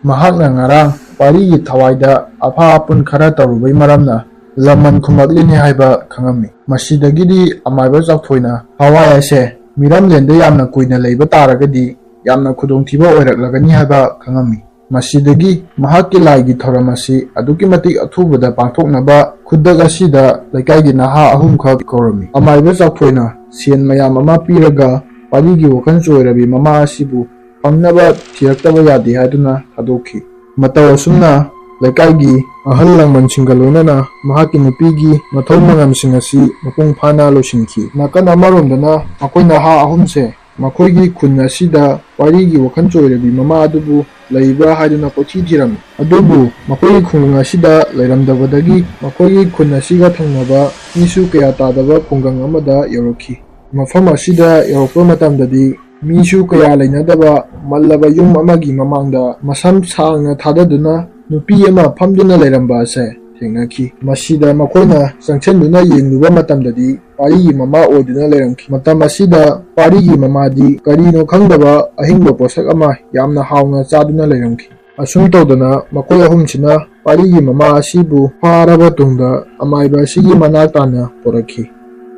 ꯃꯍꯥꯛꯅ ꯉꯔꯥꯡ ꯄꯥꯔꯤꯒꯤ ꯊꯋꯥꯏꯗ ꯑꯐꯥ ꯑꯄꯨꯟ ꯈꯔ ꯇꯧꯔꯨꯕꯩ ꯃꯔꯝꯅ ꯂꯃꯟ ꯈꯨꯝꯂꯛꯂꯤꯅꯤ ꯍꯥꯏꯕ ꯈꯪꯉꯝꯃꯤ꯫ ꯃꯁꯤꯗꯒꯤꯗꯤ ꯑꯃꯥꯏꯕ ꯆꯥꯎꯊꯣꯏꯅ ꯊꯋꯥꯏ ꯑꯁꯦ ꯃꯤꯔꯝꯂꯦꯟꯗ ꯌꯥꯝꯅ ꯀꯨꯏꯅ ꯂꯩꯕ ꯇꯥꯔꯒꯗꯤ ꯌꯥꯝꯅ ꯈꯨꯗꯣꯡꯊꯤꯕ ꯑꯣꯏꯔꯛꯂꯒꯅꯤ ꯍꯥꯏꯕ ꯈꯪꯉꯝꯃꯤ꯫ ꯃꯁꯤꯗꯒꯤ ꯃꯍꯥꯛꯀꯤ ꯂꯥꯏꯒꯤ ꯊꯧꯔꯝ ꯑꯁꯤ ꯑꯗꯨꯛꯀꯤ ꯃꯇꯤꯛ ꯑꯊꯨꯕꯗ ꯄꯥꯡꯊꯣꯛꯅꯕ ꯈꯨꯗꯛ ꯑꯁꯤꯗ ꯂꯩꯀꯥꯏꯒꯤ ꯅꯍꯥ ꯑꯍꯨꯝꯈꯛ ꯀꯧꯔꯝꯃꯤ꯫ ꯑꯃꯥꯏꯕ ꯆꯥꯎꯊꯣꯏꯅ ꯁꯦꯟ ꯃꯌꯥꯝ ꯑꯃ ꯄꯤꯔꯒ ꯄꯥꯔꯤꯒꯤ ꯋꯥꯈꯜ ꯆꯣꯏꯔꯕꯤ ꯃꯃꯥ ꯑꯁꯤꯕꯨ ꯐꯪꯅꯕ ꯊꯤꯔꯛꯇꯕ ꯌꯥꯗꯦ ꯍꯥꯏꯗꯨꯅ ꯊꯥꯗꯣꯛꯈꯤ꯫ ꯃꯇꯧ ꯑꯁꯨꯝꯅ ꯂꯩꯀꯥꯏꯒꯤ ꯑꯍꯜ ꯂꯃꯟꯁꯤꯡꯒ ꯂꯣꯏꯅꯅ ꯃꯍꯥꯛꯀꯤ ꯅꯨꯄꯤꯒꯤ ꯃꯊꯧ ꯃꯉꯝꯁꯤꯡ ꯑꯁꯤ ꯃꯄꯨꯡ ꯐꯥꯅ ꯂꯣꯏꯁꯤꯟꯈꯤ꯫ ꯅꯥꯀꯟ ꯑꯃꯔꯣꯝꯗꯅ ꯃꯈꯣꯏ ꯅꯍꯥ ꯑꯍꯨꯝꯁꯦ ꯃꯈꯣꯏꯒꯤ ꯈꯨꯟ ꯑꯁꯤꯗ ꯄꯥꯔꯤꯒꯤ ꯋꯥꯈꯜ ꯆꯣꯏꯔꯕꯤ ꯃꯃꯥ ꯑꯗꯨꯕꯨ ꯂꯩꯕ꯭ꯔꯥ ꯍꯥꯏꯗꯨꯅ ꯀꯣꯏꯊꯤ ꯊꯤꯔꯝꯃꯤ꯫ ꯑꯗꯨꯕꯨ ꯃꯈꯣꯏꯒꯤ ꯈꯨꯡꯒꯪ ꯑꯁꯤꯗ ꯂꯩꯔꯝꯗꯕꯗꯒꯤ ꯃꯈꯣꯏꯒꯤ ꯈꯨꯟ ꯑꯁꯤꯒ ꯊꯪꯅꯕ ꯃꯤꯁꯨ ꯀꯌꯥ ꯇꯥꯗꯕ ꯈꯨꯡꯒꯪ ꯑꯃꯗ ꯌꯧꯔꯛꯈꯤ꯫ ꯃꯐꯝ ꯑꯁꯤꯗ ꯌꯧꯔꯛꯄ ꯃꯇꯝꯗꯗꯤ ꯃꯤꯁꯨ ꯀꯌꯥ ꯂꯩꯅꯗꯕ ꯃꯜꯂꯕ ꯌꯨꯝ ꯑꯃꯒꯤ ꯃꯃꯥꯡꯗ ꯃꯁꯝ ꯁꯥꯡꯅ ꯊꯥꯗꯗꯨꯅ ꯅꯨꯄꯤ ꯑꯃ ꯐꯝꯗꯨꯅ ꯂꯩꯔꯝꯕ ꯑꯁꯦ ꯊꯦꯡꯅꯈꯤ꯫ ꯃꯁꯤꯗ ꯃꯈꯣꯏꯅ ꯆꯪꯁꯤꯟꯗꯨꯅ ꯌꯦꯡꯂꯨꯕ ꯃꯇꯝꯗꯗꯤ ꯄꯥꯔꯤꯒꯤ ꯃꯃꯥ ꯑꯣꯏꯗꯨꯅ ꯂꯩꯔꯝꯈꯤ꯫ ꯃꯇꯝ ꯑꯁꯤꯗ ꯄꯥꯔꯤꯒꯤ ꯃꯃꯥꯗꯤ ꯀꯔꯤꯅꯣ ꯈꯪꯗꯕ ꯑꯍꯤꯡꯕ ꯄꯣꯠꯁꯛ ꯑꯃ ꯌꯥꯝꯅ ꯍꯥꯎꯅ ꯆꯥꯗꯨꯅ ꯂꯩꯔꯝꯈꯤ꯫ ꯑꯁꯨꯝ ꯇꯧꯗꯅ ꯃꯈꯣꯏ ꯑꯍꯨꯝꯁꯤꯅ ꯄꯥꯔꯤꯒꯤ ꯃꯃꯥ ꯑꯁꯤꯕꯨ ꯐꯥꯔꯕ ꯇꯨꯡꯗ ꯑꯃꯥꯏꯕ ꯑꯁꯤꯒꯤ ꯃꯅꯥꯛ ꯇꯥꯅ ꯄꯨꯔꯛꯈꯤ꯫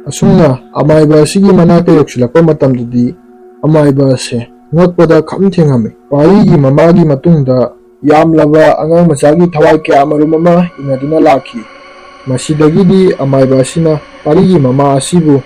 ꯑꯁꯨꯝꯅ ꯑꯃꯥꯏꯕ ꯑꯁꯤꯒꯤ ꯃꯅꯥꯛꯇ ꯌꯧꯁꯤꯜꯂꯛꯄ ꯃꯇꯝꯗꯗꯤ ꯑꯃꯥꯏꯕ ꯑꯁꯦ ꯉꯛꯄꯗ ꯈꯝ ꯊꯦꯡꯉꯝꯃꯤ꯫ ꯄꯥꯔꯤꯒꯤ ꯃꯃꯥꯒꯤ ꯃꯇꯨꯡꯗ ꯌꯥꯝꯂꯕ ꯑꯉꯥꯡ ꯃꯆꯥꯒꯤ ꯊꯋꯥꯏ ꯀꯌꯥ ꯃꯔꯨꯝ ꯑꯃ ꯏꯟꯅꯗꯨꯅ ꯂꯥꯛꯈꯤ꯫ ꯃꯁꯤꯗꯒꯤꯗꯤ ꯑꯃꯥꯏꯕ ꯑꯁꯤꯅ ꯄꯥꯔꯤꯒꯤ ꯃꯃꯥ ꯑꯁꯤꯕꯨ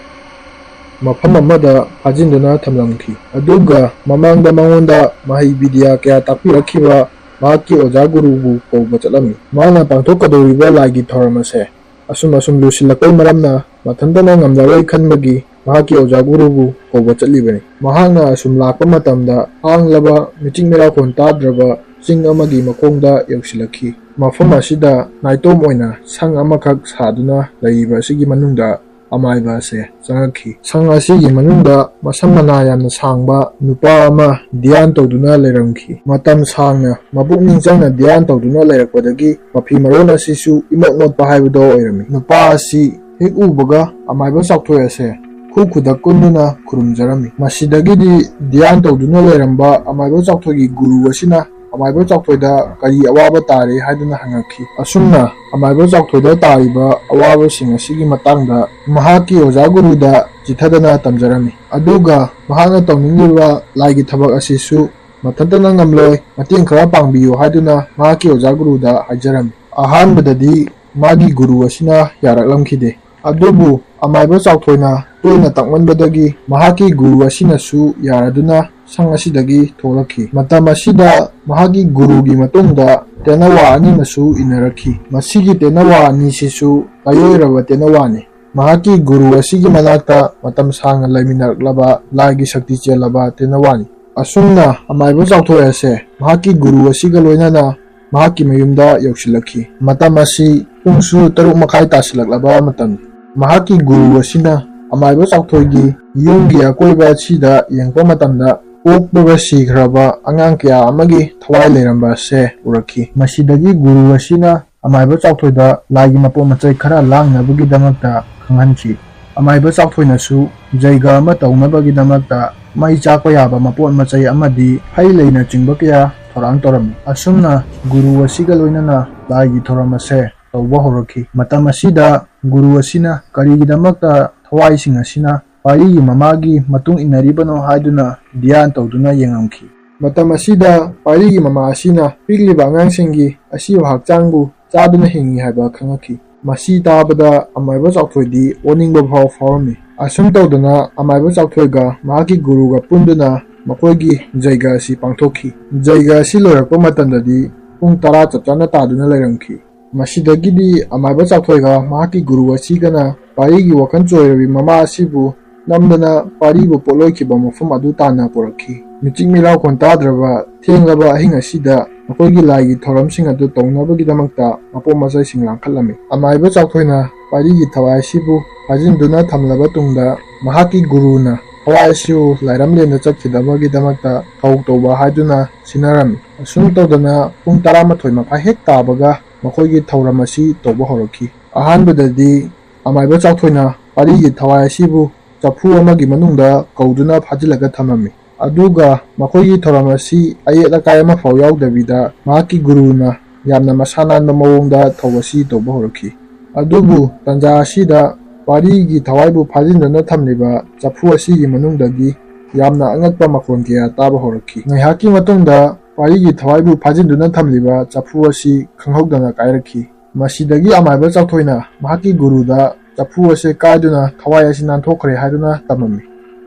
ꯃꯐꯝ ꯑꯃꯗ ꯐꯥꯖꯤꯟꯗꯨꯅ ꯊꯝꯂꯝꯈꯤ꯫ ꯑꯗꯨꯒ ꯃꯃꯥꯡꯗ ꯃꯉꯣꯟꯗ ꯃꯍꯩ ꯕꯤꯗ꯭ꯌꯥ ꯀꯌꯥ ꯇꯥꯛꯄꯤꯔꯛꯈꯤꯕ ꯃꯍꯥꯛꯀꯤ ꯑꯣꯖꯥ ꯒꯨꯔꯨꯕꯨ ꯀꯧꯕ ꯆꯠꯂꯝꯃꯤ꯫ ꯃꯍꯥꯛꯅ ꯄꯥꯡꯊꯣꯛꯀꯗꯧꯔꯤꯕ ꯂꯥꯏꯒꯤ ꯊꯧꯔꯝ ꯑꯁꯦ ꯑꯁꯨꯝ ꯑꯁꯨꯝ ꯂꯨꯁꯤꯜꯂꯛꯄꯩ ꯃꯔꯝꯅ ꯃꯊꯟꯇꯅ ꯉꯝꯂꯔꯣꯏ ꯈꯟꯕꯒꯤ ꯃꯍꯥꯛꯀꯤ ꯑꯣꯖꯥ ꯒꯨꯔꯨꯕꯨ ꯀꯧꯕ ꯆꯠꯂꯤꯕꯅꯤ꯫ ꯃꯍꯥꯛꯅ ꯑꯁꯨꯝ ꯂꯥꯛꯄ ꯃꯇꯝꯗ ꯍꯥꯡꯂꯕ ꯃꯤꯆꯤꯛ ꯃꯤꯔꯥꯎꯈꯣꯟ ꯇꯥꯗ꯭ꯔꯕ ꯆꯤꯡ ꯑꯃꯒꯤ ꯃꯈꯣꯡꯗ ꯌꯧꯁꯤꯜꯂꯛꯈꯤ꯫ ꯃꯐꯝ ꯑꯁꯤꯗ ꯅꯥꯏꯇꯣꯝ ꯑꯣꯏꯅ ꯁꯪ ꯑꯃꯈꯛ ꯁꯥꯗꯨꯅ ꯂꯩꯔꯤꯕ ꯑꯁꯤꯒꯤ ꯃꯅꯨꯡꯗ ꯑꯃꯥꯏꯕ ꯑꯁꯦ ꯆꯪꯉꯛꯈꯤ꯫ ꯁꯪ ꯑꯁꯤꯒꯤ ꯃꯅꯨꯡꯗ ꯃꯁꯝ ꯃꯅꯥ ꯌꯥꯝꯅ ꯁꯥꯡꯕ ꯅꯨꯄꯥ ꯑꯃ ꯙ꯭ꯌꯥꯟ ꯇꯧꯗꯨꯅ ꯂꯩꯔꯝꯈꯤ꯫ ꯃꯇꯝ ꯁꯥꯡꯅ ꯃꯄꯨꯛꯅꯤꯡ ꯆꯪꯅ ꯙ꯭ꯌꯥꯟ ꯇꯧꯗꯨꯅ ꯂꯩꯔꯛꯄꯗꯒꯤ ꯃꯐꯤ ꯃꯔꯣꯟ ꯑꯁꯤꯁꯨ ꯏꯃꯣꯠ ꯃꯣꯠꯄ ꯍꯥꯏꯕꯗꯣ ꯑꯣꯏꯔꯝꯃꯤ꯫ ꯅꯨꯄꯥ ꯑꯁꯤ ꯍꯦꯛ ꯎꯕꯒ ꯑꯃꯥꯏꯕ ꯆꯥꯎꯊꯣꯏ ꯑꯁꯦ ꯈꯨ ꯈꯨꯗꯛ ꯀꯨꯟꯗꯨꯅ ꯈꯨꯔꯨꯝꯖꯔꯝꯃꯤ꯫ ꯃꯁꯤꯗꯒꯤꯗꯤ ꯙ꯭ꯌꯥꯟ ꯇꯧꯗꯨꯅ ꯂꯩꯔꯝꯕ ꯑꯃꯥꯏꯕ ꯆꯥꯎꯊꯣꯏꯒꯤ ꯒꯨꯔꯨ ꯑꯁꯤꯅ ꯑꯃꯥꯏꯕ ꯆꯥꯎꯊꯣꯏꯗ ꯀꯔꯤ ꯑꯋꯥꯕ ꯇꯥꯔꯦ ꯍꯥꯏꯗꯨꯅ ꯍꯪꯉꯛꯈꯤ꯫ ꯑꯁꯨꯝꯅ ꯑꯃꯥꯏꯕ ꯆꯥꯎꯊꯣꯏꯗ ꯇꯥꯔꯤꯕ ꯑꯋꯥꯕꯁꯤꯡ ꯑꯁꯤꯒꯤ ꯃꯇꯥꯡꯗ ꯃꯍꯥꯛꯀꯤ ꯑꯣꯖꯥ ꯒꯨꯔꯨꯗ ꯆꯤꯊꯗꯅ ꯇꯝꯖꯔꯝꯃꯤ꯫ ꯑꯗꯨꯒ ꯃꯍꯥꯛꯅ ꯇꯧꯅꯤꯡꯂꯤꯕ ꯂꯥꯏꯒꯤ ꯊꯕꯛ ꯑꯁꯤꯁꯨ ꯃꯊꯟꯇꯅ ꯉꯝꯂꯣꯏ, ꯃꯇꯦꯡ ꯈꯔ ꯄꯥꯡꯕꯤꯌꯨ ꯍꯥꯏꯗꯨꯅ ꯃꯍꯥꯛꯀꯤ ꯑꯣꯖꯥ ꯒꯨꯔꯨꯗ ꯍꯥꯏꯖꯔꯝꯃꯤ꯫ ꯑꯍꯥꯟꯕꯗꯗꯤ ꯃꯥꯒꯤ ꯒꯨꯔꯨ ꯑꯁꯤꯅ ꯌꯥꯔꯛꯂꯝꯈꯤꯗꯦ꯫ ꯑꯗꯨꯕꯨ ꯑꯃꯥꯏꯕ ꯆꯥꯎꯊꯣꯏꯅ ꯇꯣꯏꯅ ꯇꯥꯛꯃꯟꯕꯗꯒꯤ ꯃꯍꯥꯛꯀꯤ ꯒꯨꯔꯨ ꯑꯁꯤꯅꯁꯨ ꯌꯥꯔꯗꯨꯅ ꯁꯪ ꯑꯁꯤꯗꯒꯤ ꯊꯣꯛꯂꯛꯈꯤ꯫ ꯃꯇꯝ ꯑꯁꯤꯗ ꯃꯍꯥꯛꯀꯤ ꯒꯨꯔꯨꯒꯤ ꯃꯇꯨꯡꯗ ꯇꯦꯅꯋꯥ ꯑꯅꯤꯃꯁꯨ ꯏꯟꯅꯔꯛꯈꯤ꯫ ꯃꯁꯤꯒꯤ ꯇꯦꯅꯋꯥ ꯑꯅꯤꯁꯤꯁꯨ ꯂꯥꯏꯑꯣꯏꯔꯕ ꯇꯦꯅꯋꯥꯅꯤ꯫ ꯃꯍꯥꯛꯀꯤ ꯒꯨꯔꯨ ꯑꯁꯤꯒꯤ ꯃꯅꯥꯛꯇ ꯃꯇꯝ ꯁꯥꯡꯅ ꯂꯩꯃꯤꯟꯅꯔꯛꯂꯕ ꯂꯥꯏꯒꯤ ꯁꯛꯇꯤ ꯆꯦꯜꯂꯕ ꯇꯦꯅꯋꯥꯅꯤ꯫ ꯑꯁꯨꯝꯅ ꯑꯃꯥꯏꯕ ꯆꯥꯎꯊꯣꯏ ꯑꯁꯦ ꯃꯍꯥꯛꯀꯤ ꯒꯨꯔꯨ ꯑꯁꯤꯒ ꯂꯣꯏꯅꯅ ꯃꯍꯥꯛꯀꯤ ꯃꯌꯨꯝꯗ ꯌꯧꯁꯤꯜꯂꯛꯈꯤ꯫ ꯃꯇꯝ ꯑꯁꯤ ꯄꯨꯡꯁꯨ ꯇꯔꯨꯛ ꯃꯈꯥꯏ ꯇꯥꯁꯤꯜꯂꯛꯂꯕ ꯃꯇꯝꯅꯤ꯫ ꯃꯍꯥꯛꯀꯤ ꯒꯨꯔꯨ ꯑꯁꯤꯅ ꯑꯃꯥꯏꯕ ꯆꯥꯎꯊꯣꯏꯒꯤ ꯌꯨꯝꯒꯤ ꯑꯀꯣꯏꯕ ꯑꯁꯤꯗ ꯌꯦꯡꯕ ꯃꯇꯝꯗ ꯄꯣꯛꯄꯒ ꯁꯤꯈ꯭ꯔꯕ ꯑꯉꯥꯡ ꯀꯌꯥ ꯑꯃꯒꯤ ꯊꯋꯥꯏ ꯂꯩꯔꯝꯕ ꯑꯁꯦ ꯎꯔꯛꯈꯤ꯫ ꯃꯁꯤꯗꯒꯤ ꯒꯨꯔꯨ ꯑꯁꯤꯅ ꯑꯃꯥꯏꯕ ꯆꯥꯎꯊꯣꯏꯗ ꯂꯥꯏꯒꯤ ꯃꯄꯣꯠ ꯃꯆꯩ ꯈꯔ ꯂꯥꯡꯅꯕꯒꯤꯗꯃꯛꯇ ꯈꯪꯍꯟꯈꯤ꯫ ꯑꯃꯥꯏꯕ ꯆꯥꯎꯊꯣꯏꯅꯁꯨ ꯖꯩꯒ ꯑꯃ ꯇꯧꯅꯕꯒꯤꯗꯃꯛꯇ ꯃꯩ ꯆꯥꯛꯄ ꯌꯥꯕ ꯃꯄꯣꯠ ꯃꯆꯩ ꯑꯃꯗꯤ ꯍꯩ ꯂꯩꯅꯆꯤꯡꯕ ꯀꯌꯥ ꯊꯧꯔꯥꯡ ꯇꯧꯔꯝꯃꯤ꯫ ꯑꯁꯨꯝꯅ ꯒꯨꯔꯨ ꯑꯁꯤꯒ ꯂꯣꯏꯅꯅ ꯂꯥꯏꯒꯤ ꯊꯧꯔꯝ ꯑꯁꯦ ꯇꯧꯕ ꯍꯧꯔꯛꯈꯤ꯫ ꯃꯇꯝ ꯑꯁꯤꯗ ꯒꯨꯔꯨ ꯑꯁꯤꯅ ꯀꯔꯤꯒꯤꯗꯃꯛꯇ ꯊꯋꯥꯏꯁꯤꯡ ꯑꯁꯤꯅ ꯄꯥꯔꯤꯒꯤ ꯃꯃꯥꯒꯤ ꯃꯇꯨꯡ ꯏꯟꯅꯔꯤꯕꯅꯣ ꯍꯥꯏꯗꯨꯅ ꯙ꯭ꯌꯥꯟ ꯇꯧꯗꯨꯅ ꯌꯦꯡꯉꯝꯈꯤ꯫ ꯃꯇꯝ ꯑꯁꯤꯗ ꯄꯥꯔꯤꯒꯤ ꯃꯃꯥ ꯑꯁꯤꯅ ꯄꯤꯛꯂꯤꯕ ꯑꯉꯥꯡꯁꯤꯡꯒꯤ ꯑꯁꯤꯕ ꯍꯛꯆꯥꯡꯕꯨ ꯆꯥꯗꯨꯅ ꯍꯤꯡꯏ ꯍꯥꯏꯕ ꯈꯪꯉꯛꯈꯤ꯫ ꯃꯁꯤ ꯇꯥꯕꯗ ꯑꯃꯥꯏꯕ ꯆꯥꯎꯊꯣꯏꯗꯤ ꯑꯣꯅꯤꯡꯕ ꯐꯥꯎ ꯐꯥꯎꯔꯝꯃꯤ꯫ ꯑꯁꯨꯝ ꯇꯧꯗꯅ ꯑꯃꯥꯏꯕ ꯆꯥꯎꯊꯣꯏꯒ ꯃꯍꯥꯛꯀꯤ ꯒꯨꯔꯨꯒ ꯄꯨꯟꯗꯨꯅ ꯃꯈꯣꯏꯒꯤ ꯖꯩꯒ ꯑꯁꯤ ꯄꯥꯡꯊꯣꯛꯈꯤ꯫ ꯖꯩꯒ ꯑꯁꯤ ꯂꯣꯏꯔꯛꯄ ꯃꯇꯝꯗꯗꯤ ꯄꯨꯡ ꯇꯔꯥ ꯆꯞ ꯆꯥꯅ ꯇꯥꯗꯨꯅ ꯂꯩꯔꯝꯈꯤ꯫ ꯃꯁꯤꯗꯒꯤꯗꯤ ꯑꯃꯥꯏꯕ ꯆꯥꯎꯊꯣꯏꯒ ꯃꯍꯥꯛꯀꯤ ꯒꯨꯔꯨ ꯑꯁꯤꯒꯅ ꯄꯥꯔꯤꯒꯤ ꯋꯥꯈꯜ ꯆꯣꯏꯔꯕꯤ ꯃꯃꯥ ꯑꯁꯤꯕꯨ ꯅꯝꯗꯅ ꯄꯥꯔꯤꯕꯨ ꯄꯣꯠꯂꯣꯏꯈꯤꯕ ꯃꯐꯝ ꯑꯗꯨ ꯇꯥꯟꯅ ꯄꯨꯔꯛꯈꯤ꯫ ꯃꯤꯆꯤꯛ ꯃꯤꯔꯥꯎꯈꯣꯟ ꯇꯥꯗ꯭ꯔꯕ ꯊꯦꯡꯂꯕ ꯑꯍꯤꯡ ꯑꯁꯤꯗ ꯃꯈꯣꯏꯒꯤ ꯂꯥꯏꯒꯤ ꯊꯧꯔꯝꯁꯤꯡ ꯑꯗꯨ ꯇꯧꯅꯕꯒꯤꯗꯃꯛꯇ ꯃꯄꯣꯠ ꯃꯆꯩꯁꯤꯡ ꯂꯥꯡꯈꯠꯂꯝꯃꯤ꯫ ꯑꯃꯥꯏꯕ ꯆꯥꯎꯊꯣꯏꯅ ꯄꯥꯔꯤꯒꯤ ꯊꯋꯥꯏ ꯑꯁꯤꯕꯨ ꯐꯥꯖꯤꯟꯗꯨꯅ ꯊꯝꯂꯕ ꯇꯨꯡꯗ ꯃꯍꯥꯛꯀꯤ ꯒꯨꯔꯨꯅ ꯊꯋꯥꯏ ꯑꯁꯤꯕꯨ ꯂꯥꯏꯔꯝꯂꯦꯟꯗ ꯆꯠꯈꯤꯗꯕꯒꯤꯗꯃꯛꯇ ꯊꯧ ꯇꯧꯕ ꯍꯥꯏꯗꯨꯅ ꯁꯤꯟꯅꯔꯝꯃꯤ꯫ ꯑꯁꯨꯝ ꯇꯧꯗꯅ ꯄꯨꯡ ꯇꯔꯥꯃꯥꯊꯣꯏ ꯃꯈꯥꯏ ꯍꯦꯛ ꯇꯥꯕꯒ ꯃꯈꯣꯏꯒꯤ ꯊꯧꯔꯝ ꯑꯁꯤ ꯇꯧꯕ ꯍꯧꯔꯛꯈꯤ꯫ ꯑꯍꯥꯟꯕꯗꯗꯤ ꯑꯃꯥꯏꯕ ꯆꯥꯎꯊꯣꯏꯅ ꯄꯥꯔꯤꯒꯤ ꯊꯋꯥꯏ ꯑꯁꯤꯕꯨ ꯆꯐꯨ ꯑꯃꯒꯤ ꯃꯅꯨꯡꯗ ꯀꯧꯗꯨꯅ ꯐꯥꯖꯤꯜꯂꯒ ꯊꯝꯂꯝꯃꯤ꯫ ꯑꯗꯨꯒ ꯃꯈꯣꯏꯒꯤ ꯊꯧꯔꯝ ꯑꯁꯤ ꯑꯌꯦꯠ ꯑꯀꯥꯏ ꯑꯃꯐꯥꯎ ꯌꯥꯎꯗꯕꯤꯗ ꯃꯍꯥꯛꯀꯤ ꯒꯨꯔꯨꯅ ꯌꯥꯝꯅ ꯃꯁꯥ ꯅꯥꯟꯕ ꯃꯑꯣꯡꯗ ꯊꯧ ꯑꯁꯤ ꯇꯧꯕ ꯍꯧꯔꯛꯈꯤ꯫ ꯑꯗꯨꯕꯨ ꯇꯥꯟꯖꯥ ꯑꯁꯤꯗ ꯄꯥꯔꯤꯒꯤ ꯊꯋꯥꯏꯕꯨ ꯐꯥꯖꯤꯟꯗꯨꯅ ꯊꯝꯂꯤꯕ ꯆꯐꯨ ꯑꯁꯤꯒꯤ ꯃꯅꯨꯡꯗꯒꯤ ꯌꯥꯝꯅ ꯑꯉꯛꯄ ꯃꯈꯣꯟ ꯀꯌꯥ ꯇꯥꯕ ꯍꯧꯔꯛꯈꯤ꯫ ꯉꯥꯏꯍꯥꯛꯀꯤ ꯃꯇꯨꯡꯗ ꯄꯥꯔꯤꯒꯤ ꯊꯋꯥꯏꯕꯨ ꯐꯥꯖꯤꯟꯗꯨꯅ ꯊꯝꯂꯤꯕ ꯆꯐꯨ ꯑꯁꯤ ꯈꯪꯍꯧꯗꯅ ꯀꯥꯏꯔꯛꯈꯤ꯫ ꯃꯁꯤꯗꯒꯤ ꯑꯃꯥꯏꯕ ꯆꯥꯎꯊꯣꯏꯅ ꯃꯍꯥꯛꯀꯤ ꯒꯨꯔꯨꯗ ꯆꯐꯨ ꯑꯁꯤ ꯀꯥꯏꯗꯨꯅ ꯊꯋꯥꯏ ꯑꯁꯤ ꯅꯥꯟꯊꯣꯛꯈ꯭ꯔꯦ ꯍꯥꯏꯗꯨꯅ ꯇꯝꯃꯝꯃꯤ꯫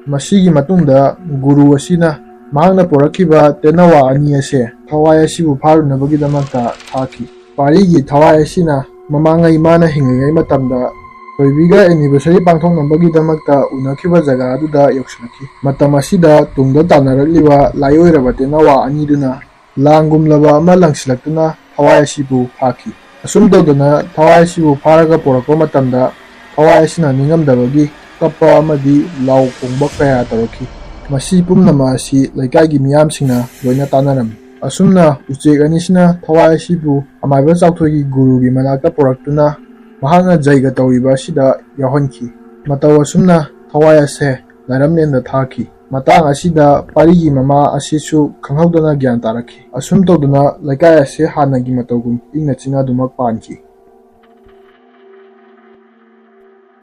ꯃꯁꯤꯒꯤ ꯃꯇꯨꯡꯗ ꯒꯨꯔꯨ ꯑꯁꯤꯅ ꯃꯍꯥꯛꯅ ꯄꯨꯔꯛꯈꯤꯕ ꯇꯦꯅꯋꯥ ꯑꯅꯤ ꯑꯁꯦ ꯊꯋꯥꯏ ꯑꯁꯤꯕꯨ ꯐꯥꯔꯨꯅꯕꯒꯤꯗꯃꯛꯇ ꯊꯥꯈꯤ꯫ ꯄꯥꯔꯤꯒꯤ ꯊꯋꯥꯏ ꯑꯁꯤꯅ ꯃꯃꯥꯡꯉꯩ ꯃꯥꯅ ꯍꯤꯡꯂꯤꯉꯩ ꯃꯇꯝꯗ ꯊꯣꯏꯕꯤꯒ anniversary ꯄꯥꯡꯊꯣꯛꯅꯕꯒꯤꯗꯃꯛꯇ ꯎꯅꯈꯤꯕ ꯖꯒꯥ ꯑꯗꯨꯗ ꯌꯧꯁꯤꯜꯂꯛꯈꯤ꯫ ꯃꯇꯝ ꯑꯁꯤꯗ ꯇꯨꯡꯗ ꯇꯥꯟꯅꯔꯛꯂꯤꯕ ꯂꯥꯏꯑꯣꯏꯔꯕ ꯇꯦꯅꯋꯥ ꯑꯅꯤꯗꯨꯅ ꯂꯥꯡꯒꯨꯝꯂꯕ ꯑꯃ ꯂꯪꯁꯤꯜꯂꯛꯇꯨꯅ ꯊꯋꯥꯏ ꯑꯁꯤꯕꯨ ꯐꯥꯈꯤ꯫ ꯑꯁꯨꯝ ꯇꯧꯗꯅ ꯊꯋꯥꯏ ꯑꯁꯤꯕꯨ ꯐꯥꯔꯒ ꯄꯨꯔꯛꯄ ꯃꯇꯝꯗ ꯊꯋꯥꯏ ꯑꯁꯤꯅ ꯅꯤꯡꯉꯝꯗꯕꯒꯤ ꯀꯞꯄ ꯑꯃꯗꯤ ꯂꯥꯎ ꯈꯣꯡꯕ ꯀꯌꯥ ꯇꯧꯔꯛꯈꯤ꯫ ꯃꯁꯤ ꯄꯨꯝꯅꯃꯛ ꯑꯁꯤ ꯂꯩꯀꯥꯏꯒꯤ ꯃꯤꯌꯥꯝꯁꯤꯡꯅ ꯂꯣꯏꯅ ꯇꯥꯟꯅꯔꯝꯃꯤ꯫ ꯑꯁꯨꯝꯅ ꯎꯆꯦꯛ ꯑꯅꯤꯁꯤꯅ ꯊꯋꯥꯏ ꯑꯁꯤꯕꯨ ꯑꯃꯥꯏꯕ ꯆꯥꯎꯊꯣꯏꯒꯤ ꯒꯨꯔꯨꯒꯤ ꯃꯅꯥꯛꯇ ꯄꯨꯔꯛꯇꯨꯅ ꯃꯍꯥꯛꯅ ꯖꯩꯒ ꯇꯧꯔꯤꯕ ꯑꯁꯤꯗ ꯌꯥꯎꯍꯟꯈꯤ꯫ ꯃꯇꯧ ꯑꯁꯨꯝꯅ ꯊꯋꯥꯏ ꯑꯁꯦ ꯂꯥꯏꯔꯝꯂꯦꯟꯗ ꯊꯥꯈꯤ꯫ ꯃꯇꯥꯡ ꯑꯁꯤꯗ ꯄꯥꯔꯤꯒꯤ ꯃꯃꯥ ꯑꯁꯤꯁꯨ ꯈꯪꯍꯧꯗꯅ ꯒ꯭ꯌꯥꯟ ꯇꯥꯔꯛꯈꯤ꯫ ꯑꯁꯨꯝ ꯇꯧꯗꯨꯅ ꯂꯩꯀꯥꯏ ꯑꯁꯤ ꯍꯥꯟꯅꯒꯤ ꯃꯇꯧꯒꯨꯝ ꯏꯪꯅ ꯆꯤꯛꯅ ꯑꯗꯨꯃꯛ ꯄꯥꯟꯈꯤ꯫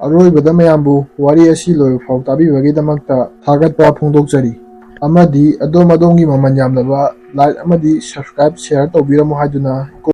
ꯑꯔꯣꯏꯕꯗ ꯃꯌꯥꯝꯕꯨ ꯋꯥꯔꯤ ꯑꯁꯤ ꯂꯣꯏꯕ ꯐꯥꯎ ꯇꯥꯕꯤꯕꯒꯤꯗꯃꯛꯇ ꯊꯥꯒꯠꯄ ꯐꯣꯡꯗꯣꯛꯆꯔꯤ꯫ ꯑꯃꯗꯤ ꯑꯗꯣꯝ ꯑꯗꯣꯝꯒꯤ ꯃꯃꯜ ꯌꯥꯝꯂꯕ like ꯑꯃꯗꯤ subscribe, share ꯇꯧꯕꯤꯔꯝꯃꯨ ꯍꯥꯏꯗꯨꯅ ꯏꯀꯣ